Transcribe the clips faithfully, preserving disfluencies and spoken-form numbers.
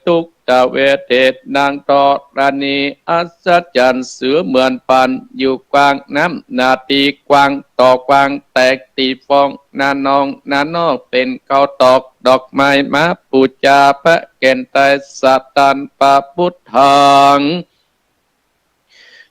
ตุ๊กตะเวเทศนางธรณี อัศจรรย์เสือเหมือนปาน อยู่กว้างน้ำนาตีกว้างต่อกว้าง แตกตี้ฟองนาหนองนาหนอง เป๋นข้าวตอกดอกไม้มาปู๋จา พระแก่นไตรสถานพระพุทธัง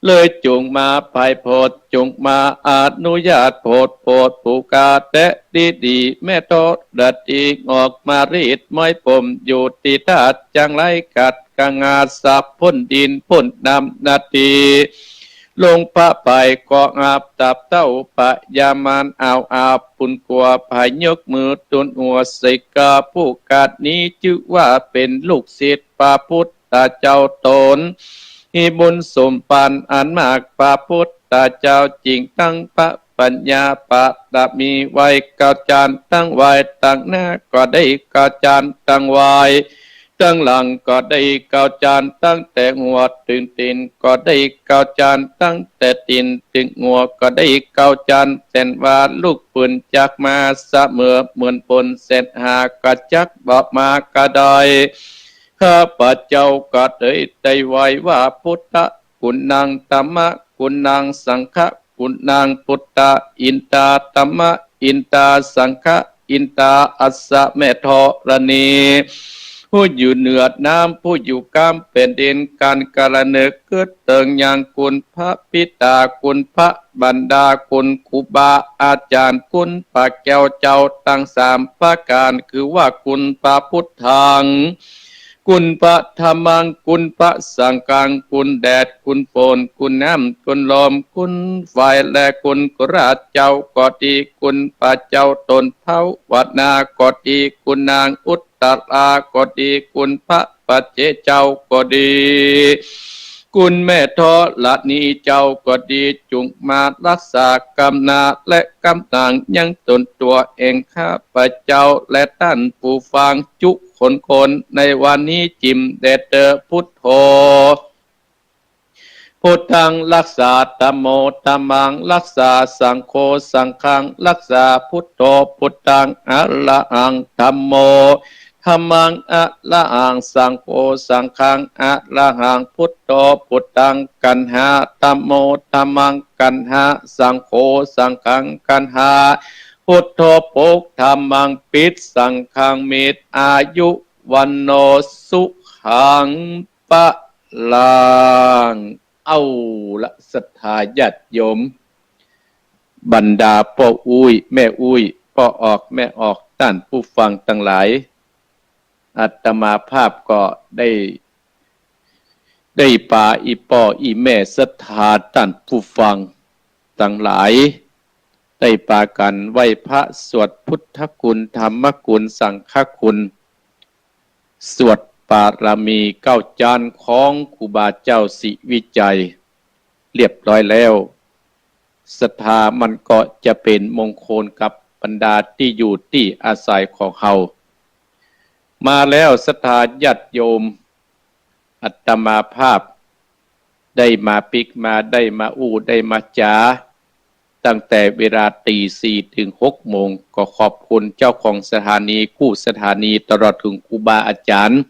เลยจุ่งมาไพร่โผด จุ่งมาอนุญาตโผด โผดผู้กาแต๊ดีดี แม่ธรณีออกมารีดม้อยผมอยู่ตี้ธาตุ จั่งไร้ขัดข้องอาสา ป๊นดินป๊นน้ำนาตี ลงพระไปก็อาบตับเต้า พญามารอ้าวอาบปุ้นกั๋ว ผายยกมือตุ๊นหัวใส่ก้า ผู้กานี้จื้อว่าเป๋นลูกศิษย์พระพุทธเจ้าต๋น มีบุญสมภารอันมาก พระพุทธเจ้าจริงตังพระปัญญา บารมีไหว้เก้าจาน ตังไหว้ตังหน้าก็ได้เก้าจาน ตังไหว้ตังหลังก็ได้เก้าจาน ตั้งแต่หัวเถิงตี๋นก็ได้เก้าจาน ตั้งแต่ตี๋นเถิงหัวก็ได้เก้าจาน แสดงว่าลูกปืนจักมาเสมอ เหมือนปนเศษหากระจักบ่มาก็ได้ ข้าพเจ้าก็เลยได้ไหว้ว่า พุทธะกุณัง ธัมมะกุณัง สังฆะกุณัง พุทธะอินทา ธัมมะอินทา สังฆะอินทา อัสสะ แม่ธรณี ผู้อยู่เหนือน้ำ ผู้อยู่ก้ามแผ่นดิน ก๋านกระเนิกเกิดเถิงยังคุณพระปิดา คุณพระมารดา คุณครูบาอาจารย์ คุณพระแก้วเจ้าตังสามประก๋าน คือว่าคุณพระพุทธัง คุณพระธัมมัง คุณพระสังฆัง คุณแดด คุณฝน คุณน้ำ คุณลม คุณไฟ และคุณกระเจ้าก็ดี คุณพระเจ้าต๋นภาวนาก็ดี คุณนางอุตตราก็ดี คุณพระปัจเจกเจ้าก็ดี คุณแม่ธรณีเจ้าก็ดี จุ่งมารักษากำนาและกำหนังยังต๋นตั๋วเอง ข้าพเจ้าและต้านผู้ฟังจุคนคน ในวันนี้จิ่มแด่เต๊อะ พุทโธ พุทธัง รักษา ธัมโม ธัมมัง รักษา สังโฆ สังฆัง รักษา พุทโธ พุทธัง อะระหัง ธัมโม ธัมมัง อะระหัง สังโฆ สังฆัง อะระหัง พุทโธ พุทธัง กัณหา ธัมโม ธัมมัง กัณหา สังโฆ สังฆัง กัณหา พุทโธ ปก ธัมมัง ปิด สังฆัง มิตร อายุ วัณโณ สุขัง พลัง เอาละ ศรัทธาญาติโยม บรรดาป้ออุ๊ย แม่อุ๊ย ป้อออก แม่ออก ต้านผู้ฟังตังหลาย อาตมาภาพก็ได้ ได้ปาอี่ป้ออี่แม่ศรัทธาต้านผู้ฟังตังหลาย ได้ปากั๋นไหว้พระ สวดพุทธคุณ ธรรมคุณ สังฆคุณ สวดบารมีเก้าจานของครูบาเจ้าศรีวิชัยเรียบร้อยแล้ว ศรัทธามันก็จะเป๋นมงคลกับบรรดาตี้อยู่ตี้อาศัยของเฮา มาแล้วศรัทธาญาติโยม อาตมาภาพได้มาปิ๊กมา ได้มาอู้ ได้มาจ๋า ตั้งแต่เวลาตีสี่เถิงหกโมง ก็ขอบคุณเจ้าของสถานี กู้สถานี ตลอดเถิงครูบาอาจ๋ารย์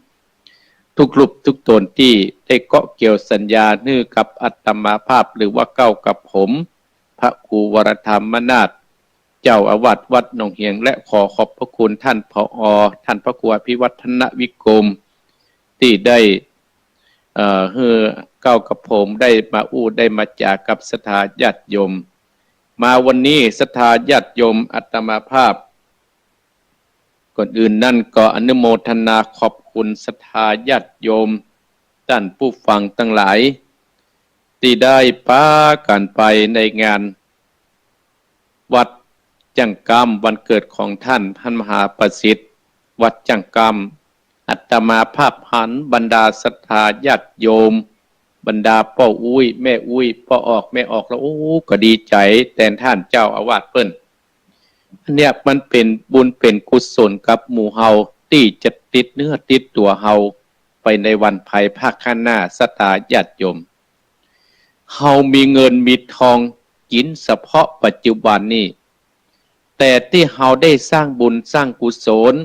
กู้รูปกู้ต๋นตี้ได้เกาะเกี่ยวสัญญาหื้อกับอาตมาภาพ หรือว่าเก้ากับผม พระครูวรธรรมนาถ เจ้าอาวาสวัดหนองเหียง และขอขอบพระคุณต้าน ผอ ต้านพระครูอภิวัฒนวิกรม ตี้ได้ เอ่อ หื้อเก้ากับผมได้มาอู้ได้มาจ๋ากับศรัทธาญาติโยม มาวันนี้ศรัทธาญาติโยมอาตมาภาพ ก่อนอื่นนั้นก็อนุโมทนาขอบคุณศรัทธาญาติโยมต้านผู้ฟังตังหลาย ตี้ได้ปากั๋นไปในงานวัดจ้างกล้าม วันเกิดของต้าน ต้านมหาประสิทธิ์ วัดจ้างกล้าม อาตมาภาพหันบรรดาศรัทธาญาติโยม บรรดาป้ออุ๊ย แม่อุ๊ย ป้อออก แม่ออก แล้ว โอ้ ก็ดีใจ๋แตนต้านเจ้าอาวาสเปิ้น อันเนี้ยมันเป๋นบุญเป๋นกุศลกับหมู่เฮา ตี้จะติดเนื้อติดตั๋วเฮาไปในวันภายภาคข้างหน้า ศรัทธาญาติโยม เฮามีเงินมีทองกิ๋นเฉพาะปัจจุบันนี้ แต่ตี้เฮาได้สร้างบุญสร้างกุศล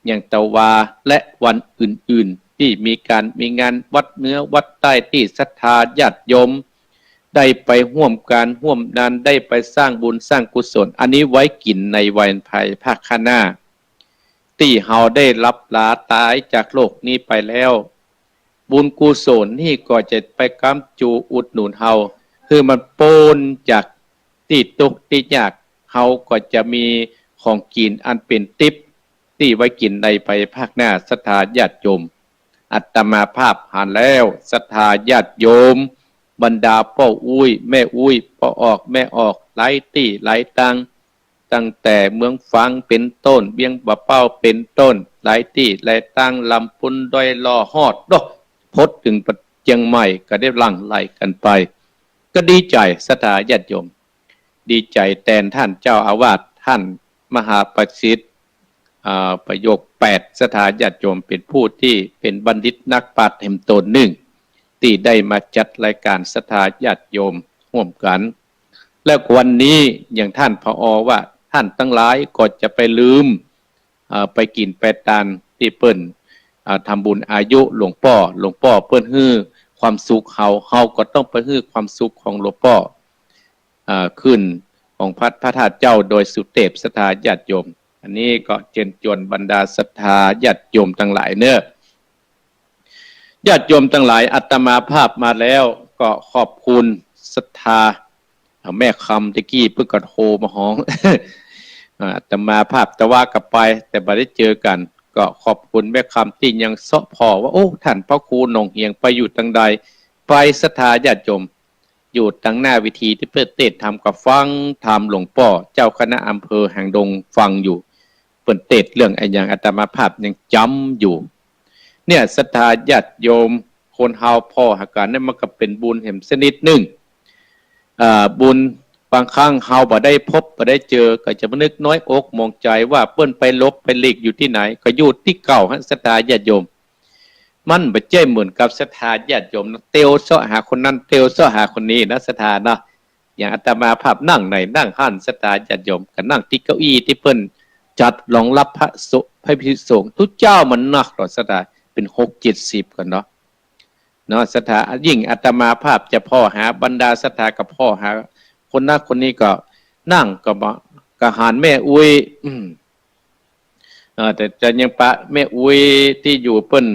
อย่างตะวา และวันอื่นๆ ตี้มีก๋านมีงานวัดเหนือวัดใต้ตี้ศรัทธาญาติโยมได้ไปฮ่วมก๋านฮ่วมงาน ได้ไปสร้างบุญสร้างกุศล อันนี้ไว้กิ๋นในวันภายภาคข้างหน้า ตี้เฮาได้ลับลาต๋ายจากโลกนี้ไปแล้ว บุญกุศลนี่ก็จะไปค้ำจูอุดหนุนเฮา หื้อมันป๊นจากตี้ตุ๊กข์ตี้ยาก เฮาก็จะมีของกิ๋นอันเป๋นติ๊บ ตี้ไว้กิ๋นในภายภาคหน้า ศรัทธาญาติโยม อาตมาภาพหันแล้ว ศรัทธาญาติโยม บรรดาป้ออุ๊ย แม่อุ๊ย ป้อออก แม่ออก หลายตี้หลายตัง ตั้งแต่เมืองฝางเป๋นต้น เวียงป่าเป้าเป๋นต้น หลายตี้หลายตัง ลำปูน ดอยหล่อ ฮอด โดะ พดเถิงเจียงใหม่ ก็ได้หลั่งไหลกั๋นไป ก็ดีใจ๋ ศรัทธาญาติโยม ดีใจ๋แตนต้านเจ้าอาวาส ต้านมหาประสิทธิ์ อ่า ประโยคแปด ศรัทธาญาติโยม เป๋นผู้ตี้เป๋นบัณฑิตนักปราชญ์แหมต๋นนึ่ง ตี้ได้มาจัดรายก๋านศรัทธาญาติโยมฮ่วมกั๋น และวันนี้อย่างต้านผอ.ว่า ต้านตังหลายก็จะไปลืม อ่า ไปกิ๋นไปตานตี้เปิ้น อ่า ทำบุญอายุหลวงป้อ หลวงป้อเปิ้นหื้อความสุขเฮา เฮาก็ต้องไปหื้อความสุขของหลวงป้อ อ่า ขึ้นของพระ พระธาตุเจ้าดอยสุเตพ ศรัทธาญาติโยม อันนี้ก็เจิญจวนบรรดาศรัทธาญาติโยมตังหลายเน่อ ญาติโยมตังหลาย อาตมาภาพมาแล้ว ก็ขอบคุณศรัทธา อ่า แม่คำ ตะกี้เปิ้นก็โทรมาฮ้อง อ่า อาตมาภาพตะวาก็ไป แต่บ่ได้เจอกั๋น ก็ขอบคุณแม่คำตี้ยังเซาะผ่อว่า โอ้ ต้านพระครูหนองเหียงไปอยู่ตังใด ไป ศรัทธาญาติโยม อยู่ตังหน้าเวทีตี้เปิ้นเตสน์ธรรม ก็ฟังธรรมหลวงป้อ เจ้าคณะอำเภอหางดงฟังอยู่ เปิ้นเตสน์เรื่องอะหยัง อาตมาภาพยังจ๋ำอยู่ เนี่ย ศรัทธาญาติโยม คนเฮาผ่อหากั๋นเนี่ย มันก็เป๋นบุญแหมชนิดนึ่ง อ่า บุญ บางครั้งเฮาบ่ได้พบบ่ได้เจอ ก็จะมานึกน้อยอกหมองใจ๋ว่าเปิ้นไปหลบไปหลีกอยู่ตี้ไหน ก็อยู่ตี้เก่าหั้น ศรัทธาญาติโยม มันบ่ใจ้เหมือนกับศรัทธาญาติโยมนะ เตียวเซาะหาคนนั้น เตียวเซาะหาคนนี้นะ ศรัทธาเนาะ อย่างอาตมาภาพนั่งไหนนั่งหั้น ศรัทธาญาติโยม ก็นั่งตี้เก้าอี้ตี้เปิ้นจัดรองรับพระสงฆ์ พระภิกษุสงฆ์ ตุ๊เจ้ามันนักเนาะ ศรัทธา เป๋นหกเจ็ดสิบกั๋นเนาะ เนาะ ศรัทธา ยิ่งอาตมาภาพจะผ่อหาบรรดาศรัทธา ก็ผ่อหาคนนั้นคนนี้ ก็นั่งก็บ่ ก็หันแม่อุ๊ย อืม เออ แต่จะยังปะแม่อุ๊ยตี้อยู่เปิ้น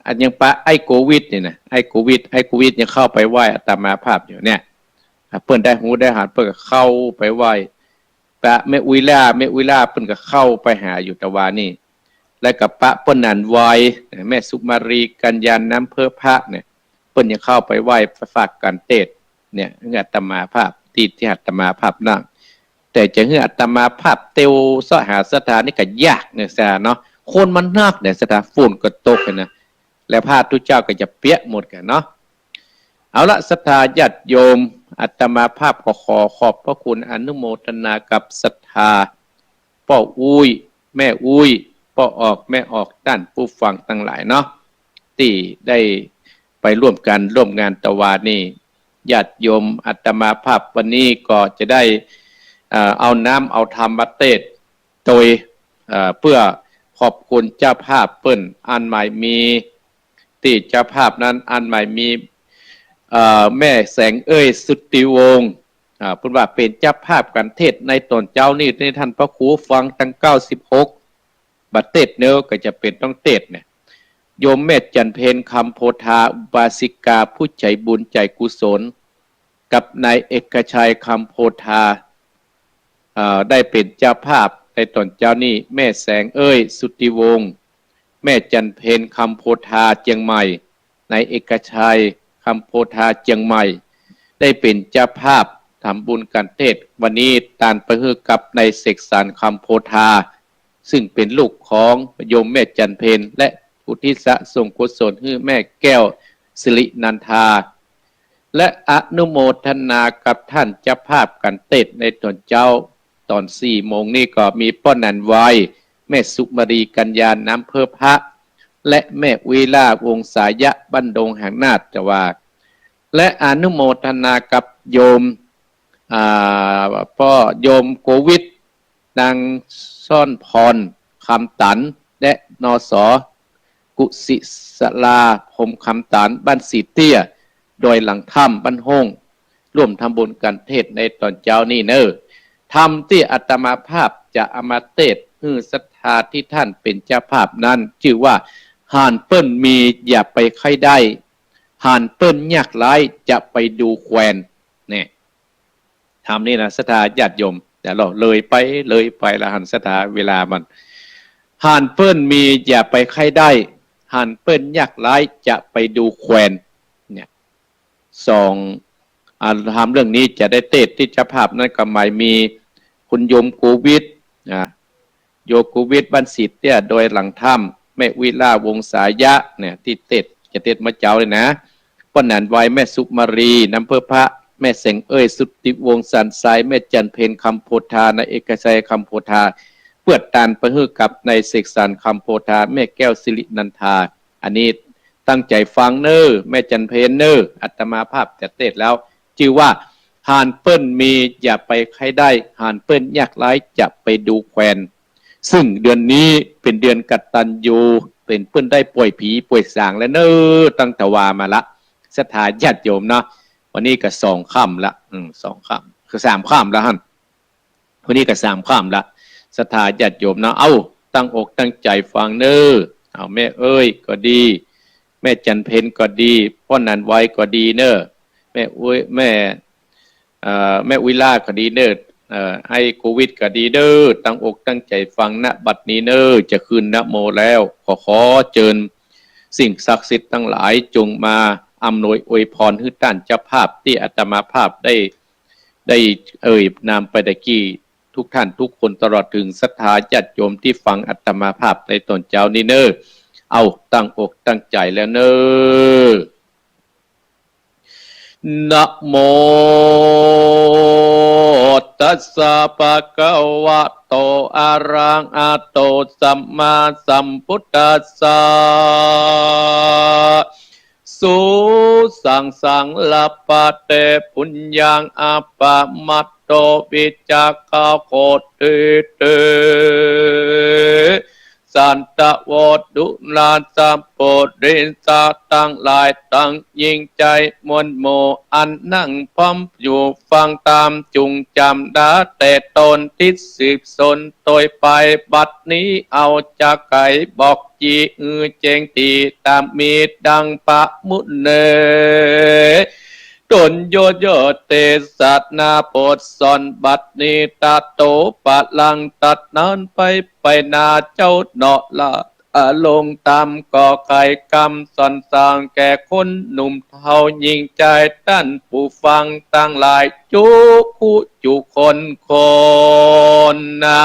อันยังปะไอ้โควิดนี่นะ ไอ้โควิด ไอ้โควิดยังเข้าไปไหว้อาตมาภาพอยู่เนี่ย อ่ะ เปิ้นได้ฮู้ได้หัน เปิ้นก็เข้าไปไหว้ ปะแม่อุ๊ยล่า แม่อุ๊ยล่าเปิ้นก็เข้าไปหาอยู่ตะวานี่ แล้วก็ปะป้อนันไว แม่สุมาลี กัญญา น้ำเพิ่มพระเนี่ย เปิ้นยังเข้าไปไหว้ฝากกั๋นเตสน์เนี่ย อาตมาภาพตี้ ตี้อาตมาภาพนั่ง แต่จะหื้ออาตมาภาพเตียวเซาะหาศรัทธานี่ก็ยากเนี่ย ศรัทธาเนาะ คนมันนักเนี่ย ศรัทธา ฝนก็ตกเนี่ยนะ แล้วพระตุ๊เจ้าก็จะเปียกหมดกั๋นเนาะ เอาละ ศรัทธาญาติโยม อาตมาภาพก็ขอขอบพระคุณอนุโมทนากับศรัทธา ป้ออุ๊ย แม่อุ๊ย ป้อออก แม่ออก ต้านผู้ฟังตังหลายเนาะ ตี้ได้ไปร่วมกั๋นร่วมงานตะวานี่ ญาติโยม อาตมาภาพวันนี้ก็จะได้ เอ่อ เอาน้ำเอาธรรมมาเตสน์ โดย เอ่อ เปื้อขอบคุณเจ้าภาพเปิ้น อันหมายมี ตี้เจ้าภาพนั้น อันหมายมี เอ่อ แม่แสงเอ้ย สุทธิวงศ์ อ่า เปิ้นว่าเป๋นเจ้าภาพก๋านเตสน์ในต๋อนเจ๊านี่ ตี้ต้านพระครูฟังตังเก้าสิบหก บ่าเตสน์เนาะ ก็จะเป๋นต้องเตสน์เนี่ย โยมแม่จันเพ็ญ คำโพธา อุบาสิกาผู้ใจ๋บุญใจ๋กุศล กับนายเอกชัย คำโพธา เอ่อ ได้เป๋นเจ้าภาพในต๋อนเจ๊านี่ แม่แสงเอ้ย สุทธิวงศ์ แม่จันเพ็ญ คำโพธา เจียงใหม่ นายเอกชัย คำโพธา เจียงใหม่ ได้เป๋นเจ้าภาพทำบุญก๋านเตสน์ วันนี้ตานไปหื้อกับนายเสกสรร คำโพธา ซึ่งเป๋นลูกของโยมแม่จันเพ็ญ และอุทิศส่งกุศลหื้อแม่แก้ว สิรินันทา และอนุโมทนากับต้านเจ้าภาพก๋านเตสน์ในต๋อนเจ๊า ต๋อนสี่โมงนี่ก็มีป้อนันไว แม่สุมาลี กัญญา น้ำเพิ่มพระ และแม่อุ๊ยล่า วงศายะ บ้านดงหางนาด ตะวา และอนุโมทนากับโยม อ่า ป้อโยมโควิด นางซ่อนพร คำตัน และ นส กุศิศลา พรหมคำตาน บ้านสี่เตี้ย ดอยหลังถ้ำ บ้านห้ง ร่วมทำบุญกั๋นเทศน์ในต๋อนเจ๊านี้เน่อ ธรรมตี้อาตมาภาพจะเอามาเทศน์หื้อศรัทธาตี้ต้านเป๋นเจ้าภาพนั้น จื้อว่า ห่านเปิ้นมีอย่าไปใค่ได้ ห่านเปิ้นยากไร้จะไปดูแควน เนี่ย ธรรมนี้นะ ศรัทธาญาติโยม แต่เราเลยไป เลยไปละหันศรัทธาเวลามัน ห่านเปิ้นมีอย่าไปใค่ได้ ห่านเปิ้นยากไร้จะไปดูแควน เนี่ย สอง อ่า ธรรมเรื่องนี้จะได้เทศน์ตี้เจ้าภาพนั้นก็หมายมี คุณโยมโกวิท อ่า โยมโกวิท บ้านสี่เตี้ย ดอยหลังถ้ำ แม่วิลา วงศายะ เนี่ย ตี้เทศน์ จะเทศน์เมื่อเจ๊าเลยนะ ป้อหนานไว แม่สุมาลี น้ำเพิ่มพระ แม่แสงเอ้ย สุทธิวงศ์ สันทราย แม่จันเพ็ญ คำโพธา นายเอกชัย คำโพธา เปื้อตานไปหื้อกับนายเสกสรร คำโพธา แม่แก้ว สิรินันทา อันนี้ตั้งใจ๋ฟังเน่อ แม่จันเพ็ญเน่อ อาตมาภาพจะเทศน์แล้ว จื้อว่า ห่านเปิ้นมีอย่าไปใค่ได้ ห่านเปิ้นยากไร้จะไปดูแควน ซึ่งเดือนนี้เป๋นเดือนกตัญญู เป๋นเปิ้นได้ป่วยผีป่วยสางแล้วเน่อ ตั้งแต่วามาละ ศรัทธาญาติโยมเนาะ วันนี้ก็สองค่ำละ อืม สองค่ำ คือสามค่ำแล้วหัน วันนี้ก็สามค่ำละ ศรัทธาญาติโยมเนาะ เอ้า ตั้งอกตั้งใจ๋ฟังเน่อ เอาแม่เอ้ยก็ดี แม่จันเพ็ญก็ดี ป้อหนานไวก็ดีเน่อ แม่อุ้ย แม่ เอ่อ แม่วิลาก็ดีเน่อ เอ่อ ไอ้โกวิทก็ดีเน่อ ตั้งอกตั้งใจ๋ฟัง ณ บัดนี้เน่อ จะคืนนะโมแล้ว ขอ ขอเจิญสิ่งศักดิ์สิทธิ์ตังหลายจงมาอำนวยอวยพรหื้อต้านเจ้าภาพตี้อาตมาภาพได้ ได้เอ่ยนามไปตะกี้ ทุกท่านทุกคนตลอดเถิงศรัทธาญาติโยมตี้ฟังอาตมาภาพในต๋อนเจ๊านี้เน่อ เอาตั้งอกตั้งใจ๋แล้วเน่อ นะโม ตัสสะ ภะคะวะโต อะระหะโต สัมมาสัมพุทธัสสะ สุสัง สัง ละพะเต ปุญญัง อะปะมาโต วิสาขะ โหติ เต สัตถะ โว ตุลา สัพพุริสะตังหลายตังยิ่งใจ๋มวลหมู่ อันนั่งพร้อมอยู่ฟังธรรม จุ่งจ๋ำดาแต๊ต๋นตี้สืบสนโตยไป บัดนี้เฮาจะไขบอก จี๋หื้อแจ้งตี้ต๋ามมีดังปะมุเน ตนโยโยเตสะนาบทสอนบัดนี้ ตะโตปะลังตัดนั้นไป ไปนาเจ้าเนาะละ อาลงต๋ามก่อไขกำสอนสั่งแก่คนหนุ่มเฒ่ายิ่งใจ๋ ต้านผู้ฟังตังหลายจุคู่จุคนคนนา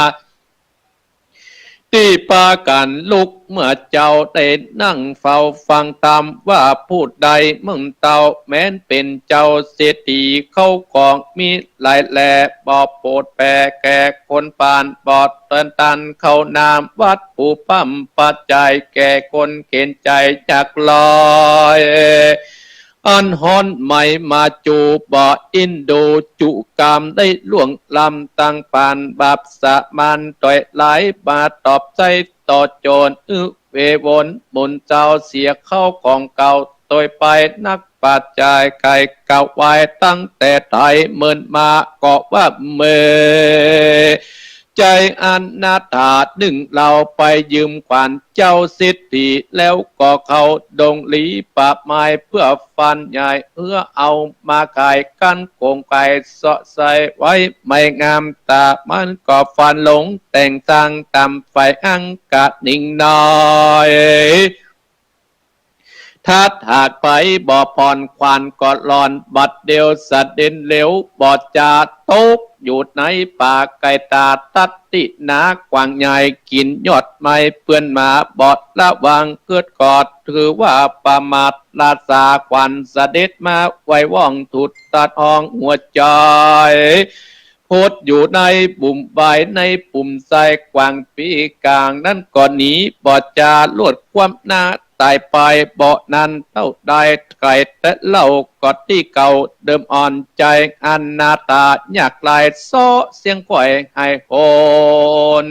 ตี้ปากั๋นลุกเมื่อเจ๊าได้นั่งเฝ้าฟังธรรม ว่าผู้ใดเมืองเต้าแม้นเป๋นเจ้าเศรษฐี เข้าของมีหลายแล บ่โผดแผ่แก่คนผ่าน บ่เตินตันเข้าน้ำวัตถุพร่ำปัจจัย แก่คนเข็ญใจ๋ยากไร้ อันฮ้อนไหม้มาจูบ่อินดูจุกามได้ล่วงล้ำ ตังปานบาปสะมานต๋อยหลาย มาตอบใจ๊ต่อโจร อึเววนหมุนเจ้าเสียเข้าของเก่า โตยไปนักปัจจัยไขเก่าไว้ตั้งแต่ไทยเมินมา ก็ว่าเม ใจ๋อนาถานึ่งเล่าไปยืมขวัญเจ้าเศรษฐี แล้วก็เข้าดงหลีป่าไม้เพื่อฟันใหญ่ เพื่อเอามาขายกั๋นโกงไก่เสาะใส่ไว้ไม่งาม ต๋ามันก็ฟันหลงแต่งสร้างต๋ามไฟอังกะนิ่งน้อย ถ้าหากไปบ่ผ่อนขวัญก็หล่อนบัดเดียวสะเด็นเหลว บ่จาตกอยู่ในป่าไกลต๋า ตัดตี้หนากว้างใหญ่ กิ๋นยอดไม้เปื้อนหมาบ่ระวัง เกิดก็ถือว่าประมาท ราชาขวัญเสด็จมาไวว่อง ถูกตัดห้องหัวใจ๋ โพธิ์อยู่ในบุ่มใบในปุ่มไทร กว้างปี๋ก๋างนั้นก็หนี บ่จาลวดความหน้าต๋ายไป บ่นั้นเต้าได้ไขแต่เล่า ก็ตี้เก่าเดิมอ่อน ใจ๋อนาถายากไร้ เซาะเสี้ยงขวัญหายโหน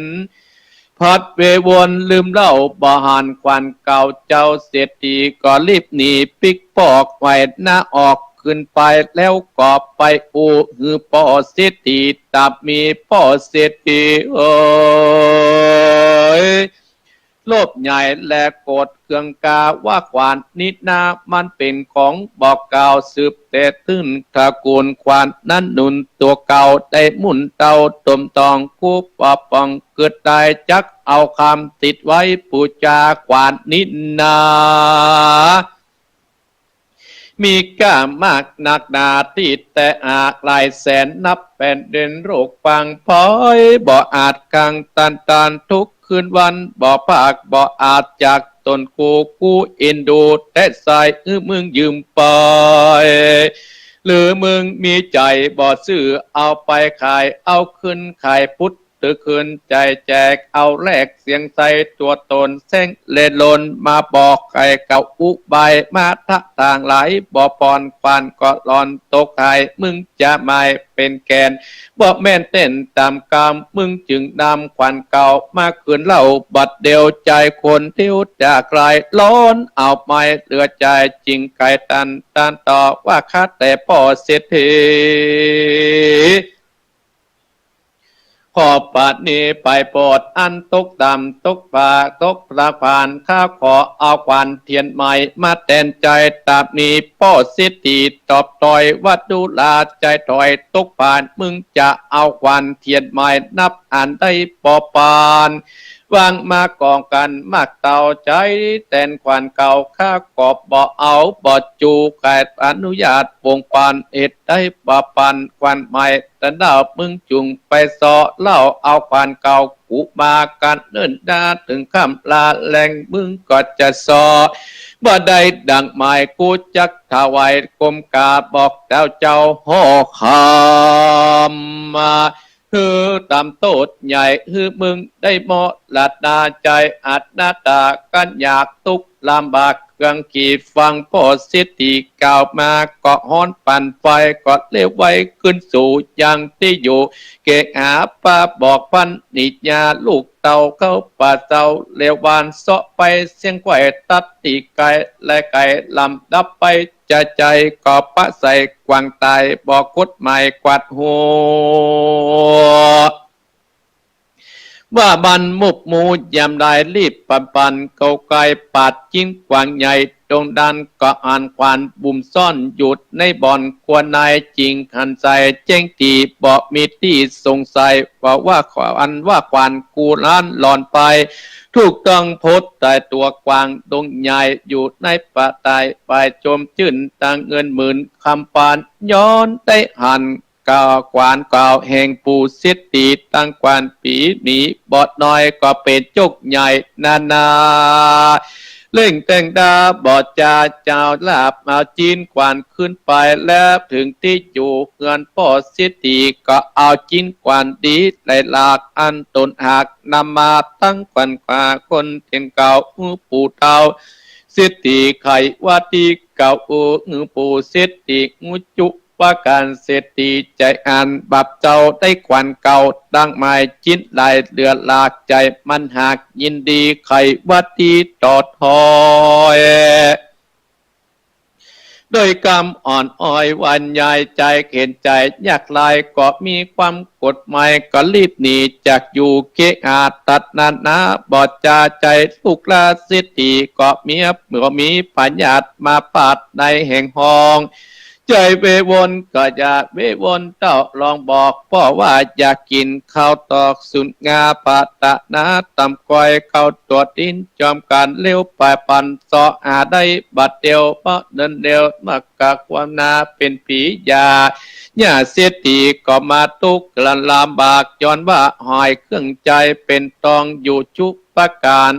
ผัดเววนลืมเล่าบ่หัน ขวัญเก่าเจ้าเศรษฐีก็รีบหนีปิ๊กปอกไว้หน้าออก ขึ้นไปแล้วก็ไปอู้หื้อป้อเศรษฐี ตามมีป้อเศรษฐีเอ๋ย โลภใหญ่และโกรธเคืองกาว่า ขวัญนี้นามันเป๋นของบ่เก่า สืบแต่ตื้นตระกูล ขวัญนั้นหนุนตั๋วเก่า ได้มุ่นเต้าต๋มตอง กู้ปอป่องเกิดได้ จักเอาคำติดไว้ปู๋จา ขวัญนี้นา มีก้ามากนักหนา ตี้แต่หากหลายแสน นับแผ่นดินโลกปางปอย บ่อาจกั๋งตันตาน ทุกคืนวันบ่พาก บ่อาจจากต๋นกู กูเอ็นดูแต่ใส่ หื้อมึงยืมไป หรือมึงมีใจ๋บ่ซื้อ เอาไปขาย เอาคืนขายปุด ตึกคืนใจ๋แจก เอาแลกเสียงใส่ตั๋วต๋น แสงเล่นลนมาบอก ใค่เขาอุบายมาทะทางหลาย บ่ปอน ขวัญก็หล่อนตกหาย มึงจะหมายเป๋นแก่น บ่แม่นเต้นต๋ามกำ มึงจึงนำขวัญเก่ามาคืนเล่า บัดเดียวใจ๋คนเดียวจากหลาย ร้อนเอาไม้เหลือใจ๋ จึงไขตันตานต่อว่า ข้าแต่ป้อเศรษฐี ขอประณีไปโปรด อันตกต่ำตกปากตกประพาน ข้าขอเอาขวัญเทียนใหม่มาแตนใจ๋ ตามนี้ป้อเศรษฐีตอบตอยว่า ดูราใจ๋ถอยตกปาน มึงจะเอาขวัญเทียนใหม่ นับอันได้บ่ปาน วางมากองกั๋นมากเต้า ใจ๋แตนขวัญเก่า ข้าก็บ่เอาบ่จู ใค่อนุญาตปงปัน เหตุใดบ่ปันขวัญใหม่ แต่เล่า มึงจุ่งไปเซาะเล่า เอาขวัญเก่ากูมากั๋นเนิ่นนา เถิงค่ำลาแลง มึงก็จะเซาะ บ่ได้ดังหมาย กูจักถวายก้มกราบ บอกเต้าเจ้าห่อคำมา หื้อต๋ามโต้ษใหญ่ หื้อมึงได้มรณาใจ๋ อัตตากั๋นอยาก ตุ๊กข์ลำบากเคืองขีด ฟังป้อเศรษฐีกล่าวมา ก็ฮ้อนปานไฟ ก็เรียกไว้ขึ้นสู่ยังตี้อยู่ เกหาปาบอกภรรยาลูกเต้า เข้าป่าเซาเรียวหวาน เซาะไปเสี้ยงไขว้ ตัดตี้ไก๋และไก๋ ลำดับไปจะใจ๋ ก็ปะใส่กวางต๋าย บ่กฎหมายกวาดหัว ว่ามันมุบหมู่ยามใด รีบปันปันเกาไก๋ ปาดจิ๊นกวางใหญ่ ตรงนั้นก็หันขวัญบุ่มซ่อน อยู่ในบ่อนครัวใน จึงหันใจ๋แจ้งตี้ บ่มีตี้สงสัย ว่า ว่าขวัญ ว่าขวัญกูนั้นหล่นไป ถูกต้องโพดต๋ายตั๋วกวางดงใหญ่ อยู่ในป่าต๋าย ไปจมจื้นตังเงินหมื่นคำปาน ย้อนได้หัน กล่าวขวัญกล่าวแห่งปู่เศรษฐี ตังขวัญปี๋หมีบ่น้อย ก็เป๋นโจคใหญ่นานา เร่งแต่งดาบ่จา เจ้าลาบเอาจิ๊นขวัญขึ้นไป แล้วเถิงตี้อยู่เฮือนป้อเศรษฐี ก็เอาจิ๊นขวัญดีหลายหลาก อันต๋นหากนำมาตังขวัญกว่าคนเตียงเก่า หื้อปู่เฒ่าเศรษฐีไขว่าตี้เก่า อู้หื้อปู่เศรษฐี งูจุ ว่าก๋านเศรษฐีใจ๋อันบาปเจ้า ได้ขวัญเก่าตังหมาย จิ๊นหลายเหลือหลาก ใจ๋มันหากยินดี ไขว่าตี้ต่อถอย ด้วยกำอ่อนอ้อยหวั่นใย ใจ๋เข็ญใจ๋ยากไร้ ก็มีความกดหมาย ก็รีบหนีจากอยู่เกหะ ตัดนานาบ่จา ใจ๋ลูกหลานเศรษฐี ก็มี ก็มีพยาธิมาปาดในแห่งห้อง ใจ๋เววนก็อย่าเววนเต้า ลองบอกป้อว่าอย่ากิ๋นข้าวตอกสุนงา ปาดตะนาตำก้อย ข้าวตั๋วดินจอมกั๋น เร็วไปปันเซาะหาได้บัดเดียว เพราะเนิ่นเร็วมากกว่าความนาเป๋นปี๋ อย่า ย่าเศรษฐีก็มาตุ๊กข์ลำบาก ย้อนว่าหอยเครื่องใจ๋เป๋นตอง อยู่จุประก๋าน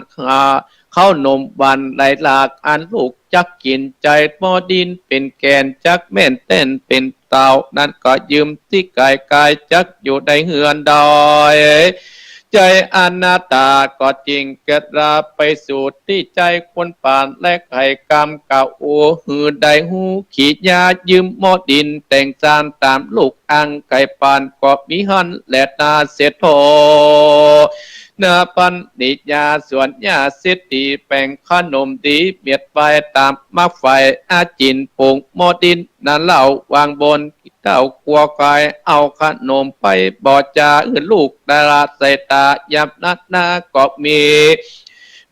ข้าวหนมหวานหลายหลาก อันลูกจักกิ๋น ใจ๋บ่ดินเป๋นแก่น จักแม่นแต้นเป๋นเต้า นั้นก็ยืมตี้ไก๋ไก๋ จักอยู่ได้เฮือนดอย ใจ๋อนาถาก็จึงเกิดราไปสู่ตี้ใจ๋คนป่าน และใค่กำกล่าวอู้หื้อได้ฮู้ ขี้ยายืมหม้อดินแต่งจานต๋ามลูกอังใค่ป่าน ก็มีหั้นแลนาเสดโถ นาปันนิยาส่วนญาเศรษฐี แป๋งขนมดีเมียดไว้ต๋ามหมากไฟ อาจิ๋นปรุงหม้อดินนั้นเล่า วางบนเต้ากั๋วไข่ เอาขนมไปบ่จา หื้อลูกดาราใส่ต๋า ยามนั้นนาก็มี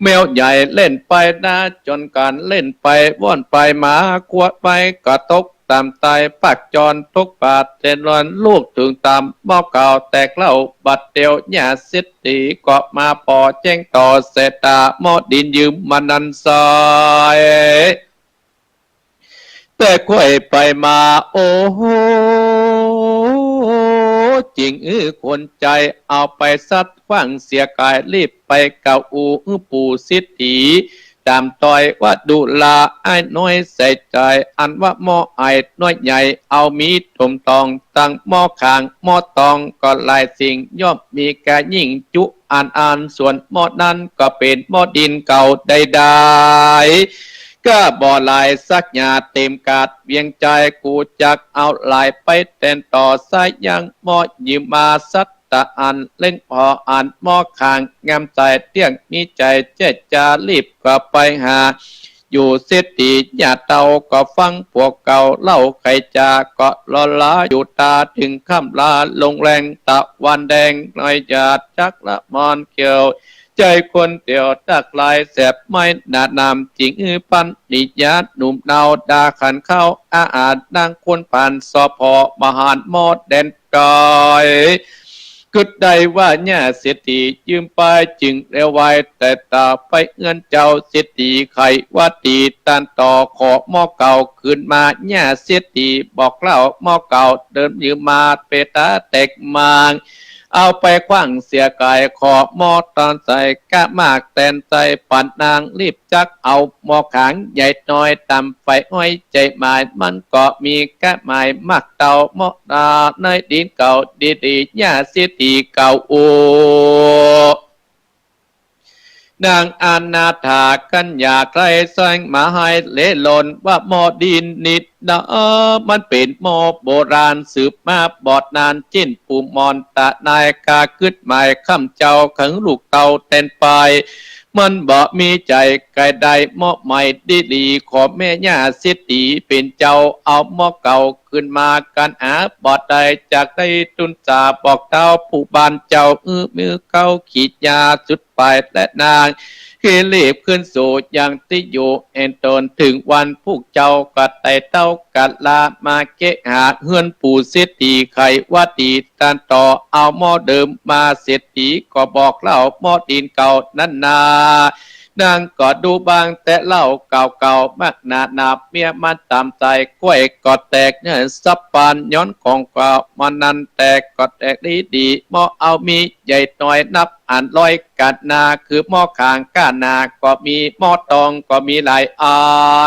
แมวใหญ่เล่นไปนา จ๋นกั๋นเล่นไปว่อนไปมา กั๋วไปกระตกต๋ามต๋าย ปากจอนทุกข์ปาดเต็มร้อน ลูกเถิงต๋ามหม้อเก่าแตกเล่า บัดเดี่ยวญาเศรษฐี ก็มาผ่อแจ้งต่อใส่ต๋า หม้อดินยืมมานั้นไส้ แต่ค่อยไปมา โอ้โห จึงอื้อคนใจ๋ เอาไปซัดขว้างเสียก๋าย รีบไปกล่าวอู้หื้อปู่เศรษฐี ต๋ามต๋อยว่า ดูราอ้ายน้อยใส่ใจ๋ อันว่าหม้ออ้ายน้อยใหญ่ เอามีถมตอง ตังหม้อขางหม้อตอง ก็หลายสิ่ง ย่อมมีก้ายิ่งจุ อันอัน ส่วนหม้อนั้นก็เป๋นหม้อดินเก่าใดๆ ก็บ่หลายสักหยาด เต๋มกาดเวียงใจ๋ กูจักเอาหลายไปแตนต่อ สายังหม้อยืมมาสัตตะอัน เล็งผ่ออันหม้อขางงามใจ๋ เตี้ยงมีใจ๋เจตจา รีบก็ไปหา อยู่เศรษฐีญาเต้า ก็ฟังพวกเก่าเล่าไขจ๋า ก็รอลาอยู่ต๋า เถิงค่ำลาลงแลง ตะวันแดงน้อยหยาด จักละมอนเกี่ยว ใจ๋คนเตียวตักหลาย แสบไหม้หนานาม จึงอื้อปันนิยาหนุ่มเนา ด่าขันข้าวอาหาร นางคนผ่านสอผ่อ บ่หันหม้อแดนต๋อย กึ๊ดได้ว่าญาเศรษฐียืมไป จึงเร็วไวแต่ต๋า ไปเอื้อนเจ้าเศรษฐีไขว่าดี ตันต่อขอหม้อเก่าคืนมา ญาเศรษฐีบอกเล่าหม้อเก่าเดิมยืมมา เป๋นต๋าแตกมาง เอาไปขว้างเสียก๋าย ขอหม้อตอนใส่ ก้ามากแตนใส่ ปันนางรีบจักเอาหม้อขางใหญ่น้อย ต๋ามใฝ่อ้อยใจ๋หมาย มันก็มีก้าหมายมากเต้า หม้อดาในดินเก่าดีๆ ญาเศรษฐีกล่าวอู้ นางอนาถากัญญาใคร่แสวงมาให้เลหล่น ว่าหม้อดินนิด นะ มันเป๋นหม้อโบราณสืบมาบ่นาน จิ๊นปู่หมอนตานาย ข้ากึ๊ดหมายค่ำเจ้า เถิงลูกเต้าแตนไป มันบ่มีใจ๋ใค่ได้หม้อใหม่ดีหลี ขอแม่ญาเศรษฐีเป๋นเจ้า เอาหม้อเก่าคืนมา กั๋นหาบ่ได้ จักได้ตุ๊นสาบอกเต้าผู้บ้านเจ้า อื้อมือเข้าขีดยาสุด ไปและนาง คือรีบคืนสู่ยังตี้อยู่แห่งต๋น เถิงวันผู้เจ้าก็ไต่เต้ากะลา มาเกะหาเฮือนปู่เศรษฐีไขว่าดี ตันต่อเอาหม้อเดิมมา เศรษฐีก็บอกเล่าหม้อดินเก่านั้นนา นางก็ดูบ้างแต่เล่าเก่าๆ มากหนาหนาบเมียมันต๋ามใจ๋ ก้วยก็แตกเนื้อสับปาน ย้อนของเก่ามันนั้นแตกก็แตกดีๆ หม้อเอามีใหญ่น้อยนับ อันร้อยกั๋นนา คือหม้อขางก้าหนาก็มี หม้อตองก็มีหลายอั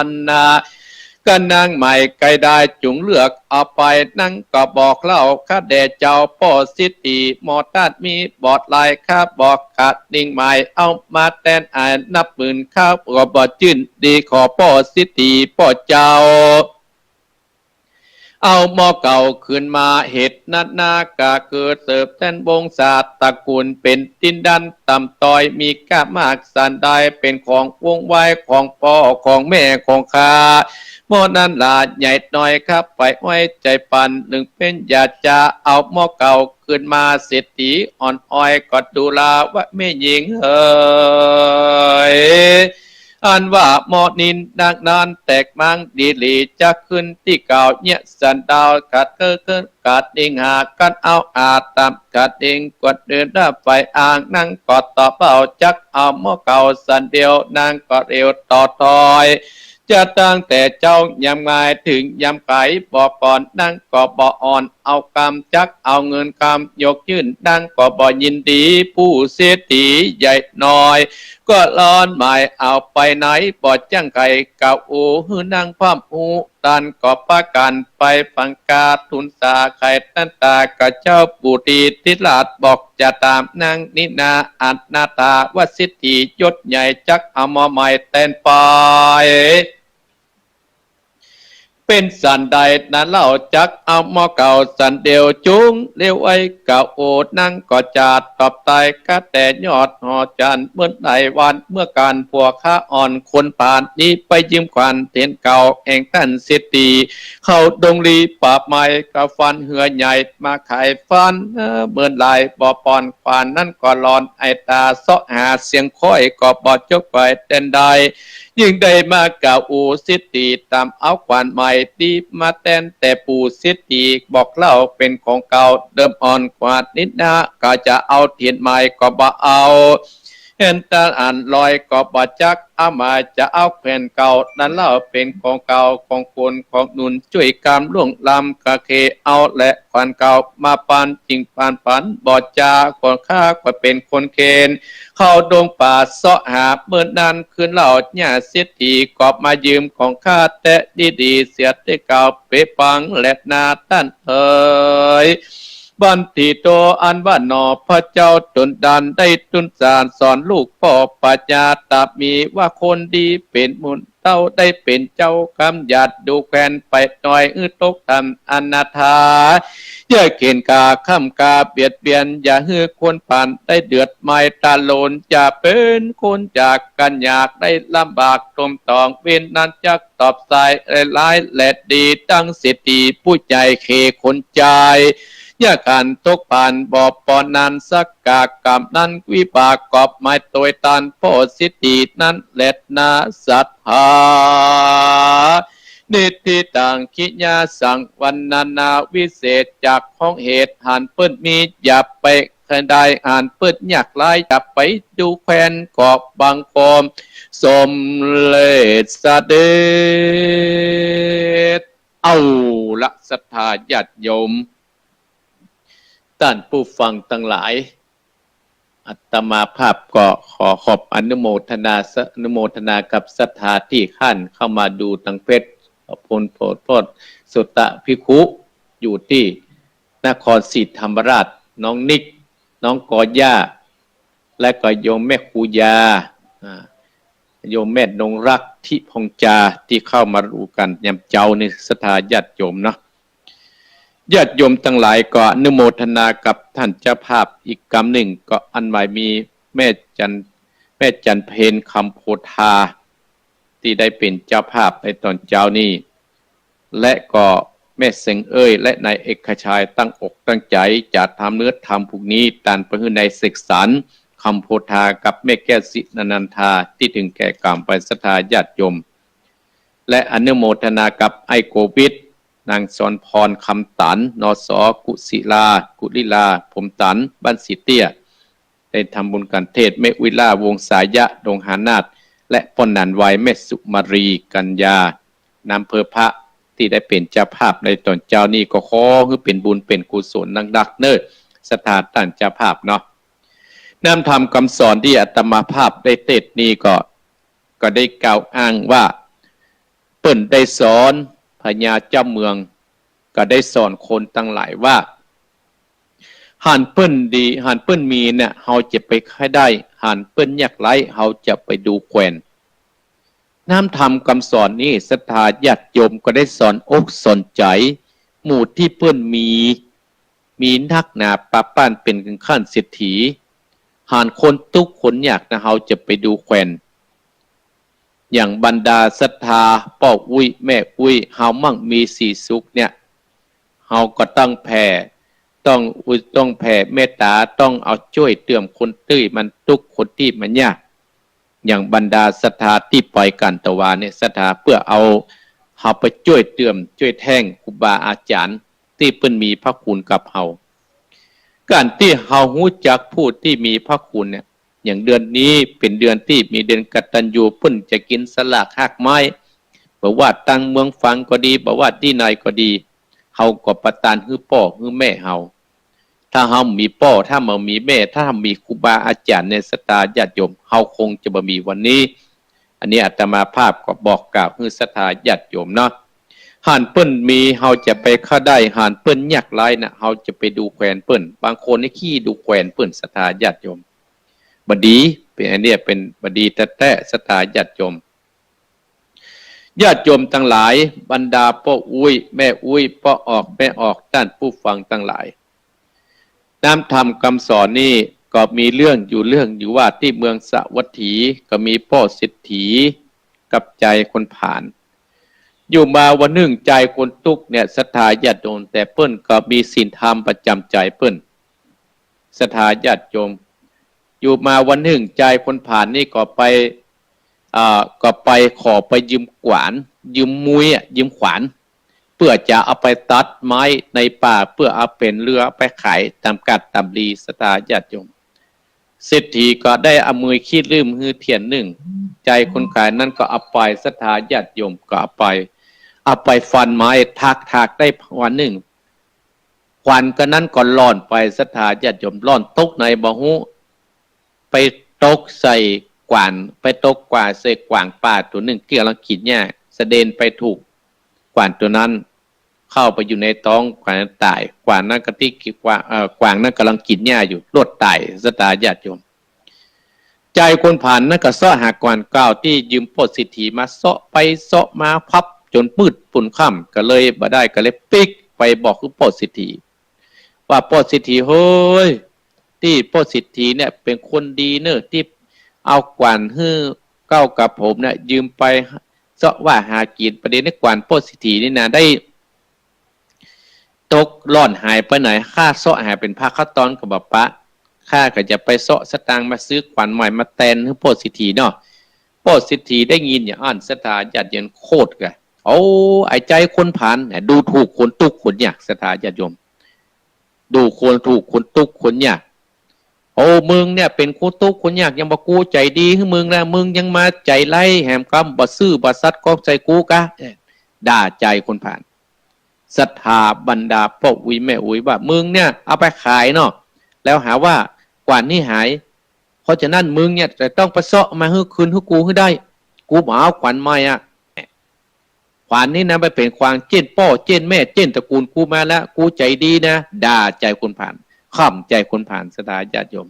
นนา ก็นางใหม่ใค่ได้จุ่งเลือกเอาไป นางก็บอกเล่าข้าแด่เจ้าป้อเศรษฐี หม้อตัดมีบ่หลาย ข้าบอกขาดนิ่งหมาย เอามาแตนอ้ายนับหมื่น ข้าก็บ่จื้นดี ขอป้อเศรษฐีป้อเจ้า เอาหม้อเก่าคืนมา เหตุนั้นนา ก็คือสืบแตนวงศาตระกูลเป๋นตี้ดั้นต่ำต้อย มีก้ามากสันใด เป๋นของวงไว้ของป้อของแม่ของข้า หม้อนั้นลาใหญ่น้อย ข้าไปไว้ใจ๋ปัน นึ่งเป๋นอยากจะเอาหม้อเก่าคืนมา เศรษฐีอ่อนอ้อยก็ดูราว่าแม่ญิงเหย อันว่าหม้อนินดังนั้นแตกมังดีหลี จักคืนตี้เก่าเยียะสันดาว ขาดเกิดขึ้นขาดนิ่งหา กั๋นเอาอาจต๋ามขาดนิ่ง กวดเดินได้ไฟอ่าง นางก็ตอบเบาจักเอาหม้อเก่าสันเดียว นางก็เร็วต่อถอย จะตั้งแต่เจ๊ายามงายเถิงยามไข บอกก่อนนางก็บ่อ่อนเอากำ จักเอาเงินกำยกยื่น นางก็บ่ยินดี ผู้เศรษฐีใหญ่น้อย ก็ลอนหมายเอาไปไหน บ่จั้งใค่กล่าวอู้หื้อนังพร่ำฮู้ ต้านก็ปากั๋นไปฟังกา ทูลสาไขตันตาข้าเจ้าผู้ดี เถราชบอกจะตามนางนี้นา อนาถาว่าเศรษฐียศใหญ่ จักเอาหม้อใหม่แตนไป เป๋นสันใดนั้นเล่า จักเอาหม้อเก่าสันเดียว จุ่งเลี้ยวไว้กล่าวอู้ นางก็จะตอบตาย ข้าแต่ยอดหอจันทร์ เมินได้วันเมื่อก่อน พวกข้าอ่อนคนป่านนี้ ไปยืมขวานเตียนเก่าแห่งต้านเศรษฐี เข้าดงลีป่าไม้ ก็ฟันเฮือใหญ่มาขายฟัน เมินหลายบ่ปอน ขวานนั้นก็หลอนไอ้ต๋า เซาะหาเสียงค้อย ก็บ่จบไปแตนใด ยิ่งได้มากล่าวอู้เศรษฐี ตามเอาขวานใหม่ตี้มาแตน แต่ปู่เศรษฐีบอกเล่าเป๋นของเก่า เดิมอ่อนขวานนี้นา ข้าจะเอาเตียนใหม่ก็บ่เอา เห็นต้านอันลอยก็บ่จักเอามา จะเอาแขวนเก่านั้นเล่า เป๋นของเก่าของคนของหนุน จ้วยกำล่วงล้ำ ก็เขเอาแลขวานเก่ามาปาน จึงปานปันบ่จา ของข้าก็เป๋นคนเขน เข้าดงป่าเซาะหา เมินนั้นคืนเล่า หญ้าเศรษฐีก็มายืมของข้าแต๊ดีๆ เสียตี้เก่าเป๋นปังแลนา ต้านเอ๋ย บัณฑิโต อันว่าหนอ พระเจ้าต๋นดานได้ทูลสาสอนลูกป้อปัญญาต๋ามี ว่าคนดีเป๋นมูลเต้า ได้เป๋นเจ้ากำหยาด ดูแควนไปหน่อย หื้อตกต่ำอนาถา อย่าเข่นกล้าค่ำกล้าเบียดเบียน อย่าหื้อคนป่านได้เดือดไม้ตาโลน อย่าเป๋นคนจากกั๋นอยาก ได้ลำบากตมตอง เวรนั้นจักตอบสายร้ายแลดี ดังเศรษฐีผู้ใหญ่เขคนใจ อย่าขันตกป่านบ่ปอนนาน สักกะกำนั้นวิบากกอบหมายตวย ต้านป้อเศรษฐีนั้นแลนา ศรัทธา นิทธิตัง กิยาสัง วรรณนาวิเศษ จากของเหตุ หันเปิ้นมีอย่าไปใค่ได้ หันเปิ้นยากไร้อย่าไปดูแควน ขอบังคมสมเร็จเสด็จ เอาละ ศรัทธาญาติโยม ต้านผู้ฟังตังหลาย อาตมาภาพก็ขอขอบอนุโมทนา อนุโมทนากับศรัทธาตี้ข้านเข้ามาดูตังเฟซ ขอบคุณโพธิโพธิสุตะภิกขุ อยู่ตี้นครศรีธรรมราช น้องนิก น้องกอหญ้า และก็โยมแม่ครูยา อ่า โยมแม่นงรัก ทิพงจา ตี้เข้ามาดูกั๋นยามเจ๊านี้ ศรัทธาญาติโยมเนาะ ญาติโยมตังหลายก็อนุโมทนากับต้านเจ้าภาพอีกกำนึ่ง ก็อันหมายมีแม่จัน แม่จันเพ็ญ คำโพธา ตี้ได้เป๋นเจ้าภาพในต๋อนเจ๊านี้ และก็แม่เซ็งเอ้ย และนายเอกชัย ตั้งอกตั้งใจ๋จะทำเนื้อทำผูกนี้ ตานไปหื้อนายเสกสรร คำโพธา กับแม่แก้ว สินนันทา ตี้เถิงแก่กรรมไป ศรัทธาญาติโยม และอนุโมทนากับไอ้โกวิท นางสอนพร คำตัน นส กุศิลา กุลิลา ผมตัน บ้านสีเตี้ย ได้ทำบุญกั๋นเทศ แม่อุ๊ยล่า วงศายะ ดงหานาถ และป้อหนานไว แม่สุมาลี กัญญา นำเภอพระตี้ได้เป๋นเจ้าภาพในต๋อนเจ๊านี้ ก็ขอหื้อเป๋นบุญเป๋นกุศลนักๆ เน่อ ศรัทธาต้านเจ้าภาพเนาะ น้ำธรรมกำสอนตี้อาตมาภาพได้เตสน์นี้ก็ ก็ได้กล่าวอ้างว่า เปิ้นได้สอนพญาเจ้าเมือง ก็ได้สอนคนตังหลายว่า หันเปิ้นดี หันเปิ้นมีเนี่ย เฮาจะไปใค่ได้ หันเปิ้นยากไร้ เฮาจะไปดูแควน น้ำธรรมกำสอนนี้ ศรัทธาญาติโยมก็ได้สอนอกสอนใจ๋ หมู่ตี้เปิ้นมี มีนักหนาปาป้านเป๋นเถิงขั้นเศรษฐี หันคนตุ๊กข์คนยากนะ เฮาจะไปดูแควน อย่างบรรดาศรัทธาป้ออุ๊ย แม่อุ๊ย เฮามั่งมีสีสุขเนี่ย เฮาก็ต้องแผ่ ต้องอุ ต้องแผ่เมตต๋า ต้องเอาจ้วยเตื้อมคนตี้มันตุ๊กข์ คนตี้มันยาก อย่างบรรดาศรัทธาตี้ไปก๋านตะวาเนี่ย ศรัทธาเปื้อเอา เฮาไปจ้วยเตื้อมจ้วยแท้งครูบาอาจ๋ารย์ตี้เปิ้นมีพระคุณกับเฮา ก๋านตี้เฮาฮู้จักผู้ตี้มีพระคุณเนี่ย อย่างเดือนนี้เป๋นเดือนตี้มีเดือนกตัญญู เปิ้นจะกิ๋นสลากฮากไม้ บ่ว่าตางเมืองฝางก็ดี บ่ว่าตี้ไหนก็ดี เฮาก็ประตานหื้อป้อหื้อแม่เฮา ถ้าเฮาบ่มีป้อ ถ้าบ่มีแม่ ถ้าบ่มีครูบาอาจ๋ารย์เนี่ย ศรัทธาญาติโยม เฮาคงจะบ่มีวันนี้ อันนี้อาตมาภาพก็บอกกล่าวหื้อศรัทธาญาติโยมเนาะ หันเปิ้นมี เฮาจะไปเข้าได้ หันเปิ้นยากไร้นะ เฮาจะไปดูแควนเปิ้น บางคนนี่ขี้ดูแควนเปิ้น ศรัทธาญาติโยม บ่ดี เป๋นอันเนี้ยเป๋นบ่ดีแต๊ๆ ศรัทธาญาติโยม ญาติโยมตังหลาย บรรดาป้ออุ๊ย แม่อุ๊ย ป้อออก แม่ออก ต้านผู้ฟังตังหลาย น้ำธรรมกำสอนนี่ก็มีเรื่องอยู่เรื่องอยู่ว่า ตี้เมืองสาวัตถีก็มีป้อเศรษฐีกับจายคนผาน อยู่มาวันนึ่งจายคนตุ๊กเนี่ย ศรัทธาญาติโยม แต่เปิ้นก็มีศีลธรรมประจ๋ำใจ๋เปิ้น ศรัทธาญาติโยม อยู่มาวันนึ่งจายคนผานนี่ก็ไป อ่า ก็ไปขอไปยืมขวาน ยืมมุ้ยอะ ยืมขวาน เปื้อจะเอาไปตัดไม้ในป่า เปื้อเอาเป๋นเลื่อยไปขายต๋ามกาดต๋ามดี ศรัทธาญาติโยม เศรษฐีก็ได้เอามือคีบเลื่อยหื้อเตี้ยนึ่ง จายคนขายนั้นก็เอาไป ศรัทธาญาติโยม ก็เอาไป เอาไปฟันไม้ ถากๆ ได้ขวานนึ่ง ขวานก็นั้นก็หล่นไป ศรัทธาญาติโยม หล่นตกไหนบ่ฮู้ ไปตกใส่กว่าน ไปตกกว่าใส่กว่างป่าตั๋วนึ่งตี้ก่ำลังกินหญ้า สะเด็นไปถูกกว่านตั๋วนั้น เข้าไปอยู่ในต๊อง กว่างต๋าย กว่างนั้นก็ตี้ กว่าง เอ่อ กว่างนั้นก่ำลังกินหญ้าอยู่ ลวดต๋าย ศรัทธาญาติโยม จายคนผานนั้นก็เซาะหากว่านเก่าตี้ยืมป้อเศรษฐีมา เซาะไปเซาะมา พับจ๋นมืดปูนค่ำ ก็เลยบ่ได้ ก็เลยปิ๊กไปบอกหื้อป้อเศรษฐี ว่า ป้อเศรษฐีเฮ้ย ตี้ป้อเศรษฐีเนี่ยเป๋นคนดีเน่อ ตี้เอากว่านหื้อเก่ากับผมเนี่ย ยืมไปเซาะว่าหากิน ประเดี๋ยวนี้กว่านป้อเศรษฐีนี่นา ได้ตกหล่นหายไปไหน ข้าเซาะหาเป๋นผ้าข้าวตอนก็บ่ปะ ข้าก็จะไปเซาะสตางค์มาซื้อกว่านใหม่มาแตนหื้อป้อเศรษฐีเนาะ ป้อเศรษฐีได้ยินอย่างอั้น ศรัทธาญาติโยม โขดกะ โอ้ ไอ้จายคนผานเนี่ย ดูถูกคนตุ๊กคนยาก ศรัทธาญาติโยม ดูคนถูกคนตุ๊กคนยาก โอ้ มึงเนี่ยเป๋นคนตุ๊กคนยาก ยังบ่ กูใจ๋ดีหื้อมึงนะ มึงยังมาใจ๋ร้ายแหมกำ บ่ซื่อบ่สัตย์ก็ใส่กูกะ ด่าจายคนผาน ศรัทธาบรรดาป้ออุ๊ยแม่อุ๊ยว่า มึงเนี่ยเอาไปขายเนาะ แล้วหาว่ากว่านนี่หาย เพราะฉะนั้นมึงเนี่ยจะต้องไปเซาะมาหื้อคืนหื้อกูหื้อได้ กูบ่เอาขวานใหม่อะ ขวานนี่นะมันเป๋นขวานเจ๊นป้อเจ๊นแม่เจ๊นตระกูลกูมาแล้ว กูใจ๋ดีนะ ด่าจายคนผาน ข่มจายคนผาน ศรัทธาญาติโยม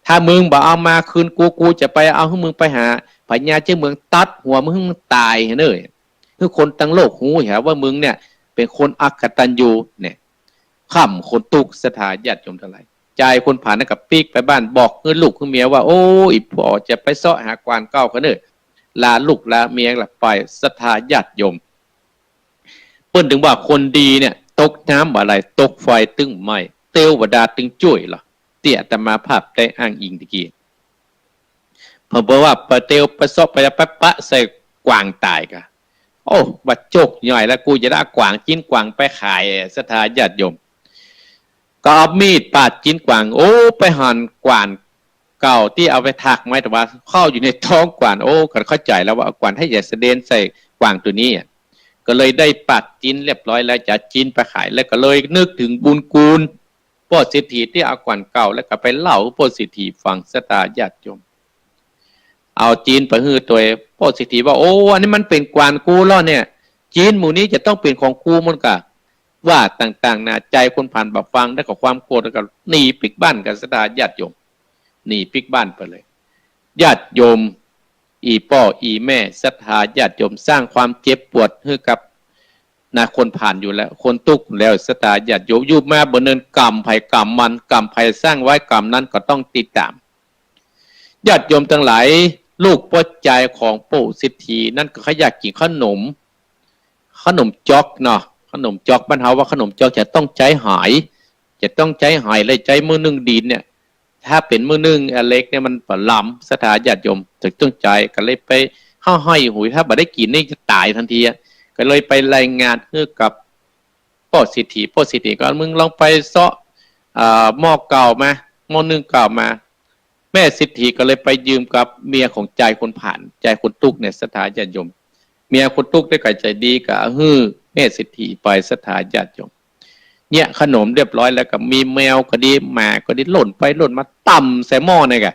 ถ้ามึงบ่เอามาคืนกู กูจะไปเอาหื้อมึงไปหาพญาเจ้าเมืองตัดหัวมึงหื้อมึงต๋ายเน่อ หื้อคนตังโลกฮู้หาว่ามึงเนี่ยเป๋นคนอกตัญญูเนี่ย ข่มคนตุ๊ก ศรัทธาญาติโยมตังหลาย จายคนผานนั้นก็ปิ๊กไปบ้าน บอกหื้อลูกหื้อเมียว่า โอ้ อี่ป้อจะไปเซาะหากว่านเก่าก่อเน่อ ลาลูกลาเมียละไป ศรัทธาญาติโยม เปิ้นตึงว่าคนดีเนี่ย ตกน้ำบ่ไหล ตกไฟตึงบ่ไหม้ เตวดาตึงจ้วยลอ ตี้อาตมาภาพได้อ้างอิงตะกี้ เปิ้นบอกว่าไปเตวไปเซาะไปปะปะใส่กว่างต๋ายกะ โอ้ ว่าโจคใหญ่แล้ว กูจะได้เอากว่าง จิ๊นกว่างไปขาย ศรัทธาญาติโยม ก็เอามีดปาดจิ๊นกว่าง โอ้ ไปหันกว่างเก่าตี้เอาไปถากไม้ แต่ว่าเข้าอยู่ในต๊องกว่าง โอ้ ก็เข้าใจ๋แล้วว่าเอากว่าง ถ้าอยากสะเด็นใส่กว่างตั๋วนี้อะ ก็เลยได้ปาดจิ๊นเรียบร้อยแล้ว จะเอาจิ๊นไปขาย แล้วก็เลยนึกถึงบุญคุณป้อเศรษฐีตี้เอากว่างเก่า แล้วก็ไปเล่าป้อเศรษฐีฟัง ศรัทธาญาติโยม เอาจิ๊นไปหื้อตวย ป้อเศรษฐีว่า โอ้ อันนี้มันเป๋นกว่างกูแล้วเนี่ย จิ๊นหมู่นี้จะต้องเป๋นของกูหมดกะ ว่าต่างๆ นานา จายคนผานบ่ฟัง แล้วก็ความโกรธแล้วก็หนีปิ๊กบ้านกะ ศรัทธาญาติโยม หนีปิ๊กบ้านไปเลย ญาติโยม อี่ป้ออี่แม่ ศรัทธาญาติโยม สร้างความเจ็บปวดหื้อกับนาคนผานอยู่แล้ว คนตุ๊กแล้ว ศรัทธาญาติโยม อยู่มาบ่เนิน กรรมใผกรรมมัน กรรมใผสร้างไว้กรรมนั้นก็ต้องติดต๋าม ญาติโยมตังหลาย ลูกป้อจายของป้อเศรษฐีนั้นก็ขะยากกิ๋นขนม ขนมจ๊อกเนาะ ขนมจ๊อกบ้านเฮาว่าขนมจ๊อก จะต้องใจ๊หาย จะต้องใจ๊หาย และใจ๊มื้อนึ่งดินเนี่ย ถ้าเป๋นมื้อนึ่งอันเล็กเนี่ยมันบ่ล้ำ ศรัทธาญาติโยม จะต้องใจ๊ ก็เลยไป เฮาห้อยหูย ถ้าบ่ได้กิ๋นนี่จะต๋ายตันทีอะ ก็เลยไปรายงานหื้อกับป้อเศรษฐี ป้อเศรษฐีก็ มึงลองไปเซาะ เอ่อ หม้อเก่ามา หม้อนึ่งเก่ามา แม่เศรษฐีก็เลยไปยืมกับเมียของจายคนผาน จายคนตุ๊กเนี่ย ศรัทธาญาติโยม เมียคนตุ๊กได้ก็ใจ๋ดีก็หื้อแม่เศรษฐีไป ศรัทธาญาติโยม เยียะขนมเรียบร้อยแล้ว ก็มีแมวก็ดี หมาก็ดี ล่นไปล่นมา ต่ำใส่หม้อเนี่ยก่ะ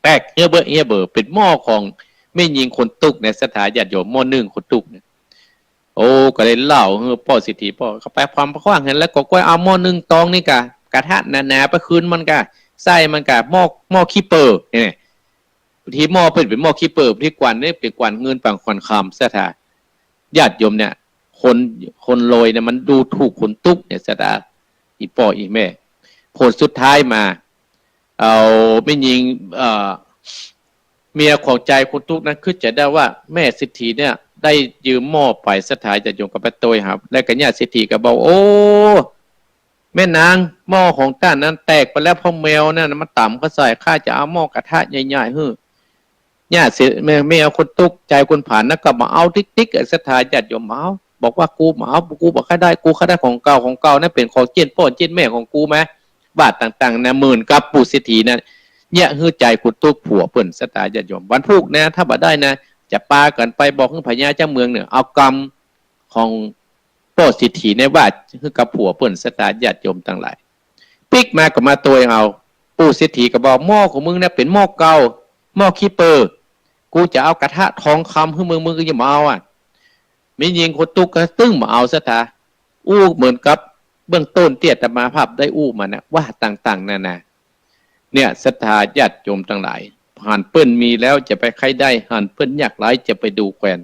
แตกเฮี้ยเบ้อเฮี้ยเบ้อ เป๋นหม้อของแม่ญิงคนตุ๊กเนี่ย ศรัทธาญาติโยม หม้อนึ่งคนตุ๊กเนี่ย โอ้ ก็เลยเล่าหื้อป้อเศรษฐี ป้อ ก็ไปความขว้างหั้นแล้ว ก็ก้อยเอาหม้อนึ่งตองนี่ก่ะ กระทะหนาๆ ไปคืนมันก่ะ ไส้มันก่ะ หม้อ หม้อขี้เป๋อเนี่ย บางทีหม้อเปิ้นเป๋นหม้อขี้เป๋อ บางทีกวันนี่เป๋นกวันเงิน ปังกวันคำ ศรัทธาญาติโยมเนี่ย คน คนรวยเนี่ยมันดูถูกคนตุ๊กเนี่ย ศรัทธา อี่ป้ออี่แม่ ผลสุดท้ายมา เอาแม่ญิง เอ่อ เมียของจายคนตุ๊กนั้นกึ๊ดใจ๋ได้ว่า แม่เศรษฐีเนี่ยได้ยืมหม้อไป ศรัทธาญาติโยม ก็ไปโตยหา แล้วก็ญาติเศรษฐีก็บอก โอ้ แม่นาง หม้อของต้านนั้นแตกไปแล้ว เพราะแมวนั่นมาต่ำเข้าใส่ ข้าจะเอาหม้อกระทะใหญ่ๆ หื้อ ญาติเศรษฐ แม่ แม่คนตุ๊ก จายคนผาลนั้นก็บ่เอาติ๊กๆ อะ ศรัทธาญาติโยม บ่เอา บอกว่า กูบ่เอา กูบ่ใค่ได้ กูใค่ได้ของเก่า ของเก่านั้นเป๋นของเจ๊นป้อเจ๊นแม่ของกูมา ว่าต่างๆ นานา เหมือนกับปู่เศรษฐีนั้น เยียะหื้อจายคนตุ๊กผัวเปิ้น ศรัทธาญาติโยม วันพูกนะ ถ้าบ่ได้นะ จะปากั๋นไปบอกหื้อพญาเจ้าเมืองเนี่ย เอากำของป้อเศรษฐีเนี่ยว่าหื้อกับผัวเปิ้น ศรัทธาญาติโยมตังหลาย ปิ๊กมาก็มาโตยเอา ปู่เศรษฐีก็บอก หม้อของมึงเนี่ยเป๋นหม้อเก่า หม้อขี้เป๋อ กูจะเอากระทะทองคำหื้อมึง มึงก็จะบ่เอาอะ แม่ญิงคนตุ๊กก็ตึงบ่เอา ศรัทธา อู้เหมือนกับเบื้องต้นตี้อาตมาภาพได้อู้มานะ ว่าต่างๆ นานา เนี่ย ศรัทธาญาติโยมตังหลาย หันเปิ้นมีแล้วจะไปใค่ได้ หันเปิ้นยากไร้จะไปดูแควน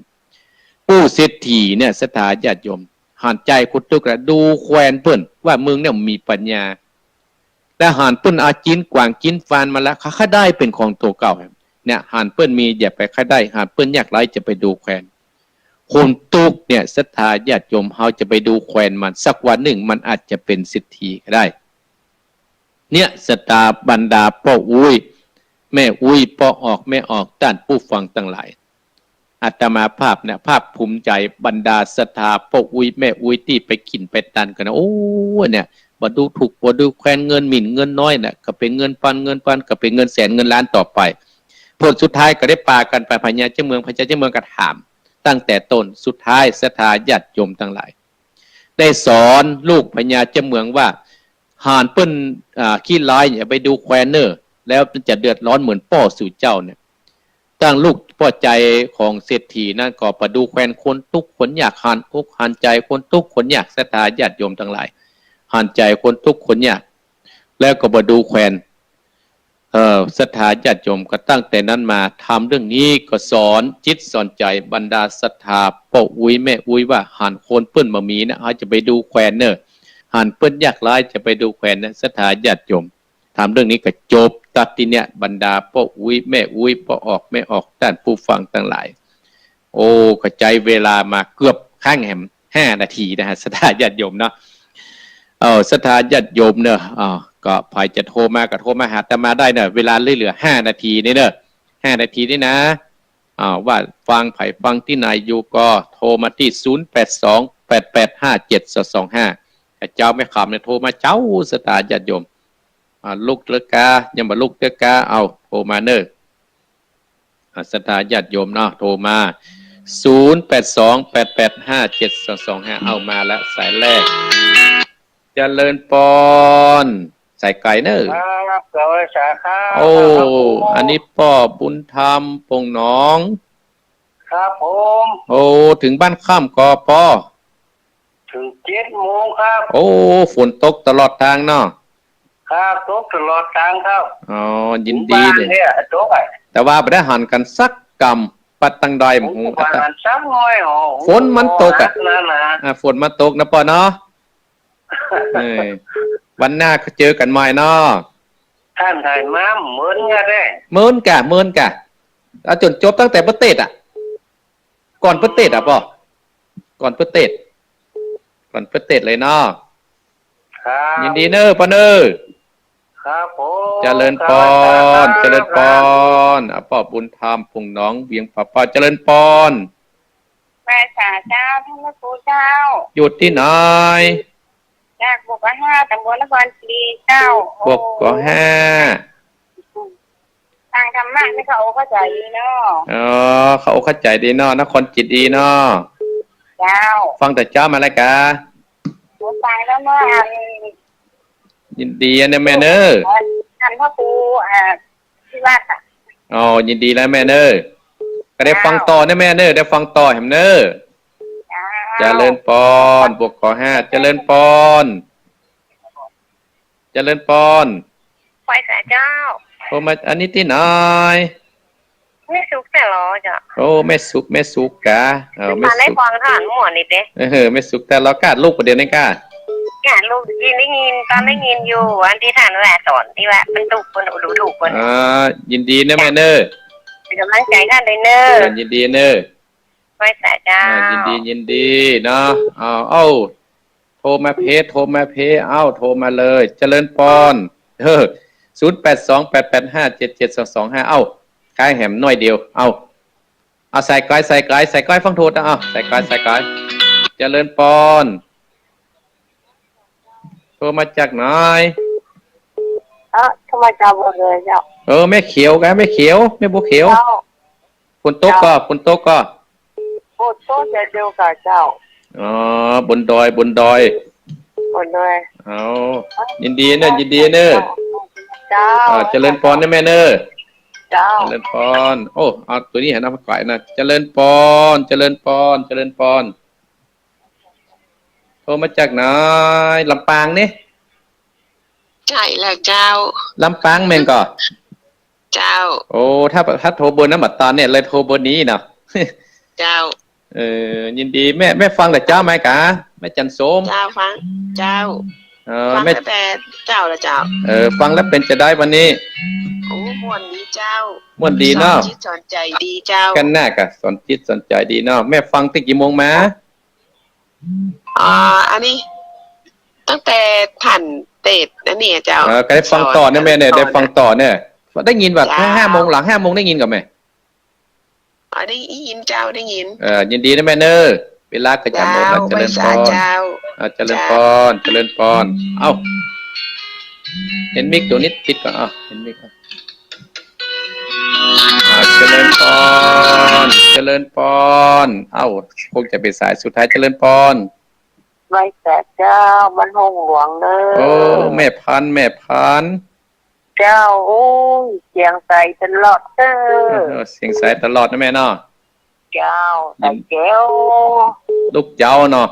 ปู่เศรษฐีเนี่ย ศรัทธาญาติโยม หันจายคนตุ๊กละ ดูแควนเปิ้น ว่ามึงเนี่ยมีปัญญา แต่หันเปิ้นเอาจิ๊นกวางจิ๊นฟานมาแล้ว ข้าใค่ได้เป๋นของตั๋วเก่า เนี่ย หันเปิ้นมีอย่าไปใค่ได้ หันเปิ้นยากไร้จะไปดูแควน คนตุ๊กเนี่ย ศรัทธาญาติโยม เฮาจะไปดูแควนมัน สักวันนึ่งมันอาจจะเป๋นเศรษฐีก็ได้ เนี่ย ศรัทธาบรรดาป้ออุ๊ย แม่อุ๊ย ป้อออก แม่ออก ต้านผู้ฟังตังหลาย อาตมาภาพเนี่ย ภาคภูมิใจ๋ บรรดาศรัทธาป้ออุ๊ย แม่อุ๊ย ตี้ไปกิ๋นไปตันกั๋นนะ โอ้ เนี่ย บ่ดูถูก บ่ดูแควน เงินหมิ่นเงินน้อยเนี่ย ก็เป๋นเงินปัน เงินปัน ก็เป๋นเงินแสน เงินล้านต่อไป ผลสุดท้ายก็ได้ปากั๋นไป พญาเจ้าเมือง พญาเจ้าเมืองก็ถามตั้งแต่ต้น สุดท้ายศรัทธาญาติโยมตังหลาย ได้สอนลูกพญาเจ้าเมืองว่า หานเปิ้น อ่า ขี้ร้ายอย่าไปดูแควนเน่อ แล้วมันจะเดือดร้อนเหมือนป้อสูเจ้าเนี่ย ตั้งลูกป้อจายของเศรษฐีนั้นก็บ่ดูแควนคนตุ๊กคนยาก หันอกหันใจ๋คนตุ๊กคนยาก ศรัทธาญาติโยมตังหลาย หันใจ๋คนตุ๊กคนยาก แล้วก็บ่ดูแควน เอ่อ ศรัทธาญาติโยม ก็ตั้งแต่นั้นมา ธรรมเรื่องนี้ก็สอนจิตสอนใจ๋บรรดาศรัทธาป้ออุ๊ยแม่อุ๊ยว่า หันคนเปิ้นบ่มีนะ เฮาจะไปดูแควนเน่อ หันเปิ้นยากไร้จะไปดูแควนนะ ศรัทธาญาติโยม ธรรมเรื่องนี้ก็จบตัดตี้เนี่ย บรรดาป้ออุ๊ยแม่อุ๊ย ป้อออกแม่ออก ต้านผู้ฟังตังหลาย โอ้ ก็ใจ๊เวลามาเกือบข้างแหมห้านาทีนะฮะ ศรัทธาญาติโยมเนาะ เอ่อ ศรัทธาญาติโยมเนอะ อ่า ก็ใผจะโทรมาก็โทรมาหาอาตมาได้เนอะ เวลาเหลือห้านาทีนี่เนอะ ห้านาทีนี่นะ อ่า ว่าฟัง ใผฟังตี้ไหนอยู่ก็โทรมาตี้ ศูนย์แปดสอง แปดแปดห้า เจ็ดสองสองห้า เจ้าแม่ขามเนี่ยโทรมาเจ๊า ศรัทธาญาติโยม อ่า ลุกเตื้อกา ยังบ่ลุกเตื้อกา เอา โทรมาเนอะ อ่า ศรัทธาญาติโยมเนาะ โทรมา ศูนย์แปดสอง แปดแปดห้า เจ็ดสองสองห้า เอามาละ สายแรก เจริญปอน สายไก๋เนอะ ครับ สวัสดีครับ โอ้ ครับผม อันนี้ป้อบุญธรรม ป่งหนอง ครับผม โอ้ เถิงบ้านค่ำก่อป้อ เถิงเจ็ดโมงครับ โอ้ ฝนตกตลอดตางเนาะ ครับ ตกตลอดตางครับ อ๋อ ยินดี บ้านเนี่ยตกอะ แต่ว่าบ่ได้หันกั๋นสักกำ ปัดตังใด โอ้ บ่หันสักหน้อย โอ้ ฝนมันตกอะ นั่นนะ อ่า ฝนมันตกนะป้อเนาะ เออ วันหน้าเจอกั๋นใหม่เนาะ ต้านไทยมาเหมือนกั๋นแน่ เหมือนกั๋น เหมือนกั๋น เอาจ๋นจบตั้งแต่เปิ้นเตศน์อะ ก่อนเปิ้นเตศน์อะป้อ ก่อนเปิ้นเตศน์ ก่อนเปิ้นเตศน์เลยเนาะ ครับ ยินดีเนอะป้อเนอะ ครับผม เจริญปอน ครับ เจริญปอน อ่ะ ป้อบุญธรรม ป่งหนอง เวียงป่าเป้า เจริญปอน ไหว้สาเจ้า ต้านพระครูเจ้า อยู่ตี้ไหน จากบกกห้า ตำบลนครเจดีย์เจ้า บกกห้า ฟังธรรมะนี่เข้าอกเข้าใจ๋ดีเนาะ อ๋อ เข้าอกเข้าใจ๋ดีเนาะ นครเจดีย์เนาะ เจ้า ฟังแต่เจ๊ามาแล้วกา ผมฟังแล้วเมื่อ ยินดีนะแม่เนอะ ท่านพระครู อ่า ที่วัดอะ อ๋อ ยินดีนะแม่เนอะ ก็ได้ฟังต่อนะแม่เนอะ ได้ฟังต่อแหมเนอะ เจ้า เจริญปอน บวกขอห้า เจริญปอน เจริญปอน ไหว้สาเจ้า โทรมาอันนี้ตี้ไหน แม่สุขแต่ลอเจ้า โอ้ แม่สุข แม่สุขกา เออ แม่สุข ได้ฟังท่านหมดนี่เด้ เออ แม่สุขแต่ลอกา ลูกประเดี๋ยวนี้กา เนี่ย ลูกยินได้ยิน ตอนได้ยินอยู่ อันที่ท่านว่าสอนที่ว่ามันถูกคนดูถูกคน อ่า ยินดีนะแม่เนอะ เป็นกำลังใจท่านด้วยเนอะ เออ ยินดีเนอะ ไหว้สาเจ้า อ่า ยินดี ยินดีเนาะ เอา เอา โทรมาเพจ โทรมาเพจ เอา โทรมาเลย เจริญปอน เออ ศูนย์แปดสอง แปดแปดห้า เจ็ดเจ็ดสองสองห้า เอา ขายแหมหน่อยเดียว เอา เอา สายก้อย สายก้อย สายก้อยฟังโทรนะ เอา สายก้อย สายก้อย เจริญปอน โทรมาจากไหน เออ โทรมาจากบัวเลยเจ้า เออ แม่เขียวกา แม่เขียว แม่บัวเขียว เจ้า ฝนตกก่อ เจ้า ฝนตกก่อ โอ้ โตเจ้าเดียวกับเจ้า อ๋อ บนดอย บนดอย บนดอย เอา ยินดีเนอะ ยินดีเนอะ เจ้า อ่า เจริญปอนนะแม่เนอะ เจ้า เจริญปอน โอ้ เอาตั๋วนี้หันหน้ามาก่อยนะ เจริญปอน เจริญปอน เจริญปอน โทรมาจากไหน ลำปางนี่ ใช่แล้วเจ้า ลำปางแม่นก่อ เจ้า โอ้ ถ้า ถ้าโทรเบอร์นั้นมาตอนเนี่ย เลยโทรเบอร์นี้เนาะ เจ้า เออ ยินดี แม่ แม่ฟังแต่เจ๊าไหมกา แม่จันโสม เจ้า ฟัง เจ้า เออ ฟัง แม่ ตั้งแต่เจ๊าแล้วเจ้า เออ ฟังแล้วเป๋นจะไดวันนี้ โอ้ ม่วนดีเจ้า ม่วนดีเนาะ สอนจิตสอนใจดีเจ้า กันหน้ากะ สอนจิตสอนใจดีเนาะ แม่ฟังตั้งกี่โมงมา อ๋อ อันนี้ ตั้งแต่ท่านเตสน์อันนี้เจ้า เออ ก็ได้ฟังต่อเนี่ยแม่เนี่ย ได้ฟังต่อเนี่ย ได้ยินว่า เจ้า ห้าโมง หลังห้าโมงได้ยินก่อแม่ อ๋อ ได้ยินเจ้า ได้ยิน เออ ยินดีนะแม่เนอะ เวลาก็จะหมดแล้ว เจ้า เจริญปอน ไหว้สาเจ้า อ่า เจริญปอน เจ้า เจริญปอน เอ้า เห็นมิกตั๋วนี้ปิดก่อน เอ้า เห็นมิกก่อน อ่า เจริญปอน เจริญปอน เอ้า คงจะเป๋นสายสุดท้าย เจริญปอน ไหว้สาเจ้า บ้านห้องหลวงเนอะ โอ้ แม่พันธุ์ แม่พันธุ์ เจ้า โอ้ย เสียงใสตลอดเด้อ เออ เสียงใสตลอดนะแม่เนาะ เจ้า ใสแจ๋ว ลูกเจ้าเนาะ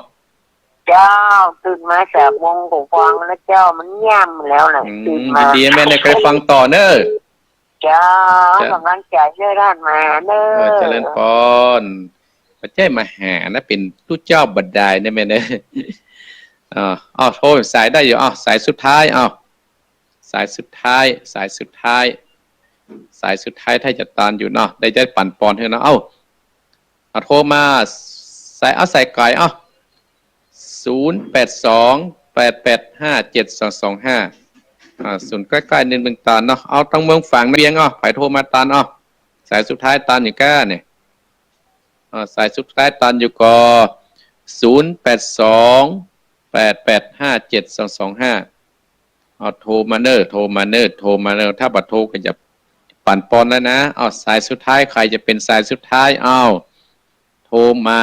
เจ้า ตื่นมาจากวงหูฟังแล้วเจ้า มันย่ำแล้วน่ะ อืม ตื่นมา ยินดีแม่เนี่ย ไปฟังต่อเนอะ เจ้า เจ้า กำลังใจเจ้าด้านมาเนอะ เออ เจริญปอน บ่ใจ้มาหานะ เป๋นตุ๊เจ้าบ่ดายเนี่ยแม่เนี่ย อ่า เอา โทรสายได้อยู่ เอา สายสุดท้าย เอา สายสุดท้าย สายสุดท้าย สายสุดท้ายถ้าจะตานอยู่เนาะ ได้ ได้ปั๋นปอนหื้อเนาะ เอ้า เอาโทรมา สาย เอาสายไก๋ เอา ศูนย์แปดสอง แปดแปดห้า เจ็ดสองสองห้า อ่า ศูนย์ใก้ๆ นึ่งเมืองตราดเนาะ เอาตังเมืองฝางเวียง เอา ใผโทรมาตาน เอา สายสุดท้ายตานอยู่ก้าเนี่ย อ่า สายสุดท้ายตานอยู่ก่อ ศูนย์แปดสอง แปดแปดห้า เจ็ดสองสองห้า เอาโทรมาเน่อ โทรมาเน่อ โทรมาเน่อ ถ้าบ่โทรก็จะปั๋นปอนแล้วนะ เอาสายสุดท้าย ใผจะเป๋นสายสุดท้าย เอาโทรมา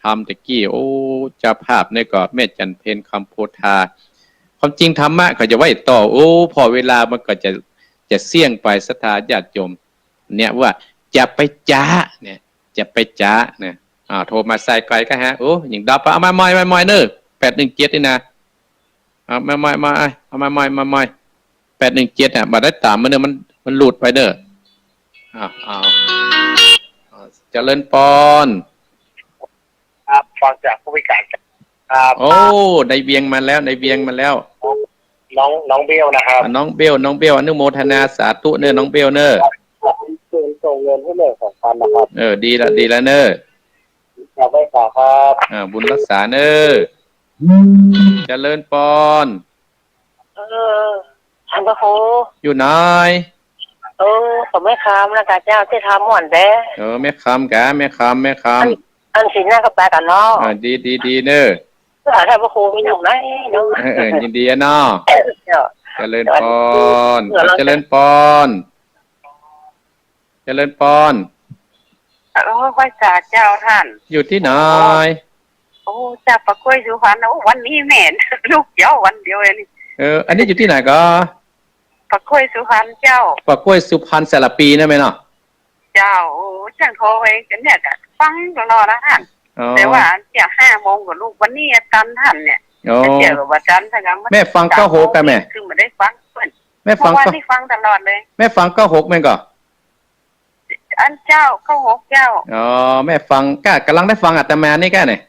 ทำตะกี้ โอ้ เจ้าภาพเนี่ยก็แม่จันเพ็ญ คำโพธา ความจริงธรรมะเขาจะไว้ต่อ โอ้ ผ่อเวลามันก็จะ จะเสี้ยงไป ศรัทธาญาติโยม เนี่ยว่า จะไปจ๊ะ เนี่ย จะไปจ๊ะ เนี่ย อ่า โทรมาสายไก๋ก็ฮะ โอ้ ยิ่งดับ เอามาใหม่ มาใหม่เน่อ แปดหนึ่งเจ็ด นี่นะ เอามาใหม่ มา เอามาใหม่ มาใหม่ แปดหนึ่งเจ็ด อ่ะ บ่ได้ตามมันเน่อ มัน มันหลุดไปเน่อ อ้าว อ้าว อ้าว เจริญปอน ครับ ฟังจากผู้พิการครับ โอ้ ในเวียงมาแล้ว ในเวียงมาแล้ว น้อง น้องเบลนะครับ อ่ะ น้องเบล น้องเบล อนุโมทนาสาธุเน่อ น้องเบลเน่อ ส่ง ส่งเงินให้เน่อ สองพันนะครับ เออ ดีละ ดีละเน่อ ครับ ไหว้สาครับ อ่า บุญรักษาเน่อ เจริญปอน เออ ท่านพระครู อยู่ไหน เออ ก็แม่คำนะกาเจ้า ตี้ทำม่วนแต๊ เออ แม่คำกา แม่คำ แม่คำ อัน อันศีลหน้าก็ไปกั๋นเนาะ อ่า ดี ดี ดีเน่อ เออ ท่านพระครูมีหยังไหมเนาะ เออ เออ ยินดีอะเนาะ เจ้า เจริญปอน เออ เจริญปอน เจริญปอน เออ ไหว้สาเจ้าท่าน อยู่ตี้ไหน โอ้ เจ้า ปากล้วยสุพรรณนะ โอ้ วันนี้แม่ลูกเย้าวันเดียวเองนี่ เออ อันนี้อยู่ตี้ไหนก่อ ปากล้วยสุพรรณเจ้า ปากล้วยสุพรรณสารภีนะแม่เนาะ เจ้า โอ้ จ้างโทรไปกั๋นเนี่ย ก็ฟังตลอดนะต้าน อ๋อ แต่ว่าเดี๋ยวห้าโมงก่อลูก วันนี้ตันต้านเนี่ย อ๋อ เดี๋ยวก็บ่ตันสักอย่าง แม่ฟังเก้าหกก่อแม่ คือบ่ได้ฟังเปิ้น แม่ฟัง เมื่อวานนี้ฟังตลอดเลย แม่ฟังเก้าหกแม่นก่อ อันเจ้า เก้าหกเจ้า อ๋อ แม่ฟัง ก้า ก่ำลังได้ฟังอาตมานี่ก้าเนี่ย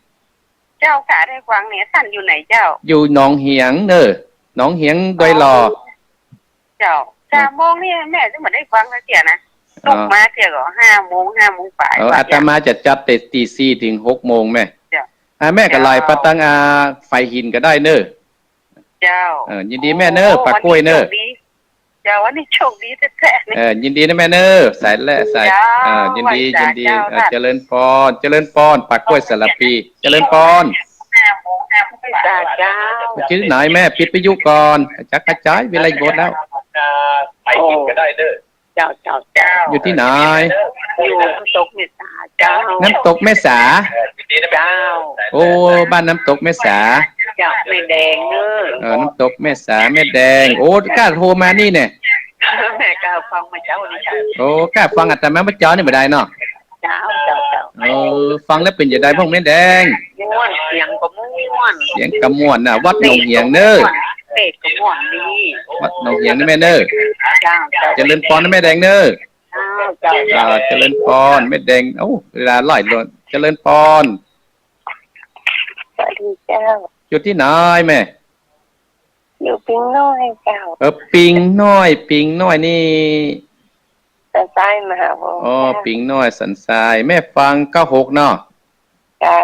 เจ้า ก้าได้ฟังเนี่ย ต้านอยู่ไหนเจ้า อยู่หนองเหียงเน่อ หนองเหียงดอยหล่อ อ๋อ เจ้า อ๋อ สามโมงนี่แม่จะบ่ได้ฟังสักเตื้อนะ อ๋อ ลุกมาเตื้อก็ห้าโมง ห้าโมงป๋าย เออ ว่า อาตมาจะจัดแต่ตีสี่เถิงหกโมงแม่ เจ้า อ่า แม่ก็ไลฟ์ เจ้า ไปตาง อ่า ฝายหินก็ได้เน่อ เจ้า เออ ยินดีแม่เน่อ โอ้ ปากล้วยเน่อ วันนี้โชคดี เจ้า วันนี้โชคดีแต๊ๆ นี่ เออ ยินดีนะแม่เน่อ สายแรก สาย เจ้า เออ ยินดี ไหว้สา ยินดี เจ้า เออ ค่ะ เจริญปอน เจริญปอน ปากล้วยสารภี เจริญปอน ไหว้สาเจ้า อยู่ตี้ไหนแม่ ปิดวิทยุก่อน จักกระจาย เวลาหมดแล้ว โอ้ เจ้า เจ้า เจ้า อยู่ตี้ไหน อยู่น้ำตกแม่สาเจ้า น้ำตกแม่สา เจ้า โอ้ บ้านน้ำตกแม่สา เจ้า แม่แดงเน่อ เออ น้ำตกแม่สา แม่แดง โอ้ ก้าโทรมานี่เนี่ย แม่ก้าฟังมาเจ๊านี่ค่ะ โอ้ ก้าฟังอาตมาเมื่อเจ๊านี่บ่ได้เนาะ เจ้า เจ้า เจ้า เออ ฟังแล้วเป๋นจะใดพ่องแม่แดง ม่วน เสียงก็ม่วน เสียงก็ม่วนนะ วัดหนองเหียงเน่อ เทศน์ก็ม่วนดี วัดหนองเหียงนี่แม่เน่อ เจ้า เจ้า เจริญปอนนะแม่แดงเน่อ เจ้า เจ้า อ่า เจริญปอน แม่แดง โอ้ เวลาหลายโลด เจริญปอน สวัสดีเจ้า อยู่ตี้ไหนแม่ อยู่ปิงน้อยเจ้า เออ ปิงน้อย ปิงน้อยนี่ สันทรายมหาวงศ์ อ๋อ เจ้า ปิงน้อยสันทราย แม่ฟังเก้าหกเนาะ เจ้า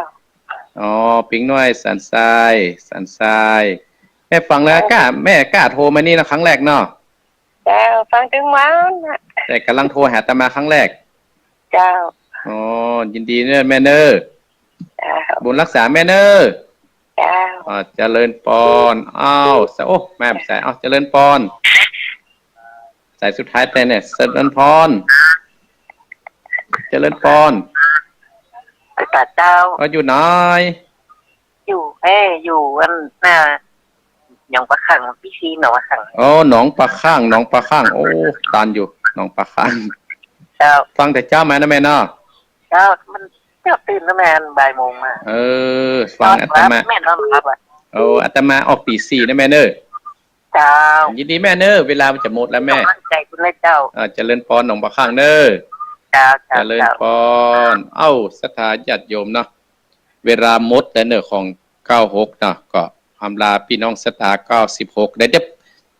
อ๋อ ปิงน้อยสันทราย สันทราย แม่ฟังแล้ว เจ้า ก้า แม่ก้าโทรมานี่นะครั้งแรกเนาะ เจ้า ฟังตึงวันน่ะ แต่ก่ำลังโทรหาอาตมาครั้งแรก เจ้า อ๋อ ยินดีเน่อแม่เน่อ เจ้า บุญรักษาแม่เน่อ เจ้า อ่า เจริญปอน อ้าว สะ โอ้ แม่สาย อ้าว เจริญปอน สายสุดท้ายแต่เนี่ย เจริญปอน เจริญปอน พระเจ้า เออ อยู่ไหน อยู่ เอ้ย อยู่อันน่ะ หนองปลาขั่ง ตี้สี่หนองปลาขั่ง อ๋อ หนองปลาขั่ง หนองปลาขั่ง โอ้ ตันอยู่ หนองปลาขั่ง เจ้า ฟังแต่เจ๊ามานะแม่เนาะ เจ้า มันเจ๊าตื่นนะแม่ บ่ายโมงมา เออ ฟังอาตมา แม่นอนหลับอ่ะ โอ้ อาตมาออกตีสี่นะแม่เน่อ เจ้า ยินดีแม่เน่อ เวลามันจะหมดแล้วแม่ กำลังใจ๋คุณนะเจ้า อ่า เจริญปอนหนองปลาขั่งเน่อ เจ้า เจ้า เจริญปอน เจ้า เอ้า ศรัทธาญาติโยมเนาะ เวลาหมดแล้วเน่อของเก้าหกเนาะ ก็อำลาปี้น้องศรัทธาเก้าสิบหก เดี๋ยวจะ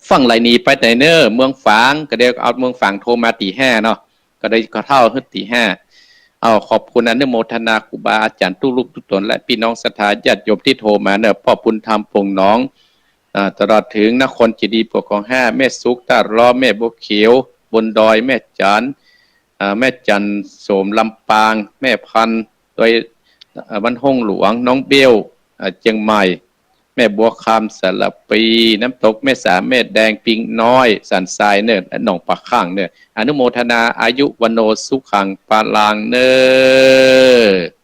ฟังไลน์นี้ไปไหนเน่อ เมืองฝาง ก็เดี๋ยวเอาเมืองฝางโทรมาตีห้าเนาะ ก็เดี๋ยวก็เท่าหื้อตีห้า เอาขอบคุณอนุโมทนาครูบาอาจ๋ารย์กู้ลูกกู้ต๋น และปี้น้องศรัทธาญาติโยมตี้โทรมาเน่อ ป้อบุญธรรม ปงหนอง อ่า ตลอดเถิงนครเจดีย์ ปกครองห้า แม่สุข ต้าล้อม แม่บัวเขียว บนดอย แม่จัน อ่า แม่จันโสม ลำปาง แม่พันธุ์ ดอย เอ่อ บ้านห้องหลวง น้องเบล อ่า เจียงใหม่ แม่บัวคำ สระพี น้ำตกแม่สา แม่แดง ปิงน้อย สันทรายเน่อ และหนองปลาขั่งเน่อ อนุโมทนาอายุ วัณโณ สุขัง พลังเน่อ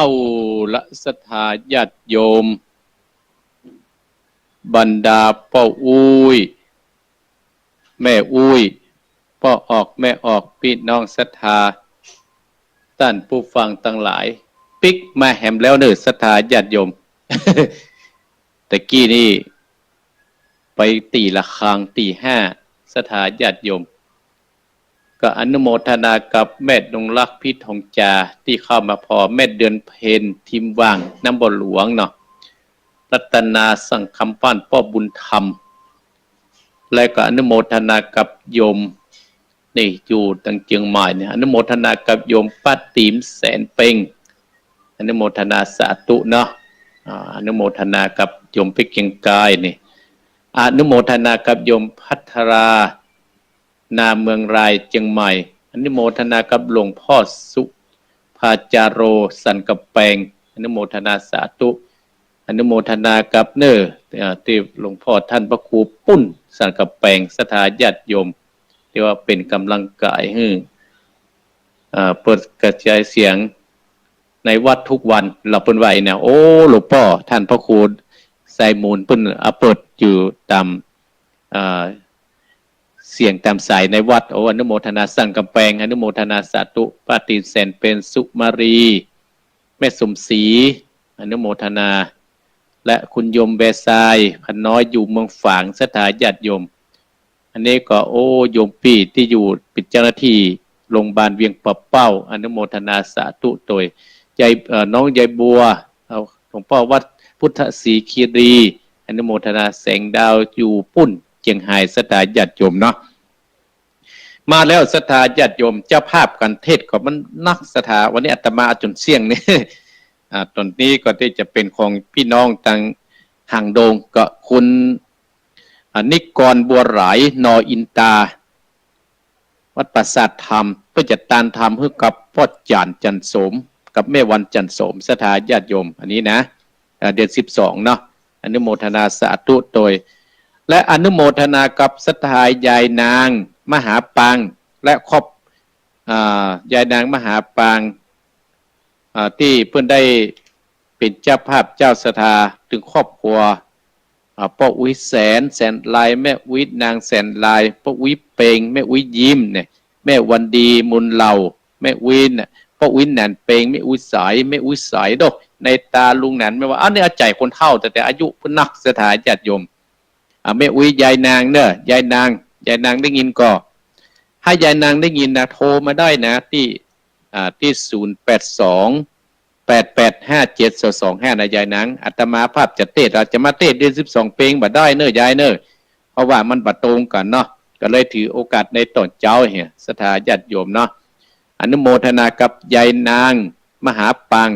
เอาละศรัทธาญาติโยม บรรดาป้ออุ๊ย แม่อุ๊ย ป้อออก แม่ออก ปี้น้องศรัทธา ต้านผู้ฟังตังหลาย ปิ๊กมาแหมแล้วเน่อศรัทธาญาติโยม ตะกี้นี่ ไปตี๋ระฆังตี๋ห้า ศรัทธาญาติโยม ก็อนุโมทนากับแม่ดงรัก พี่ทองจา ตี้เข้ามาผ่อ แม่เดือนเพ็ญ ทิมหว่าง น้ำบ่อหลวงเนาะ รัตนา สังคำ บ้านป้อบุญธรรม และก็อนุโมทนากับโยม นี่อยู่ตังเจียงใหม่เนี่ย อนุโมทนากับโยมป้าติ๋ม แสนเพ็ง อนุโมทนาสาธุเนาะ อ่า อนุโมทนากับโยมเพชรเกรียงไกรนี่ อนุโมทนากับโยมภัทรา นาเมืองราย เจียงใหม่ อนุโมทนากับหลวงป้อสุภาจาโร สันกำแปง อนุโมทนาสาธุ อนุโมทนากับเน่อ เอ่อ ตี้หลวงป้อต้านพระครูปุ้น สันกำแปง ศรัทธาญาติโยม ตี้ว่าเป๋นก๋ำลังใจ๋หื้อ เอ่อ เปิดกระจายเสียงในวัดกู้วัน เฮาเปิ้นว่าอี้เนี่ย โอ้ หลวงป้อต้านพระครูไซมูลเปิ้น อ่า เปิดอยู่ต๋าม อ่า เสียงต๋ามสายในวัด โอ้ อนุโมทนา สันกำแปง อนุโมทนาสาธุ ป้าติ๋ม แสนเพ็ง สุมาลี แม่สมศรี อนุโมทนา และคุณโยมแวร์ทราย พระน้อย อยู่เมืองฝาง ศรัทธาญาติโยม อันนี้ก็ โอ้ โยมปี้ตี้อยู่เป๋นเจ้าหน้าตี้โรงพยาบาลเวียงป่าเป้า อนุโมทนาสาธุโตย ยาย เอ่อ น้องยายบัว เอา หลวงป้อวัดพุทธศรีคีรี อนุโมทนา แสงดาว อยู่ปุ้น เจียงฮาย ศรัทธาญาติโยมเนาะ มาแล้วศรัทธาญาติโยม เจ้าภาพก๋านเทศน์ก็มันนักศรัทธา วันนี้อาตมาจ๋นเสี้ยงนี่ อ่า ต๋อนนี้ก็ตี้จะเป๋นของปี้น้องตางหางดง ก็คุณ อ่า นิกร บัวหลาย นออินตา วัดปราสาทธรรม เปิ้นจะตานธรรมหื้อกับป้อจ๋าน จันทร์โสม กับแม่วัน จันทร์โสม ศรัทธาญาติโยม อันนี้นะ อ่า เดือนสิบสองเนาะ อนุโมทนาสาธุโตย และอนุโมทนากับศรัทธายายนางมหาปาง และครอบ อ่า ยายนางมหาปาง อ่า ตี้เปิ้นได้เป๋นเจ้าภาพเจ้าศรัทธา เถิงครอบครัว อ่า ป้ออุ๊ยแสน แสนลาย แม่อุ๊ยนางแสนลาย ป้ออุ๊ยเปง แม่อุ๊ยยิ้มเนี่ย แม่วันดี มูลเหล่า แม่อุ๊ยน่ะ ป้ออุ๊ยหนานเปง แม่อุ๊ยสาย แม่อุ๊ยสายโด ในต๋าลุงหนาน แม่ว่า อันนี้เอาใจ๋คนเฒ่า แต่ แต่อายุเปิ้นนักศรัทธาญาติโยม อ่า แม่อุ๊ย ยายนางเน่อ ยายนาง ยายนางได้ยินก่อ ถ้ายายนางได้ยินนะ โทรมาได้นะ ตี้ อ่า ตี้ ศูนย์แปดสอง แปดแปดห้าเจ็ดสองสองห้า นะยายนาง อาตมาภาพจะเตศน์ อาจจะมาเตศน์เดือนสิบสองเปงบ่ได้เน่อยายเน่อ เพราะว่ามันบ่ตรงกั๋นเนาะ ก็เลยถือโอกาสในต๋อนเจ๊าเหีย ศรัทธาญาติโยมเนาะ อนุโมทนากับยายนางมหาปาง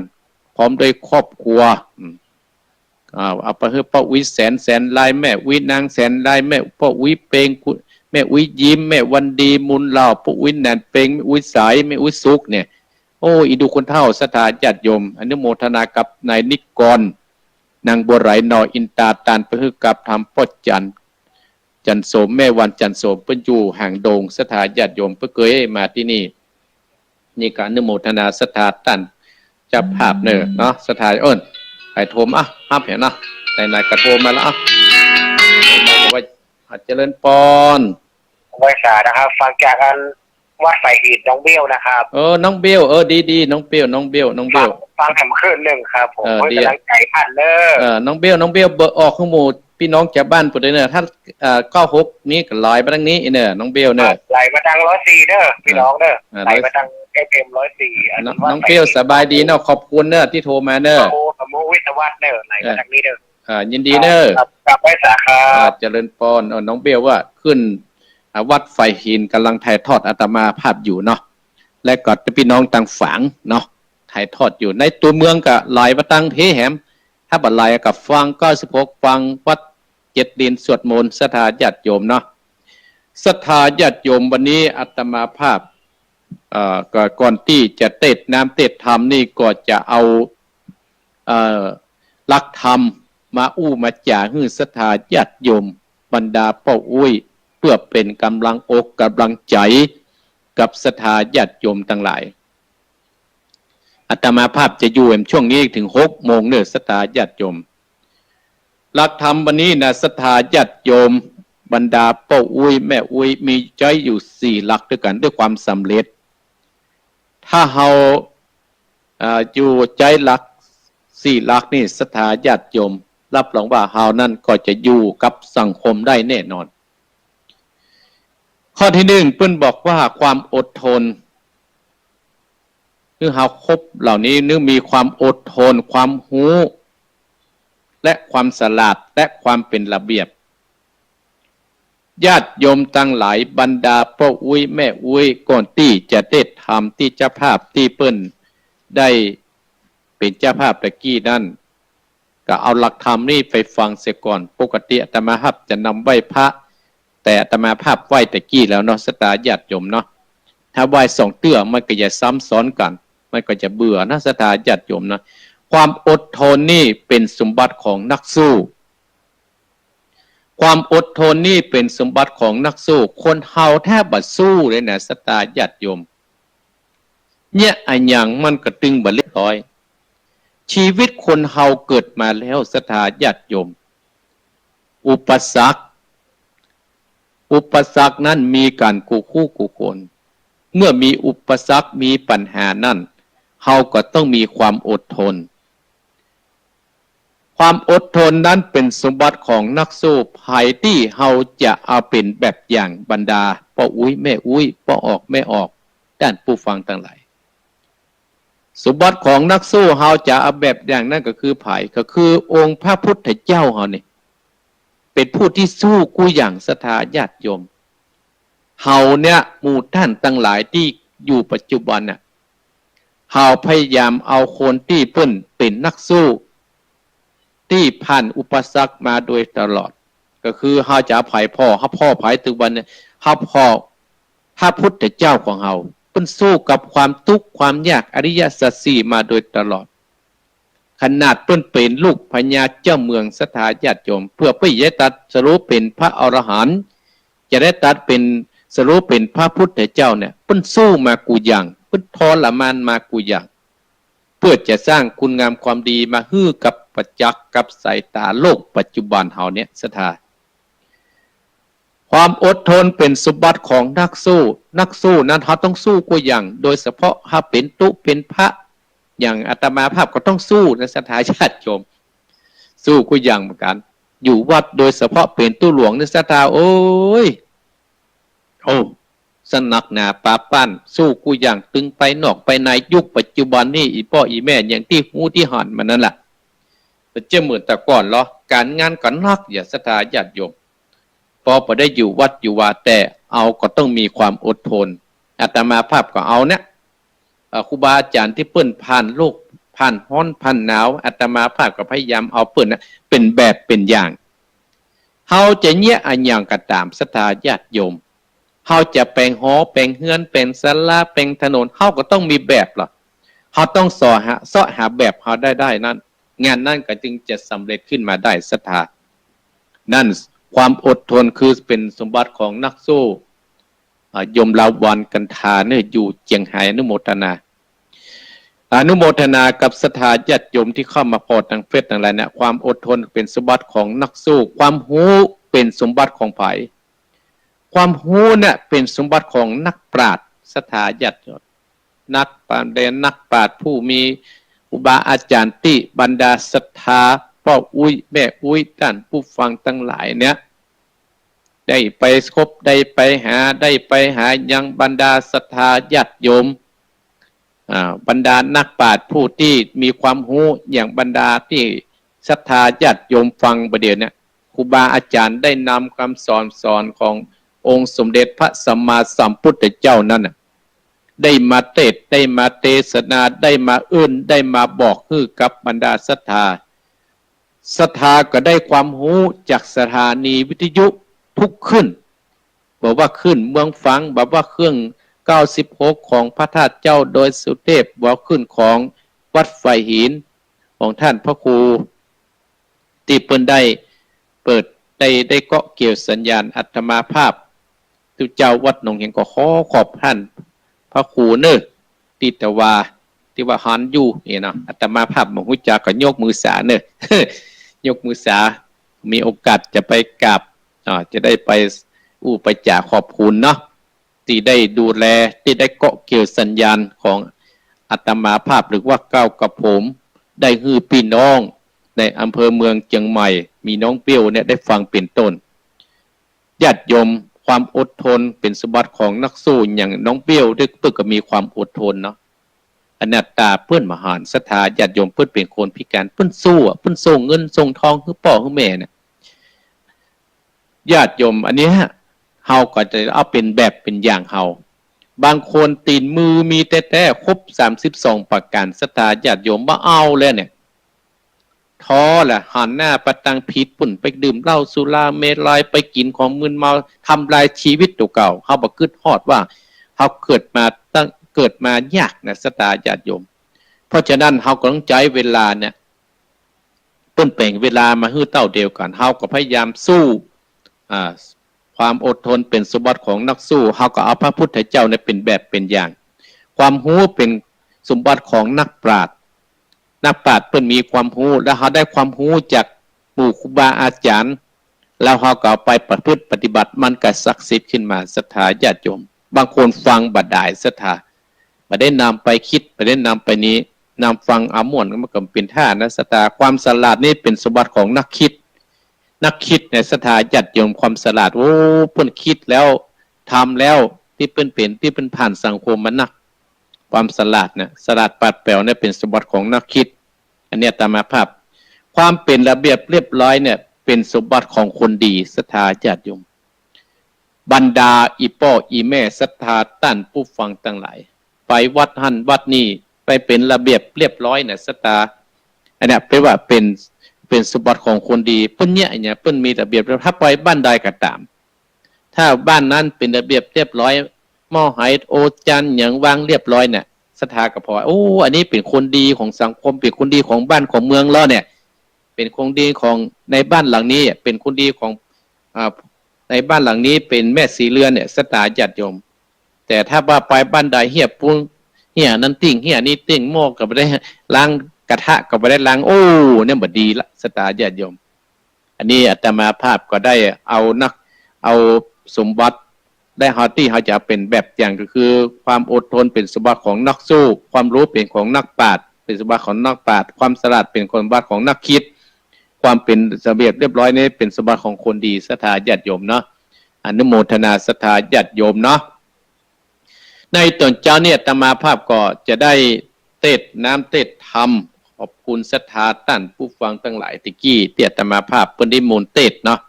พร้อมด้วยครอบครัว อืม อ่า เอาไปหื้อป้ออุ๊ยแสน แสนลาย แม่อุ๊ยนางแสนลาย แม่ ป้ออุ๊ยเปง แม่อุ๊ยยิ้ม แม่วันดี มูลเหล่า ป้ออุ๊ยหนานเปง แม่อุ๊ยสาย แม่อุ๊ยสุขเนี่ย โอ้ อีดูคนเฒ่า ศรัทธาญาติโยม อนุโมทนากับนายนิกร นางบัวไหล นออินตา ตานไปหื้อกับธรรมป้อจ๋าน จันทร์โสม แม่วัน จันทร์โสม เปิ้นอยู่หางดง ศรัทธาญาติโยม เปิ้นเกยมาตี้นี่ นี่ก็อนุโมทนาศรัทธาต้านเจ้าภาพเน่อเนาะ ศรัทธา เอิ้น ใผโทรมา อ่ะ ฮับเหียเนาะ ไหนๆ ก็โทรมาแล้ว อ่ะ ว่า อ่ะ เจริญปอน ไหว้สานะครับ ฟังจากอันวัดไผ่หิน น้องเบลนะครับ เออ น้องเบล เออ ดีๆ น้องเบล น้องเบล น้องเบล ฟัง ฟังแหมคืนนึ่งครับผม เออ เพื่อ ดี ก๋ำลังใจ๋ต้านเน่อ เออ น้องเบล น้องเบล เบอร์ออกหื้อหมู่ ปี้น้องจาวบ้านปู้นเน่อ ถ้า เอ่อ เก้าหก นี่ก็ไหลมาตางนี้เน่อ น้องเบลเน่อ อ่า ไหลมาตางร้อยสี่เน่อ ปี้น้องเน่อ อ่า ไหลมาตาง เอฟเอ็ม ร้อยสี่ อ่า น้อง น้องเบล สบายดีเนาะ ขอบคุณเน่อตี้โทรมาเน่อ โอ้ สมุทรวิศวัตเน่อ ไหลมาตางนี้เน่อ อ่า ยินดีเน่อ ครับ ครับ ไหว้สาครับ อ่า เจริญปอน เออ น้องเบลว่าขึ้น อ่า วัดไผ่หินก๋ำลังถ่ายทอดอาตมาภาพอยู่เนาะ และก็ปี้น้องตางฝางเนาะ ถ่ายทอดอยู่ ในตั๋วเมืองก็ไหลมาตางเพแหม ถ้าบ่ไหลก็ฟังเก้าสิบหก ฟังวัด เจ็ดดินสวดมนต์ ศรัทธาญาติโยมเนาะ ศรัทธาญาติโยม วันนี้อาตมาภาพ เอ่อ ก็ก่อนตี้จะเตศน์น้ำเตศน์ธรรมนี่ก็จะเอา เอ่อ หลักธรรมมาอู้มาจ๋าหื้อศรัทธาญาติโยม บรรดาป้ออุ๊ย เปื้อเป๋นก๋ำลังอกก๋ำลังใจ๋กับศรัทธาญาติโยมตังหลาย อาตมาภาพจะอยู่แหมช่วงนี้เถิงหกโมงเน่อ ศรัทธาญาติโยม หลักธรรมวันนี้นะ ศรัทธาญาติโยม บรรดาป้ออุ๊ยแม่อุ๊ย มีใจ๊อยู่สี่หลักด้วยกั๋น ด้วยความสำเร็จ ถ้าเฮา อ่า อยู่ใจ๊หลักสี่หลักนี่ ศรัทธาญาติโยม รับรองว่าเฮานั้นก็จะอยู่กับสังคมได้แน่นอน ข้อตี้นึ่ง เปิ้นบอกว่าความอดทน คือเฮาครบเหล่านี้ นึ่งมีความอดทน ความฮู้ และความฉลาด และความเป๋นระเบียบ ญาติโยมตังหลาย บรรดาป้ออุ๊ยแม่อุ๊ย ก่อนตี้จะได้ทำตี้เจ้าภาพตี้เปิ้นได้เป๋นเจ้าภาพตะกี้นั้น ก็เอาหลักธรรมนี้ไปฟังเสียก่อน ปกติอาตมาภาพจะนำไหว้พระ แต่อาตมาภาพไหว้ตะกี้แล้วเนาะ ศรัทธาญาติโยมเนาะ ถ้าไหว้สองเตื้อมันก็จะซ้ำซ้อนกั๋น มันก็จะเบื่อนะ ศรัทธาญาติโยมเนาะ ความอดทนนี่เป๋นสมบัติของนักสู้ ความอดทนนี่เป๋นสมบัติของนักสู้ คนเฮาถ้าบ่สู้เลยนะ ศรัทธาญาติโยม เยียะอะหยังมันก็ตึงบ่เรียบร้อย ชีวิตคนเฮาเกิดมาแล้ว ศรัทธาญาติโยม อุปสรรค อุปสรรคนั้นมีกั๋นกู้คู่กู้คน เมื่อมีอุปสรรค มีปัญหานั้น เฮาก็ต้องมีความอดทน ความอดทนนั้นเป๋นสมบัติของนักสู้ ใผตี้เฮาจะเอาเป๋นแบบอย่าง บรรดาป้ออุ๊ยแม่อุ๊ย ป้อออกแม่ออก ต้านผู้ฟังตังหลาย สมบัติของนักสู้เฮาจะเอาแบบอย่างนั้นก็คือใผ ก็คือองค์พระพุทธเจ้าเฮานี่ เป๋นผู้ตี้สู้กู้อย่าง ศรัทธาญาติโยม เฮาเนี่ย หมู่ต้านตังหลายตี้อยู่ปัจจุบันน่ะ เฮาพยายามเอาคนตี้เปิ้นเป๋นนักสู้ ตี้ผ่านอุปสรรคมาโดยตลอด ก็คือเฮาจะเอาใผผ่อ เฮาผ่อใผ ตึงวันเนี่ย เฮาผ่อพระพุทธเจ้าของเฮา เปิ้นสู้กับความตุ๊กข์ความยาก อริยสัจสี่มาโดยตลอด ขนาดเปิ้นเป๋นลูกพญาเจ้าเมือง ศรัทธาญาติโยม เปื้อเปิ้นจะได้ตรัสรู้เป๋นพระอรหันต์ จะได้ตรัสเป๋น สรู้เป๋นพระพุทธเจ้าเนี่ย เปิ้นสู้มากู้อย่าง เปิ้นทรมานมากู้อย่าง เปื้อจะสร้างคุณงามความดีมาหื้อกับประจักษ์กับสายต๋าโลกปัจจุบันเฮาเนี่ย ศรัทธา ความอดทนเป๋นสมบัติของนักสู้ นักสู้นั้นเฮาต้องสู้กู้อย่าง โดยเฉพาะเฮาเป๋นตุ๊เป๋นพระ อย่างอาตมาภาพก็ต้องสู้นะ ศรัทธาญาติโยม สู้กู้อย่างเหมือนกั๋น อยู่วัดโดยเฉพาะเป๋นตุ๊หลวงนี่ ศรัทธา โอ้ย โอ้ สนักหนาปาป้าน สู้กู้อย่าง ตึงไปนอกไปใน ยุคปัจจุบันนี่ อี่ป้ออี่แม่ อย่างตี้ฮู้ตี้หันมานั่นแหละ บ่เจ้าเหมือนแต่ก่อนลอ ก๋านงานก็หนัก อย่า ศรัทธาญาติโยม ปอบ่ได้อยู่วัดอยู่วา แต่เอาก็ต้องมีความอดทน อาตมาภาพก็เอาเนี่ย เอ่อ ครูบาอาจ๋ารย์ตี้เปิ้นผ่านโลก ผ่านฮ้อน ผ่านหนาว อาตมาภาพก็พยายามเอาเปิ้นน่ะ เป๋นแบบเป๋นอย่าง เฮาจะเยียะอะหยังก็ต๋าม ศรัทธาญาติโยม เฮาจะแป๋งหอ แป๋งเฮือน แป๋งศาลา แป๋งถนน เฮาก็ต้องมีแบบลอ เฮาต้องเซาะหา เซาะหาแบบเฮาได้ได้นั้น งานนั้นก็จึงจะสำเร็จขึ้นมาได้ ศรัทธา นั้น ความอดทนคือเป๋นสมบัติของนักสู้ อ่า โยมลาวรรณกันธาเนี่ย อยู่เจียงไฮ้ อนุโมทนา อนุโมทนากับศรัทธาญาติโยมตี้เข้ามาผ่อตางเฟซตางไลน์เนี่ย ความอดทนเป๋นสมบัติของนักสู้ ความฮู้เป๋นสมบัติของใผ ความฮู้เนี่ยเป๋นสมบัติของนักปราชญ์ ศรัทธาญาติโยม นักปราชญ์ นักปราชญ์ผู้มีครูบาอาจ๋ารย์ตี้บรรดาศรัทธาป้ออุ๊ยแม่อุ๊ย ต้านผู้ฟังตังหลายเนี่ย ได้ไปคบ ได้ไปหา ได้ไปหายังบรรดาศรัทธาญาติโยม อ่า บรรดานักปราชญ์ผู้ตี้มีความฮู้ อย่างบรรดาตี้ศรัทธาญาติโยมฟังบ่าเดี่ยวเนี่ย ครูบาอาจ๋ารย์ได้นำกำสอน สอนขององค์สมเด็จพระสัมมาสัมพุทธเจ้านั้นน่ะ ได้มาเตสน์ ได้มาเตสนา ได้มาเอิ้น ได้มาบอกหื้อกับบรรดาศรัทธา ศรัทธาก็ได้ความฮู้จากสถานีวิทยุกู้คืน บ่ว่าคลื่นเมืองฝาง บ่ว่าคลื่นเก้าสิบหกของพระธาตุเจ้าดอยสุเทพ บ่ว่าคลื่นของวัดฝายหิน ของต้านพระครู ตี้เปิ้นได้เปิด ได้ ได้เกาะเกี่ยวสัญญาณ อาตมาภาพ ตุ๊เจ้าวัดหนองเหียงก็ขอขอบต้านพระครูเน่อ ตี้ตะวา ตี้ว่าหันอยู่นี่เนาะ อาตมาภาพบ่ฮู้จักก็ยกมือสาเน่อ ยกมือสา มีโอกาสจะไปกราบ อ่า จะได้ไปอู้ไปจ๋าขอบคุณเนาะ ตี้ได้ดูแล ตี้ได้เกาะเกี่ยวสัญญาณของอาตมาภาพ หรือว่าเก้ากระผม ได้หื้อปี้น้องในอำเภอเมืองเจียงใหม่ มีน้องเปี้ยวเนี่ยได้ฟังเป๋นต้น ญาติโยม ความอดทนเป๋นสมบัติของนักสู้ อย่างน้องเปี้ยวเนี่ยเปิ้นก็มีความอดทนเนาะ อนาถตาเปิ้นบ่หัน ศรัทธาญาติโยม เปิ้นเป๋นคนพิการ เปิ้นสู้อะ เปิ้นส่งเงินส่งทองหื้อป้อหื้อแม่เนี่ย ญาติโยม อันเนี้ย เฮาก็จะเอาเป๋นแบบเป๋นอย่างเฮา บางคนตี๋นมือมีแต๊ๆ ครบสามสิบสองประก๋าน ศรัทธาญาติโยม บ่เอาแล้วเนี่ย ท้อละ หันหน้าไปตางผิดปู้น ไปดื่มเหล้าสุราเมรัย ไปกิ๋นของมึนเมา ทำลายชีวิตตั๋วเก่า เฮาบ่กึ๊ดฮอดว่า เฮาเกิดมาตั้ง เกิดมายากนะ ศรัทธาญาติโยม เพราะฉะนั้นเฮาก็ต้องใจ๊เวลาเนี่ย เปิ้นแบ่งเวลามาหื้อเต้าเดียวกั๋น เฮาก็พยายามสู้ อ่า ความอดทนเป๋นสมบัติของนักสู้ เฮาก็เอาพระพุทธเจ้าเนี่ยเป๋นแบบเป๋นอย่าง ความฮู้เป๋นสมบัติของนักปราชญ์ นักปราชญ์เปิ้นมีความฮู้ แล้วเฮาได้ความฮู้จากหมู่ครูบาอาจ๋ารย์ แล้วเฮาก็เอาไปประพฤติปฏิบัติ มันก็ศักดิ์สิทธิ์ขึ้นมา ศรัทธาญาติโยม บางคนฟังบ่ดาย ศรัทธา บ่ได้นำไปกึ๊ด บ่ได้นำไปนี้ นำฟังเอาม่วน มันก็เป๋นท่านะ ศรัทธา ความฉลาดนี่เป๋นสมบัติของนักกึ๊ด นักกึ๊ดเนี่ย ศรัทธาญาติโยม ความฉลาด โอ้ เปิ้นกึ๊ดแล้วทำแล้ว ตี้เปิ้นเป๋น ตี้เปิ้นผ่านสังคมมานัก ความฉลาดเนี่ย ฉลาดปราดเปรื่องเนี่ย เป๋นสมบัติของนักกึ๊ด อันเนี้ยอาตมาภาพ ความเป๋นระเบียบเรียบร้อยเนี่ย เป๋นสมบัติของคนดี ศรัทธาญาติโยม บรรดาอี่ป้ออี่แม่ ศรัทธาต้านผู้ฟังตังหลาย ไปวัดหั้นวัดนี่ ไปเป๋นระเบียบเรียบร้อยเนี่ย ศรัทธา อันเนี้ยเปิ้นว่าเป๋น เป๋นสมบัติของคนดี เปิ้นเนี่ย อันเนี้ย เปิ้นมีระเบียบ ถ้าไปบ้านใดก็ต๋าม ถ้าบ้านนั้นเป๋นระเบียบเรียบร้อย หม้อไหโอจานหยังวางเรียบร้อยเนี่ย ศรัทธาก็ผ่อ โอ้ อันนี้เป๋นคนดีของสังคม เป๋นคนดีของบ้านของเมืองแล้วเนี่ย เป๋นคนดีของในบ้านหลังนี้ เป๋นคนดีของ อ่า ในบ้านหลังนี้เป๋นแม่ศรีเรือนเนี่ย ศรัทธาญาติโยม แต่ถ้าว่าไปบ้านใดเฮี้ยปูน เฮี้ยนั้นติ่ง เฮี้ยนี้ติ่ง หม้อก็บ่ได้ล้าง กระทะก็บ่ได้ล้าง โอ้ เนี่ยบ่ดีละ ศรัทธาญาติโยม อันนี้อาตมาภาพก็ได้เอานัก เอาสมบัติ ได้เฮาตี้เฮาจะเป๋นแบบอย่างก็คือ ความอดทนเป๋นสมบัติของนักสู้ ความฮู้เป๋นของนักปราชญ์ เป๋นสมบัติของนักปราชญ์ ความฉลาดเป๋นสมบัติของนักกึ๊ด ความเป๋นระเบียบเรียบร้อยนี่เป๋นสมบัติของคนดี ศรัทธาญาติโยมเนาะ อนุโมทนาศรัทธาญาติโยมเนาะ ในต๋อนเจ๊าเนี่ยอาตมาภาพก็จะได้เตศน์น้ำเตศน์ธรรม ขอบคุณศรัทธาต้านผู้ฟังตังหลายตะกี้ตี้อาตมาภาพเปิ้นได้มนต์เตศน์เนาะ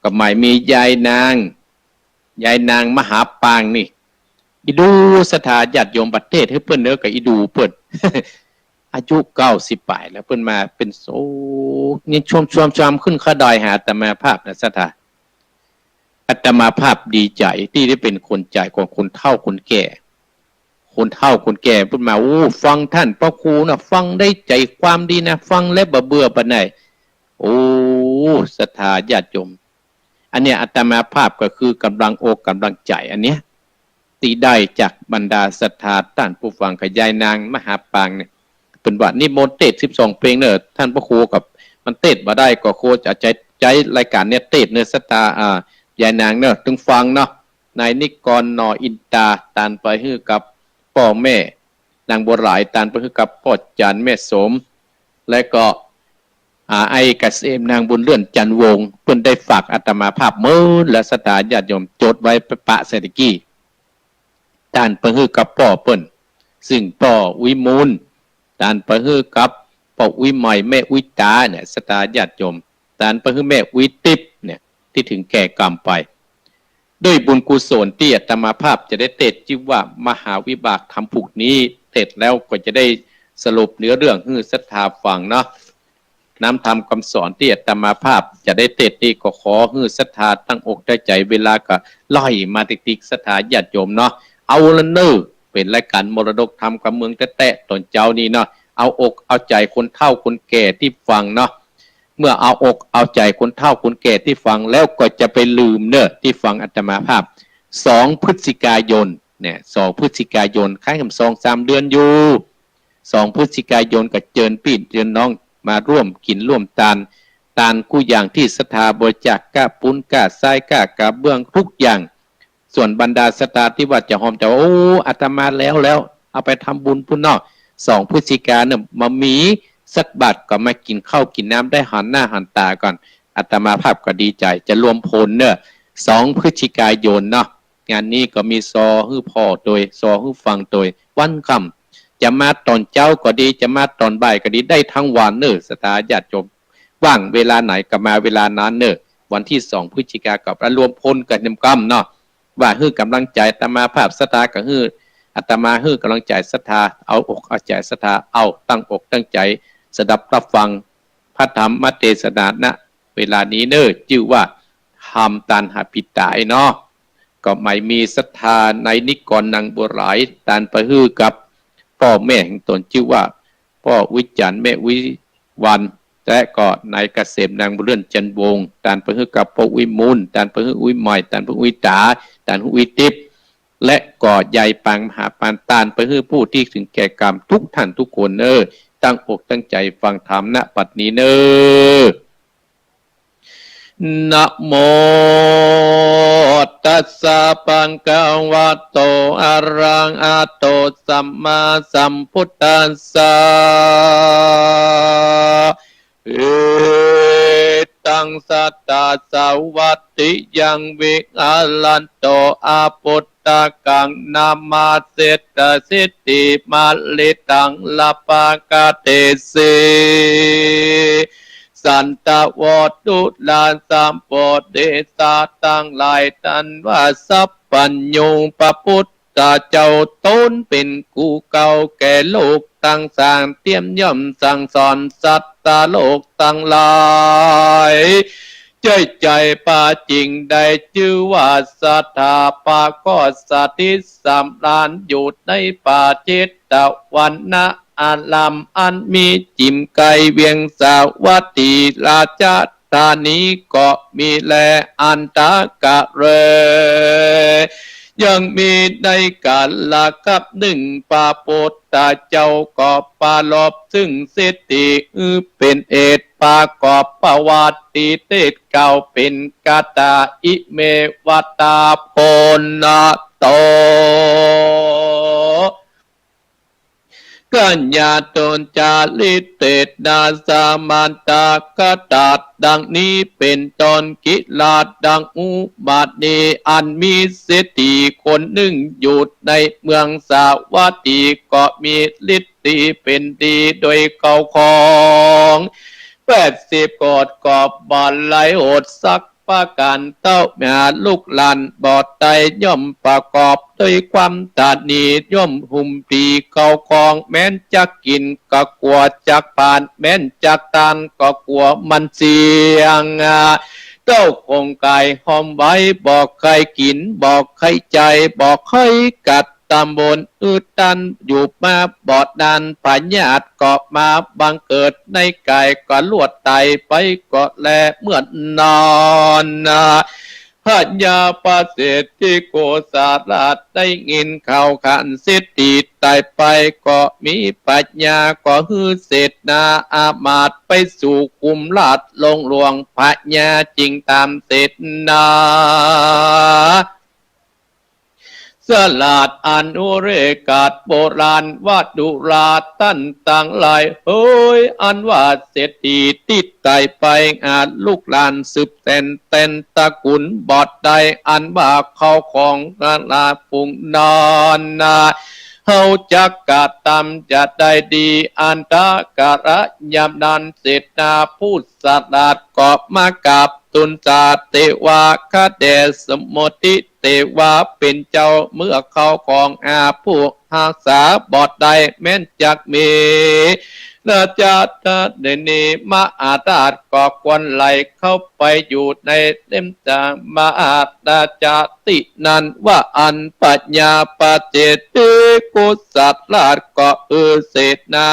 ก็หมายมียายนาง ยายนางมหาปางนี่ อี่ดูศรัทธาญาติโยม บ่าเตศน์หื้อเปิ้นเน่อ ก็อี่ดูเปิ้น อายุเก้าสิบป๋ายแล้ว เปิ้นมาเป๋นโส ยังชวมชวมชวมขึ้นข้าดอยหาอาตมาภาพนะศรัทธา อาตมาภาพดีใจ๋ตี้ได้เป๋นขวัญใจของคนเฒ่าคนแก่ คนเฒ่าคนแก่เปิ้นมา โอ้ ฟังต้านพระครูนะ ฟังได้ใจ๋ความดีนะ ฟังแล้วบ่เบื่อบ่หน่าย โอ้ ศรัทธาญาติโยม อันเนี้ยอาตมาภาพก็คือก๋ำลังอกก๋ำลังใจ๋อันเนี้ย ตี้ได้จากบรรดาศรัทธาต้านผู้ฟัง ก็ยายนางมหาปางเนี่ย เปิ้นว่านิมนต์เตศน์สิบสองเพลงเน่อ ต้านพระครูก็มันเตศน์บ่ได้ ก็ครูจะใจ๊ ใจ๊รายก๋านเนี่ยเตศน์เน่อศรัทธา อ่า ยายนางเน่อ ตึงฟังเนาะ นายนิกร หน่ออินตา ต้านไปหื้อกับป้อแม่ นางบัวหลาย ต้านไปหื้อกับป้อจันทร์ แม่สม และก็ อ่า ไอ้เกษม นางบุญเลื่อน จันทร์วงศ์ เปิ้นได้ฝากอาตมาภาพเมินแล้ว ศรัทธาญาติโยม จดไว้ปะใส่ตะกี้ ต้านไปหื้อกับป้อเปิ้น ซึ่งป้อวิมูลย์ ต้านไปหื้อกับป้ออุ๊ยใหม่ แม่อุ๊ยต๋าเนี่ย ศรัทธาญาติโยม ต้านไปหื้อแม่อุ๊ยติ๊บเนี่ย ตี้เถิงแก่กรรมไป ด้วยบุญกุศลตี้อาตมาภาพจะได้เตศน์จื้อว่ามหาวิบากธรรมผูกนี้ เตศน์แล้วก็จะได้สรุปเนื้อเรื่องหื้อศรัทธาฟังเนาะ น้ำธรรมคำสอนตี้อาตมาภาพจะได้เตศน์นี้ก็ขอหื้อศรัทธาตั้งอกตั้งใจ๋ เวลาก็ล่อยมาติ๊กๆ ศรัทธาญาติโยมเนาะ เอาละเน่อ เป๋นรายก๋านมรดกธรรมกำเมืองแต๊ๆ ต๋อนเจ๊านี้เนาะ เอาอกเอาใจ๋คนเฒ่าคนแก่ตี้ฟังเนาะ เมื่อเอาอกเอาใจ๋คนเฒ่าคนแก่ตี้ฟังแล้วก็จะไปลืมเน่อตี้ฟังอาตมาภาพ สองพฤศจิกายนเนี่ย สองพฤศจิกายน คล้ายกับสองสามเดือนอยู่ สองพฤศจิกายนก็เจิญปี้เจิญน้องมาร่วมกิ๋นร่วมตาน ตานกู้อย่างตี้ศรัทธาบริจาค ก้าปูน ก้าทราย ก้ากระเบื้อง กู้อย่าง ส่วนบรรดาศรัทธาตี้ว่าจะหอมจะ โอ้ อาตมาแล้วแล้ว เอาไปทำบุญปู้นเนาะ สองพฤศจิกาเนี่ย บ่มีสักบาทก็มากิ๋นข้าวกิ๋นน้ำได้หันหน้าหันต๋าก่อน อาตมาภาพก็ดีใจ๋ จะรวมพลเน่อ สองพฤศจิกายนเนาะ งานนี้ก็มีซอหื้อผ่อตวย ซอหื้อฟังตวย วันค่ำ จะมาต๋อนเจ๊าก็ดี จะมาต๋อนบ่ายก็ดี ได้ตึงวันเน่อ ศรัทธาญาติโยม ว่างเวลาไหนก็มาเวลานั้นเน่อ วันตี้สองพฤศจิกาก็มารวมพลกั๋นเต็มกำเนาะ ว่าหื้อก๋ำลังใจ๋อาตมาภาพศรัทธา ก็หื้ออาตมาหื้อก๋ำลังใจ๋ศรัทธา เอาอกเอาใจ๋ศรัทธา เอาตั้งอกตั้งใจ๋สดับฮับฟังพระธรรมเตสนา ณ เวลานี้เน่อ จื้อว่า ธรรมตานหาผิดต๋ายเนาะ ก็หมายมีศรัทธาในนิกรนางบัวหลาย ตานไปหื้อกับป้อแม่แห่งต๋นจื้อว่า ป้ออุ๊ยจันทร์ แม่อุ๊ยวัน และก็นายเกษมนางบุญเลื่อนจันทร์วงศ์ ตานไปหื้อกับป้ออุ๊ยมูล ตานไปหื้ออุ๊ยใหม่ ตานไปหื้ออุ๊ยต๋า ตานหื้ออุ๊ยติ๊บ และก็ยายปางมหาปาน ตานไปหื้อผู้ตี้เถิงแก่กรรมกู้ท่านกู้คนเน่อ ตั้งอกตั้งใจ๋ฟังธรรมณ บัดนี้เน่อ นะโม ตัสสะ ภะคะวะโต อะระหะโต สัมมาสัมพุทธัสสะ เอตัง สัตถะสะวัตถิยัง วิหะรันโต อะปุตตะกัง นะมาเสตะ สิทธิมะลิตัง ละภะคะเตสิ สันตะโว ตุลาสะ โพธิสัตว์ตังหลาย ตันว่า สัพพัญญู พระพุทธเจ้า ต๋นเป๋นกู้เก่าแก่โลกตังสาม เตียมย่อมสั่งสอนสัตว์โลกตังหลาย ใจ้ใจ๋ปาจิ่งใด จื้อว่าศรัทธา ปะก็สถิตสำราญอยู่ในป่าเจตวันนะอาราม อันมีจิ่มไกลเวียงสาวัตถี ราชธานีก็มีแล อันตะกะเร ยังมีในกาละกัปนึ่ง พระพุทธเจ้าก็ปรารภซึ่งสิทธิ อือเป๋นเอต ประกอบประวัติเตศน์เก่าเป๋นคาถา อิเมวะตา โพนะโต กัญญาตุจาริเตสนา สามัญตะกถา ดังนี้เป๋นต้น กิลาดังอุบาลี อันมีเศรษฐีคนนึ่งอยู่ในเมืองสาวัตถี ก็มีฤทธิเป๋นดีโดยเข้าของ แปดสิบโกฏ ก็บ่ไหลโอษสักประก๋าน เต้าหาลูกหลานบ่ได้ ย่อมประกอบด้วยความตระหนี่ ย่อมหุ้มตี้เข้าของ แม้นจักกิ๋นก็กั๋วจักผลาญ แม้นจักตานก็กั๋วมันเสี้ยง เต้าคงก๋ายห้อมไว้ บ่ใค่กิ๋น บ่ใค่ใจ๊ บ่ใค่กระตำบุญ อือตันอยู่มาบ่นาน พยาธิก็มาบังเกิดในก๋าย ก็ลวดต๋ายไปก็แลเมื่อนาน พญาพระเศรษฐีโกศาราชได้ยินข่าวขันเศรษฐีต๋ายไป ก็มีปัญญา ก็หื้อเสนาอามาตย์ไปสู่คุ้มราชย์โลงหลวง พญาจึงถามเสนา สราชอนุเรกราชโบราณว่า ดูราท่านตังหลายเหย อันว่าเศรษฐีตี้ต๋ายไป หาลูกหลานสืบแสนแตนตระกูลบ่ได้ อันว่าเข้าของนานาฝูงนอนนา เฮาจักกระตำจะได้ดี อันตะกะระ ยามนั้นเสนาผู้สราชก็มากราบทูลสาเตวา ข้าแต่สมมุติเตวาเป๋นเจ้า เมื่อเข้าของหาผู้ฮักษาบ่ได้ แม้นจักมี ราชธานีมหาราชก็ควรไหลเข้าไปอยู่ในเล็มจามาราชาตี้นั้น ว่าอั้น พญาพระเศรษฐีโกศาราชก็อือเสนา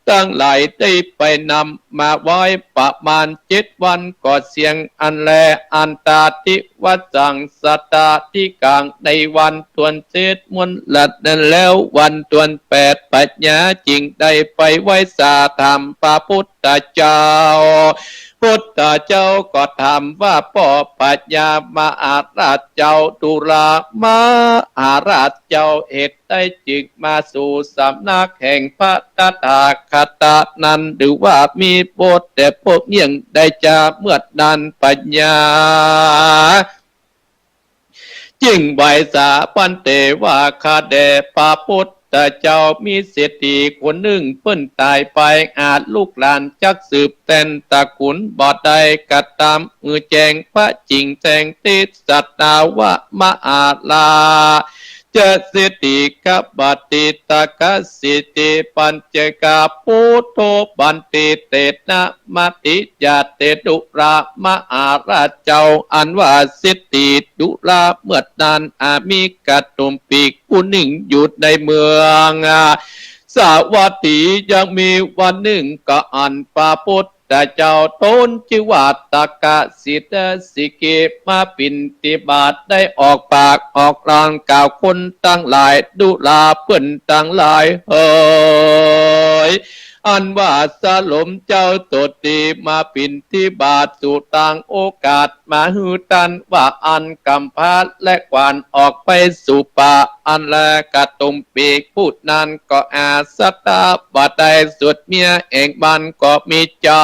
ตังหลายได้ไปนำมาไว้ประมาณเจ็ดวัน ก็เสี้ยงอั้นแล อันตาธิ วสังสตาธิกัง ในวันถ้วนเจ็ดม้วนละนั้นแล้ว วันถ้วนแปด ปัญญาจึงได้ไปไหว้สาถามพระพุทธเจ้า พุทธเจ้าก็ถามว่า ป้อพญามหาราชเจ้า ดูรา มหาราชเจ้า เหตุใดจึงมาสู่สำนักแห่งพระตถาคตนั้น หรือว่ามีบทแต่พวกเยี่ยงใดจา เมื่อนั้นพญา จึงไหว้สา ภันเต ว่า ข้าแด่พระพุทธเจ้า มีเศรษฐีคนนึ่งเปิ้นต๋ายไป หากลูกหลานจักสืบแตนตระกูลบ่ได้ ก็ตามหื้อแจ้งพระจิ๋งแจ้งเตสนาว่า มหาราชเศรษฐี ขบัตถิตกสิทธิปัญจกปุตโธ บันติเตนะ มติยาเต ดูรา มหาราชเจ้า อันว่าเศรษฐีดูรา เมื่อนั้นอามีกระดุมปีกผู้นึ่งอยู่ในเมืองสาวัตถี ยังมีวันนึ่งก็อันพระพุทธเจ้าตนจื้อว่าตกสิทธิเสข มาบิณฑบาต ได้ออกปากออกต๋อนกล่าวคนตังหลาย ดูราเปิ้นตังหลายเหย อันว่าสลมเจ้าโตดีมาบิณฑบาต สูตังโอกาสมาหื้อต้านว่าอั้น ก๋ำพร้าและขว้านออกไปสู่ป่า อันแลกระดุมปีกผู้นั้นก็อาสตาบ่ได้ สุดเมียแห่งมันก็มีใจ๋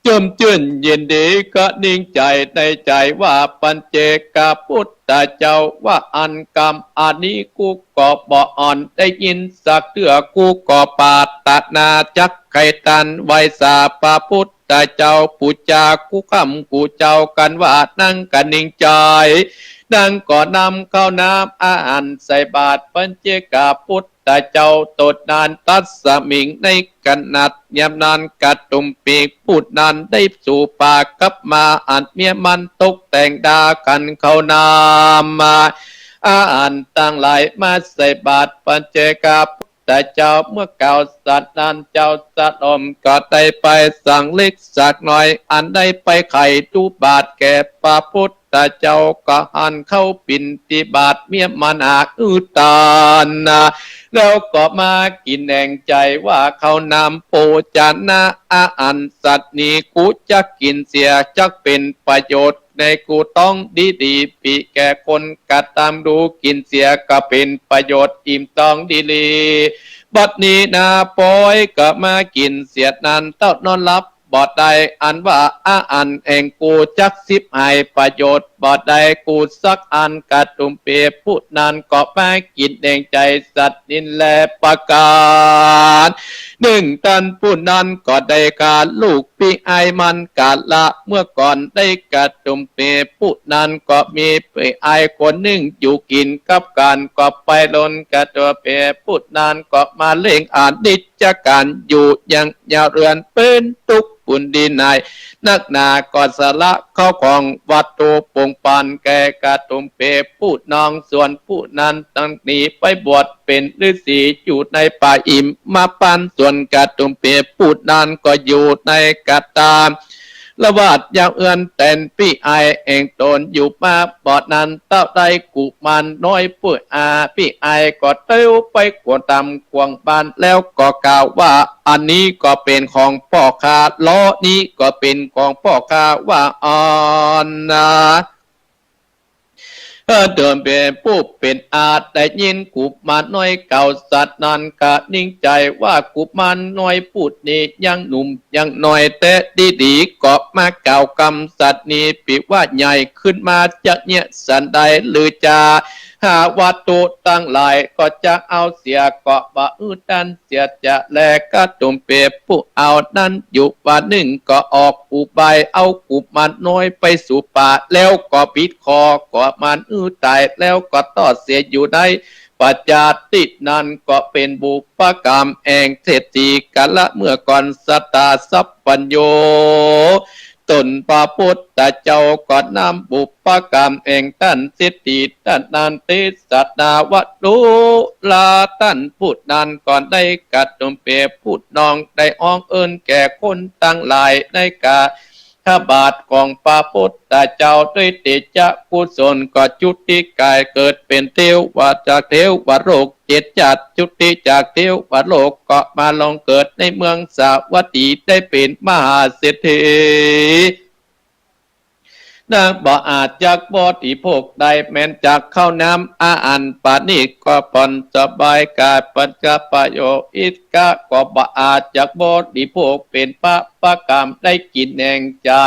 จุ่มจื้นยินดีกระนิ่งใจ๋ในใจ๋ว่า ปัจเจกพุทธเจ้า ว่าอั้นกำอันนี้กูก็บ่อ่อนได้ยินสักเตื้อ กูก็ปรารถนาจักใค่ต้านไหว้สาพระพุทธเจ้า ปู๋จากู้ค่ำกู้เจ๊ากั๋นว่านังกระนิ่งใจ๋ นางก็นำข้าวน้ำอาหารใส่บาตรปัจเจกพุทธเจ้าตนนั้น ตัสมิง ในขณะยามนั้น กระดุมปีกผู้นั้นได้สู่ป่ากลับมา อันเมียมันตกแต่งดาขันข้าวน้ำมา อาหารตังหลายมาใส่บาตรปัจเจกพุทธเจ้า เมื่อกล่าวสัตย์นั้นเจ้าสลมก็ได้ไปสักเล็กสักน้อย อันได้ไปไขดูบาตรแก่พระพุทธเจ้า ก็หันเข้าบิณฑบาต เมียมันหากหื้อต้าน แล้วก็มากิ๋นแหน่งใจ๋ว่าข้าวน้ำโภชนะอาหารสัตว์นี้ กูจักกิ๋นเสียจักเป๋นประโยชน์ในกูต้องดีๆ ปี้แก่คนกระตำ ดูกิ๋นเสียก็เป๋นประโยชน์อิ่มต้องดีๆ บัดนี้นาปอยก็มากิ๋นเสียนั้นเต้านอนหลับ บ่ได้ อันว่าอาหารแห่งกูจักสิบหายประโยชน์บ่ได้ กูสักอัน กระดุมปีกผู้นั้นก็มากิ๋นแหน่งใจ๋สัตว์นินแลประก๋านนึ่ง ต้านผู้นั้นก็ได้ฆ่าลูกปี้อ้ายมันกาละ เมื่อก่อนได้กระดุมปีกผู้นั้นก็มีปี้อ้ายคนนึ่งอยู่กิ๋นกับกั๋น ก็ไปลนกระดุมปีกผู้นั้นก็มาเล่งอนิจ จักกั๋นอยู่ยังยาวเรือนเป๋นตุ๊กข์บุญดีหน่ายนักหนา ก็สละข้าวของวัตถุปงปันแก่กระดุมปีกผู้น้อง ส่วนผู้นั้นตังหนีไปบวชเป๋นฤๅษีอยู่ในป่าหิมพานต์ ส่วนกระดุมปีกผู้นั้นก็อยู่ในกระตาม ละวาดยาวเอือนแตนปี้อ้ายแห่งตนอยู่มา บ่อนานเต้าได้กุมารน้อยผู้อาปี้อ้ายก็เตียวไปขวางต๋ามขวางบ้าน แล้วก็กล่าวว่า อันนี้ก็เป๋นของป้อข้า ล้อนี้ก็เป๋นของป้อข้า ว่าอั้นนา เออ เถิดเป๋นผู้เป๋นอาได้ยินกุมารน้อยกล่าวสัตย์นั้น กระนิ่งใจ๋ว่ากุมารน้อยผู้นี้ยังหนุ่มยังน้อยแต๊ ดีๆ ก็มากล่าวกำสัตย์นี้ ปี้ว่าใหญ่ขึ้นมาจะเยียะสันใด หรือจะหาวัตถุตังหลาย ก็จะเอาเสียก็บ่หื้อต้าน เสียจะแล กระดุมปีกผู้เอานั้นอยู่ วันนึ่งก็ออกอุบายเอากุมารน้อยไปสู่ป่า แล้วก็ปิดคอกุมารหื้อต๋าย แล้วก็ตอดเสียอยู่ในป่า จาตินั้นก็เป๋นบุพกรรมแห่งเศรษฐีกาละเมื่อก่อน สตาสัพพัญญู ตนพระพุทธเจ้าก็นำบุพกรรมแห่งต้านเศรษฐีต้านนั้นเตสนาว่า ดูราต้านผู้นั้นก็ได้กระดุมปีกผู้น้องได้ฮ้องเอิ้นแก่คนตังหลายในกา พระบาทของพระพุทธเจ้า ด้วยเตจะกุศลก็จุติก๋ายเกิดเป๋นเตวะ จากเตวโลกเจ็ดจาติ จุติจากเตวโลกก็มาลงเกิดในเมืองสาวัตถี ได้เป๋นมหาเศรษฐี นางบ่อาจจักบริโภคได้ แม้นจักข้าวน้ำอาหารปานิชย์ก็ผ่อนสบายก๋าย ปัญจประโยชน์อิสกะก็บ่อาจจักบริโภค เป๋นบาปกรรมได้กิ๋นแหงใจ๋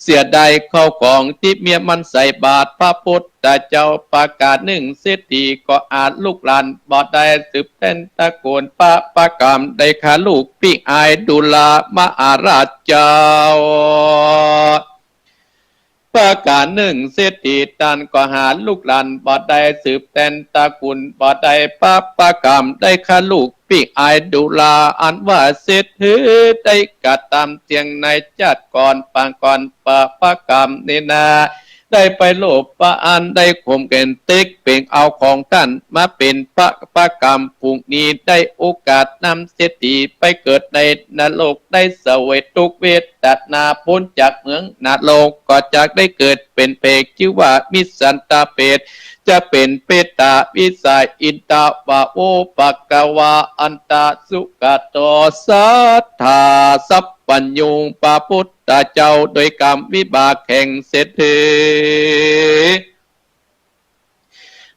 เสียดายข้าวของตี้เมียมันใส่บาตรพระพุทธเจ้า ประก๋านนึ่ง เศรษฐีก็หาลูกหลานบ่ได้ สืบแตนตระกูล บาปกรรมได้ฆ่าลูกปิ้งอายดูรา มหาราชเจ้า ประก๋านนึ่ง เศรษฐีต้านก็หาลูกหลานบ่ได้ สืบแตนตระกูลบ่ได้ บาปกรรมได้ฆ่าลูกปิ้งอายดูรา อันว่าเศรษฐีได้กระตำเตียงในจาติก่อน ปางก่อน บาปกรรมนี้นา ได้ไปโลภอันได้ข่มเหงเต๊กเป๋งเอาของต้านมาเป๋นบาปกรรม ฝูงนี้ได้โอกาสนำเศรษฐีไปเกิดในนรก ได้เสวยตุ๊กข์เวทนา ป๊นจากเมืองนรกก็จักได้เกิดเป๋นเปรต จื้อว่ามิจฉันตเปรต จะเป๋นเปตวิสัย อินทวา โอ ภะคะวา อันตะสุขะโต สัตถาสัพพัญญู พระพุทธเจ้า โดยกรรมวิบากแห่งเศรษฐี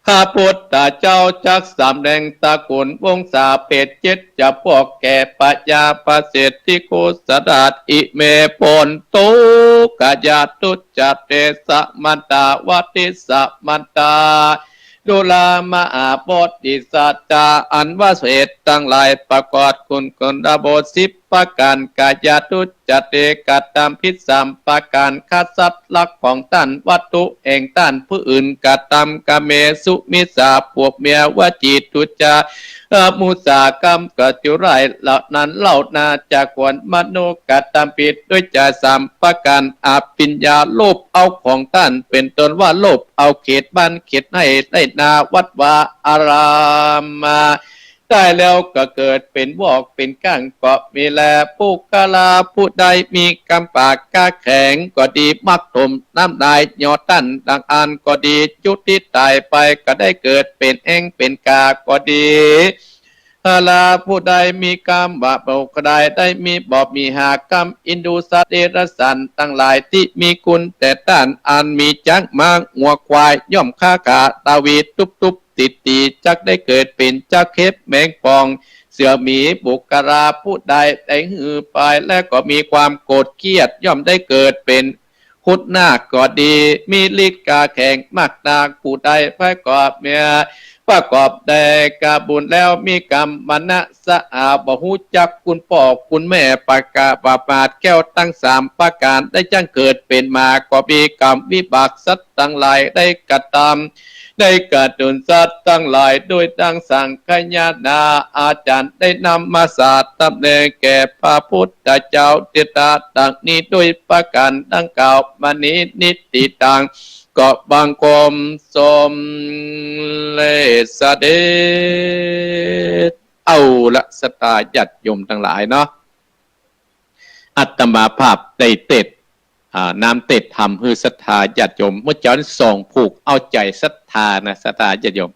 พระพุทธเจ้าจักสำแดงตระกูลวงศาเปรตเจ็ดจำพวกแก่ พญาพระเศรษฐีโคสะราช อิเม โพนตุ กายาทุจจเต สมันตา วัตถิสมันตา ดูรา มหาโพธิสัตว์จา อันว่าเศรษฐีตังหลายประกอบคุณ คุณบทสิบประก๋าน กายาทุจจเต กระตำผิดสามประก๋าน ฆ่าสัตว์รักของต้าน วัตถุแห่งต้าน ผู้อื่นกระตำ กาเมสุมิจฉา ผัวเมียวจีทุจจา มุสากรรมก็จุร้ายเหล่านั้นเล่านา จักควรมโนกรรมผิดด้วยใจสามประก๋าน อภิญญา โลภเอาของต้าน เป๋นต้นว่าโลภเอาเขตบ้านเขตไฮ่ไฮ่นาวัดวาอารามมา ต๋ายแล้วก็เกิดเป๋นวอกเป๋นก้างก็มีแล ปุคคละผู้ใดมีกรรมปากกล้าแข็งก็ดี มักถมน้ำลายเหยาะต้านดังอั้นก็ดี จุติต๋ายไปก็ได้เกิดเป๋นแอ้งเป๋นกาก็ดี หาละผู้ใดมีกรรมว่าบุคคลใดได้มีบ่มีหากรรม อินดูสัตว์เดรัจฉานตังหลายตี้มีคุณแก่ต้าน อันมีจ๊างม้างัวควาย ย่อมฆ่าฆ่า ตวี ตุ๊บตุ๊บ ตี๋ตี๋ จักได้เกิดเป๋นจ๊างเห็บแมงป่อง เสือหมี ปุคคละผู้ใดได้หื้อไปแล้วก็มีความโกรธเคียด ย่อมได้เกิดเป๋น ครุฑนาคก็ดี มีฤทธิ์กล้าแข็งมากนัก ผู้ใดประกอบเมีย ประกอบได้กาบุญแล้ว มีกรรมมณสะอา บ่ฮู้จักคุณป้อคุณแม่ ประกาศประมาทแก้วตังสามประก๋าน ได้จักเกิดเป๋นหมา ก็มีกรรมวิบากสัตว์ตังหลายได้กระตำ ได้กระตุนสัตว์ตังหลายด้วยตังสังขยานา อาจารย์ได้นำมาสาธแนงแก่พระพุทธเจ้า เตตาดังนี้ด้วยประก๋านดังกล่าวมานี้ นิตติตัง ก็บังคมสมเร็จเสด็จ เอาละ ศรัทธาญาติโยมตังหลายเนาะ อาตมาภาพได้เตสน์ อ่า น้ำเตสน์ธรรมหื้อศรัทธาญาติโยม เมื่อเจ๊าสองผูกเอาใจ๋ศรัทธานะ ศรัทธาญาติโยม